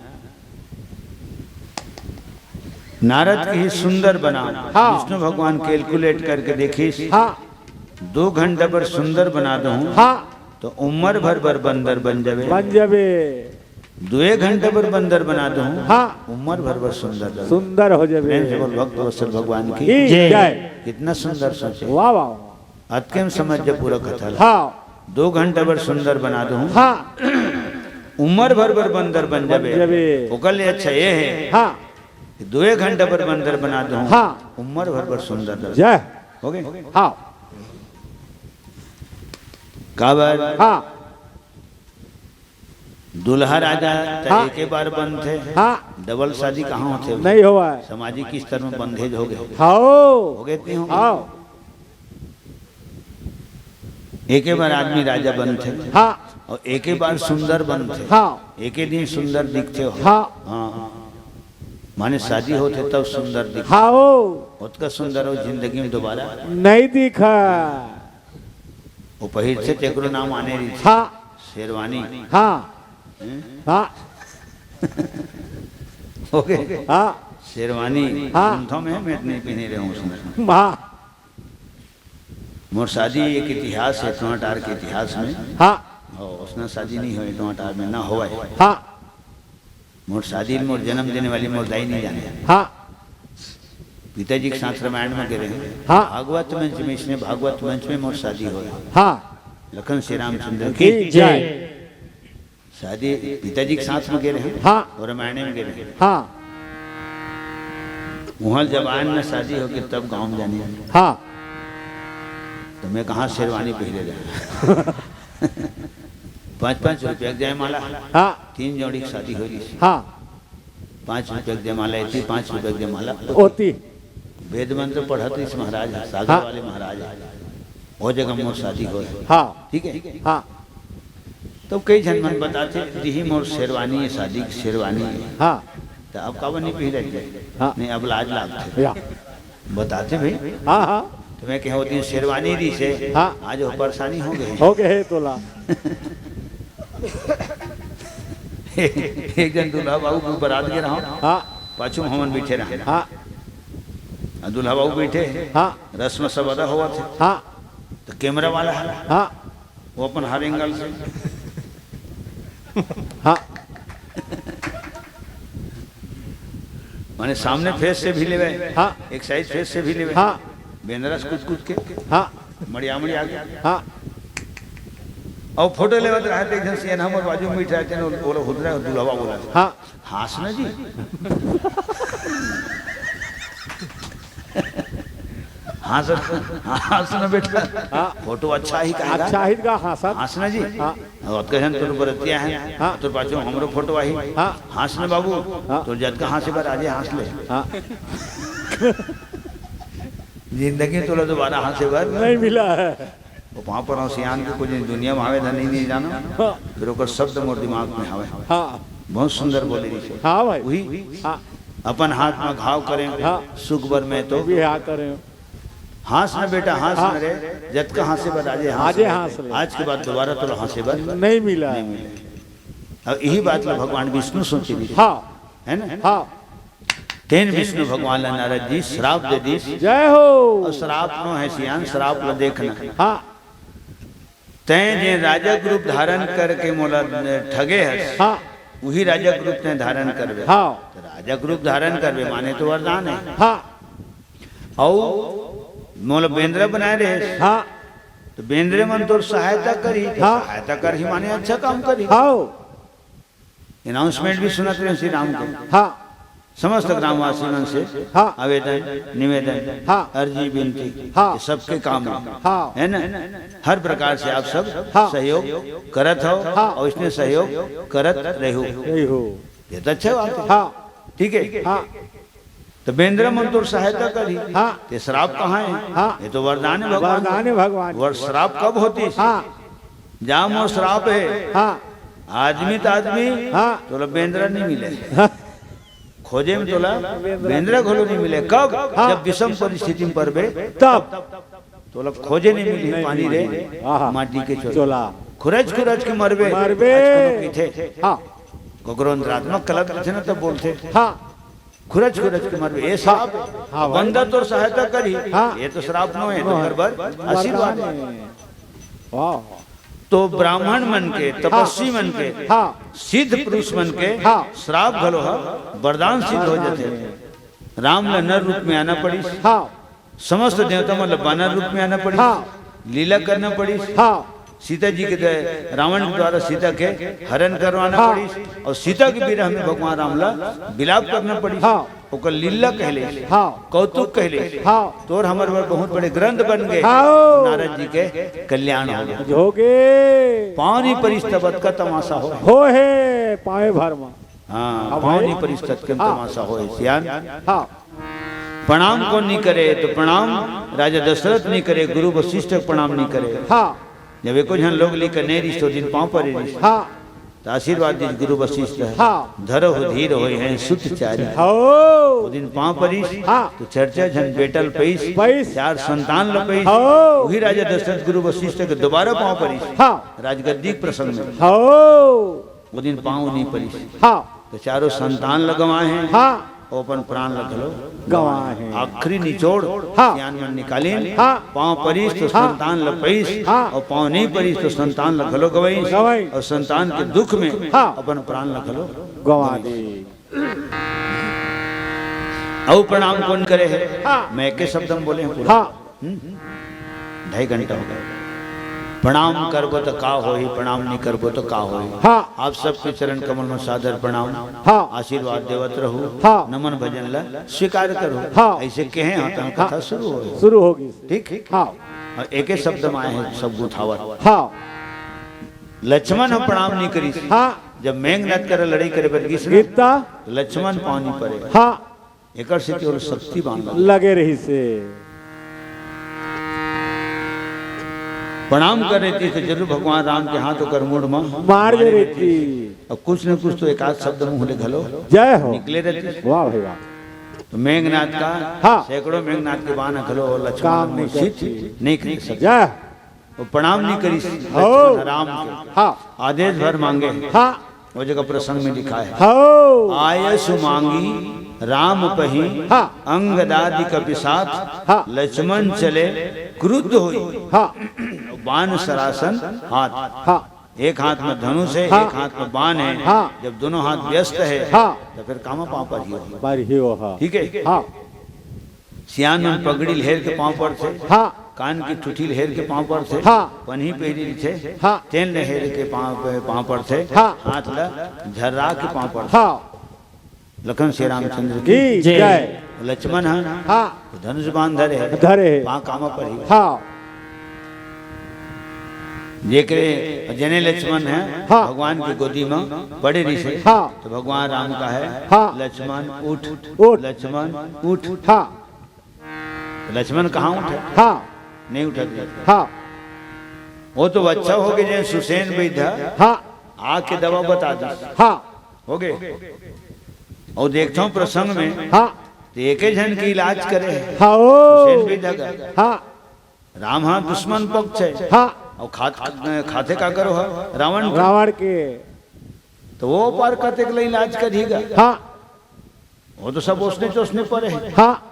नारद कही सुंदर बना। हाँ। विष्णु भगवान calculate करके देखिस। हाँ। दो घंटा बर सुंदर बना दूँ। हाँ। तो उम्र भर बर बंदर बन जावे। बन जावे। दुए घंटा बर बंदर बना दूँ। हाँ। उम्र भर बर सुंदर। सुंदर हो जावे। प्रेम से बोल भक्त वत्सल भगवान की की जय। जय। कितना सुंदर सोचे। वाह, वाह, वाह। अतके में समझ जा पूरा कथा ला। हाँ। दो घंटा बर सुंदर बना दूँ। हाँ। उम्र भर बर बंदर बन बन जाबे। जाबे। ओकर ले अच्छा ये हे हाँ। कि दुए घंटा बर बंदर बना दूँ। हाँ। उम्र भर बर सुंदर रह। जय। हो गए? हाँ। काबर? हाँ। दूल्हा राजा त हाँ। एके बार बनथे। हाँ। डबल शादी कहाँ होथे? नहीं होवय। सामाजिक स्तर में बंधेज हो गए। हाँ। हो गए कि नहीं हो गए? हाँ। एके बार आदमी राजा बनथे। हाँ। और एके बार सुंदर बनथे। हाँ। एके दिन सुंदर दिखथे हो। हाँ। हाँ। माने शादी होथे तब सुंदर दिखथे। हाँ हो। ओतका सुंदर हो जिंदगी में दोबारा नहीं दिखा। वो पहिरथे तेकरो नाम आने रहिथे। हाँ। शेरवानी। हाँ। हैं? हाँ। ओके। हाँ। शेरवानी। हाँ। सुनथो मैं, मैं नहीं पहने रहे हूँ उसमें। हाँ। मोर शादी एक इतिहास है, टमाटार के इतिहास में। हाँ। और उसना शादी नहीं होए, टमाटार में ना होए। हाँ। मोर शादी मोर जन्म देने वाली मोर दाई नहीं जाने। हाँ। पिताजी के साथ रामायण में गे रहे हैं। हाँ। भागवत मंच में, इसने भागवत मंच में मोर शादी होए। हाँ। लखन श्री रामचंद्र की की जय। शादी पिताजी के साथ में गे रहे हैं। हाँ। और रामायण में गे रहे हैं। हाँ। वहाँ जब आन न शादी होके तब गाँव में जाने। हाँ। तो मैं कहाँ शेरवानी पहले रहे। पाँच पाँच रुपया के जयमाला। हाँ। तीन जोड़ी की शादी हो गई। हाँ। पाँच रुपया के जयमाला होती, पाँच रुपया के जयमाला होती। वेद मंत्र पढ़त इस महाराज है, सागर हाँ। वाले महाराज है। वो जगह मोर शादी हो। हाँ। ठीक है। हाँ। तो कई झन मन बताते, "दीही मोर शेरवानी है, शादी की शेरवानी है।" हाँ। तो अब काबर नहीं पहन रहे? हाँ। नहीं, अब लाज लागथे। या। बताते भाई। हाँ, हाँ। तो मैं कहे, "वो दिन शेरवानी दी से, हाँ। आज वो परेशानी हो गए।" हो गए तोला। एक जन दूल्हा बाबू के बरात गे रहा, हाँ। पाछू में हमन बैठे रहा। हाँ। आ दूल्हा बाबू बैठे, हाँ। रस्म सब अदा होवत हे। हाँ। तो कैमरा वाला है, हाँ। वो अपन हर एंगल से। हाँ। माने सामने फेस से भी लेवे, हाँ। एक साइड फेस से भी लेवे। हाँ। बेंदरा से कूद कूद के। हाँ। मड़िया मड़िया के। हाँ। और फोटो लेवत रहे, तो एक जन सियान हमर बाजू में बैठा है, तेने बोला, "खुद रहे, दुल्हवा बोला।" हाँ। हाँस ना जी। हाँस, हाँस ना बेटा। हाँ। फोटो अच्छा ही कहेगा। अच्छा ही का हाँसा। हाँस ना जी। हाँ। और कहे, "तोर बरतिया है।" हाँ। "तोर पाछू हमरो फोटो आई।" हाँ। "हाँस ना बाबू।" हाँ। "तोर जतका हाँसे बर आजे हाँस ले।" हाँ। जिंदगी में तोला दोबारा हाँसे बर नहीं मिला है। वो पाँव पर सियान के कुछ दुनिया में आवे धनी नहीं जाना। हाँ। फिर ओकर शब्द मोर दिमाग में आवे। हाँ। बहुत सुंदर बोले रही। हाँ भाई। वही हाँ। अपन हाथ में घाव करें, हाँ। सुख बर में तो। भी हाँ करें। हाँस न बेटा, हाँस हाँ। न रे, जतका हाँसे बर आजे हाँस आजे ले। हाँस ले। आज के बाद दोबारा तोला हाँसे बर नहीं मिला। नहीं मिले। अब यही बात ला भगवान विष्णु सोचे रही। हाँ। है ना? हाँ। तेन विष्णु भगवान ला नारद जी श्राप दे दिस। जय हो। और श्राप नो है सियान, श्राप ला देखना। हाँ। तैं जे राजक रूप धारण करके मोला ठगे हस, हाँ। वही राजक रूप तैं धारण करबे। हाँ। तो राजक रूप धारण करबे माने तो वरदान है। हाँ। अउ मोला बेंदरा बनाए रहे। हाँ। तो बेंदरे मन तोर सहायता करही, तो हाँ। सहायता करही माने अच्छा काम करही। हाँ। अनाउंसमेंट भी सुनत रहे श्री राम के। हाँ। समस्त ग्रामवासी मन से हाँ। आवेदन, निवेदन, हाँ। अर्जी, विनती, हाँ। ये सबके काम है। हाँ। है ना? हर प्रकार से आप सब हाँ। सहयोग करत हो हाँ। और इसने सहयोग करत रहो। रही हो। ये तो अच्छा बात है। हाँ। ठीक है? हाँ। तो बेंदरा मन तोर सहायता करही। हाँ। ये श्राप कहाँ है? हाँ। ये तो वरदान है भगवान। वरदान है भगवान। वर श्राप कब होती? हाँ। जा मोर श्राप है। हाँ। आदमी तो आदमी, हाँ। तोला बेंदरा नहीं मिले। हाँ। खोजे में तोला बेंदरा घलो नहीं मिले। कब? हाँ। जब विषम परिस्थिति में पड़बे, तब। तब। तोला खोजे नहीं मिली नहीं पानी रे, मिली। हाँ, हाँ। माटी के चोला। चोला। खुरच खुरच के मरबे। मरबे। आज कनो कहिथे। हाँ। ककरो अंतरात्मा कलप देथे ना, तब बोलथे। हाँ। खुरच खुरच के मरबे, ये श्राप। हाँ भाई। बंदा तोर सहायता करही, हाँ। ये तो श्राप नो है, तो हाँ। कर बर आशीर्वाद। वाह। तो ब्राह्मण मन के, तपस्वी मन के, हाँ। सिद्ध पुरुष मन के हाँ। श्राप घलो ह वरदान सिद्ध हो जाथे। राम ल नर रूप में आना पड़िस। हाँ। समस्त देवता मन ल बानर रूप में आना पड़िस। हाँ। लीला करना पड़िस। हाँ। सीता जी के द्वारा, रावण के द्वारा सीता के हरण करवाना हाँ। पड़िस और सीता के विरह में भगवान राम ला विलाप करना पड़िस। हाँ। ओकर लीला कहले, हाँ। कौतुक कहले, हाँ। तोर हमर बर बहुत बड़े ग्रंथ बन गए। हाँ। नारद जी के कल्याण हो गए। हो गए। पानी परिस्तबत का तमाशा हो। हो है, पाए भर में। हाँ, हाँ, पानी भाई। परिस्तत के हाँ। तमाशा हो, सियान। हाँ। प्रणाम कौन नहीं करे, तो प्रणाम राजा दशरथ नहीं करे, गुरु वशिष्ठ के प्रणाम नहीं करे। हाँ। जब एको झन लोग ली के नहीं रिस, तो दिन पाँव पर रिस। हाँ। त आशीर्वाद दिस गुरु वशिष्ठ ह। हाँ। धरहु धीर होइहैं सुत चारी। हो। ओ दिन पाँव परिस, हाँ। त चार चार झन बेटा ल पइस, पइस। चार संतान ल पइस। हो। उही राजा दशरथ गुरु वशिष्ठ के दोबारा पाँव परिस। हाँ। राजगद्दी के प्रसंग में। हो। ओ दिन पाँव नइ परिस। हाँ। त चारों संतान ल गंवाए हे। हाँ। अउ अपन प्राण ल घलो गंवाए हे। आखिरी निचोड़ हाँ। सियान मन निकालिन। हाँ। पाँव परिस त हाँ। संतान ल पइस, हाँ। अउ पाँव नइ परिस त संतान ल घलो गंवाइस। गंवाइस। अउ संतान के दुख में हाँ। अपन प्राण ल घलो गंवा दे। अउ प्रणाम कोन करे हे? हाँ। मैं एके शब्द में बोले हंव पूरा। हाँ। हम्म? ढाई घंटा हो गया। प्रणाम करबो त का होही, प्रणाम नइ करबो त का होही। हाँ। आप सबके चरण कमल में सादर प्रणाम। हाँ। आशीर्वाद देवत रहू। हाँ। नमन भजन ला स्वीकार करो। हाँ। अइसे कहे हंव त हाँ। कथा शुरू होही। शुरू होगी। ठीक? हाँ। अउ एके शब्द में आए हे सब गुथावत। हाँ। लक्ष्मण ह प्रणाम नइ करिस। हाँ। जब मेघनाथ करा लड़ई करे बर गिस ना, गिस त? त लक्ष्मण पाँव नइ परे। हाँ। एकर सेती ओला शक्ति बाण लगे। लगे रहिसे। प्रणाम करे रहितिस त जरूर भगवान राम के हाथ ओकर मुड़ म मार दे रहितिस। अब कुछ न कुछ तो एकाध शब्द मुंह ले घलो जय हो। निकले रहितिस। वाह भाई वाह। त मेघनाथ का हाँ। सैकड़ों मेघनाथ के बाण घलो लक्ष्मण काम नइ मुड़ सित करती। नइ कर सके। जय। वो प्रणाम नइ करिस हो। लक्ष्मण राम के। हाँ। आदेश भर मांगे। हाँ। वो जगह प्रसंग में लिखा है। हो। आयसु मांगी राम पही हाँ। अंगदादि कपि साथ। हाँ। लक्ष्मण चले क्रुद्ध होई। हाँ। बाण सरासन हाथ। हाँ। एक हाथ में धनुष है, हाँ। एक हाथ में बाण है। हाँ। जब दोनों हाथ व्यस्त है, हाँ। त फेर कामा पाँव परिही हो। परिही हो, हाँ। ठीक है? हाँ। सियान मन पगड़ी ल हेर के पाँव परथे। हाँ। कान के ठुठी ल हेर के पाँव परथे। हाँ। पनही पहिरे रहिथे। हाँ। तेन ल हेर के पाँव, पाँव परथे। हाँ। हाथ ल झर्रा के पाँव परथे। हाँ। लखन श्री रामचंद्र की की जय। जय। लक्ष्मण ह हाँ। धनुष बाण धरे हे। धरे हे। पाँव कामा परिही। हाँ। जेकरे, जेने लक्ष्मण ह हाँ। भगवान के गोदी म पड़े रहिसे। हाँ। त भगवान राम कहे हाँ। लक्ष्मण उठ, उठ। लक्ष्मण उठ। हाँ। त लक्ष्मण कहाँ उठे? हाँ। नइ उठत रहिस। हाँ। वो तो अच्छा होगे जेन सुषेण बइध हाँ। आके दवा बता दिस। हाँ। होगे। अउ देखथंव प्रसंग में हाँ। त एके झन के इलाज करे हे। हाँ, ओ। सुषेण बइध का। हाँ। राम ह दुश्मन पक्ष हे। हाँ। अउ खात-, खाथे काकर ह? रावण के। रावण के। त वो पार कतेक ल इलाज करही गा। हाँ। वो तो सब ओसने चोसने परे हे। हाँ।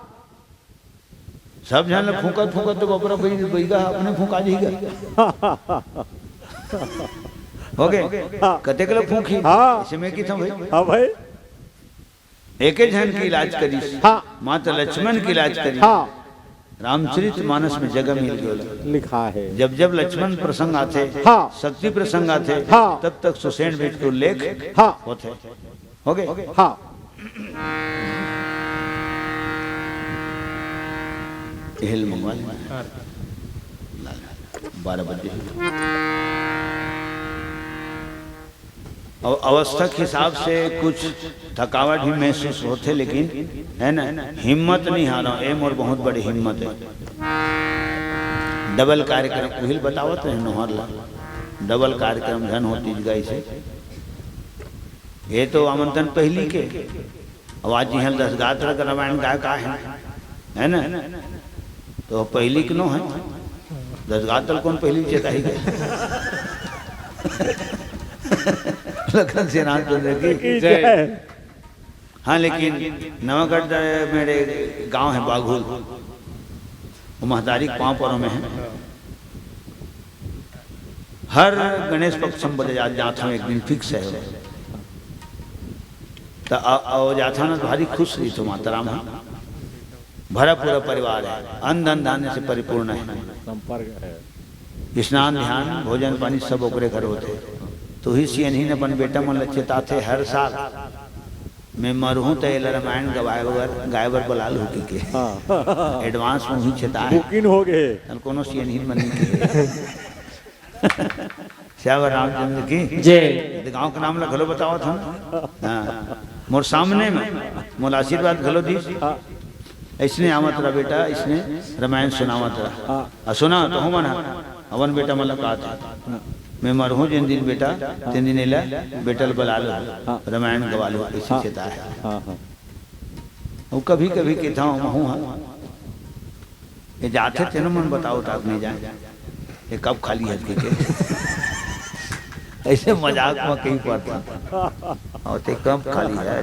सब झन ल फूंकत फूंकत तो बपरा बइ-, बइगा अपने फूंका जही गा। होगे। हाँ। कतेक ल फूंकही? हाँ। अइसे में कथंव भाई। हाँ भाई। एके झन के इलाज करिस। हाँ। मात्र लक्ष्मण के इलाज करिस। हाँ। रामचरित मानस में जगह मिल गयो। लिखा हे। जब जब लक्ष्मण प्रसंग आथे, हाँ। शक्ति प्रसंग आथे, हाँ। तब तब सुषेण बइध के उल्लेख हाँ। होथे। होगे? हाँ। एहल मंगवा लेना। हाँ। ला, ला, बारह बजे। अउ अवस्था के हिसाब से कुछ थकावट भी महसूस होथे, लेकिन हे ना, हिम्मत नइ हारव, ए मोर बहुत बड़े हिम्मत हे। डबल कार्यक्रम उहिल बतावत रहे नोहर ला, डबल कार्यक्रम झन होतिस गा अइसे। ये तो आमंत्रण पहिली के, अब आज इहाँ दशगात्र के रामायण गाय का हे, हे ना? तो पहिली के नो हे, दशगात्र कोन पहिली चेताही के? लखन श्री रामचंद्र की जय। हाँ, लेकिन नवागढ़ मेरे गांव हे बाघुल, वो महतारी के पाँव परो में हे। हर गणेश पक्ष में बोले जा, जाथंव एक दिन fix हे। त अ, अ, जाथंव ना त भारी खुश रहिथे माता राम ह। भरा पूरा परिवार हे, अन्न धन धान्य से परिपूर्ण हे। संपर्क हे। स्नान ध्यान भोजन पानी सब ओकरे घर होथे। त उही सियनहिन अपन बेटा मन ल चेताथे हर साल। मैं मरहूँ त एला रामायण गवाए बर, गाए बर बला लूँ कहिके। हाँ। Advance में उही चेताए। Booking हो गे। चल कोनो सियनहिन मन के। श्यावर रामचंद्र की जय। ये गांव के नाम ला घलो बतावत हूँ। हाँ। मोर सामने में, मोला आशीर्वाद घलो दीस। हाँ। अइसने आवत रहा बेटा, अइसने रामायण सुनावत रहा। हाँ। अ सुना तो हमन ह, अपन बेटा मन ला कहत हे। हाँ। मैं मरहूं जिन दिन बेटा, तेन दिन एला बेटा ल बला लो, हाँ। रामायण गवा लो, ऐसे हाँ। चेता है। हाँ, हाँ। वो कभी कभी कहता हूँ, महूँ हाँ, ये जाथे तेनो मन बताओ, ताक नहीं जाए, ये कब खाली है के। ऐसे मजाक में कहीं पड़ता, और ते कब खाली है,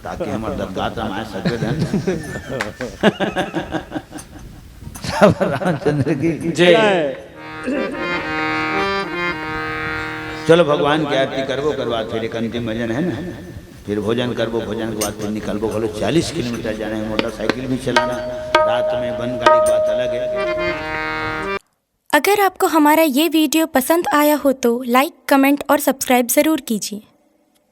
ताकि हमारे दरगाह रामायण सजवे धन। सब रामचंद्र की जय। चलो, भगवान की आरती करबो, ओकर बाद फिर एक अंतिम भजन है ना, फिर भोजन करबो, भोजन के बाद फिर निकलबो। बोलो, चालीस किलोमीटर जाना है, मोटरसाइकिल भी चलाना, रात में बंद गाड़ी की बात अलग है। अगर आपको हमारा ये वीडियो पसंद आया हो तो लाइक, कमेंट और सब्सक्राइब ज़रूर कीजिए।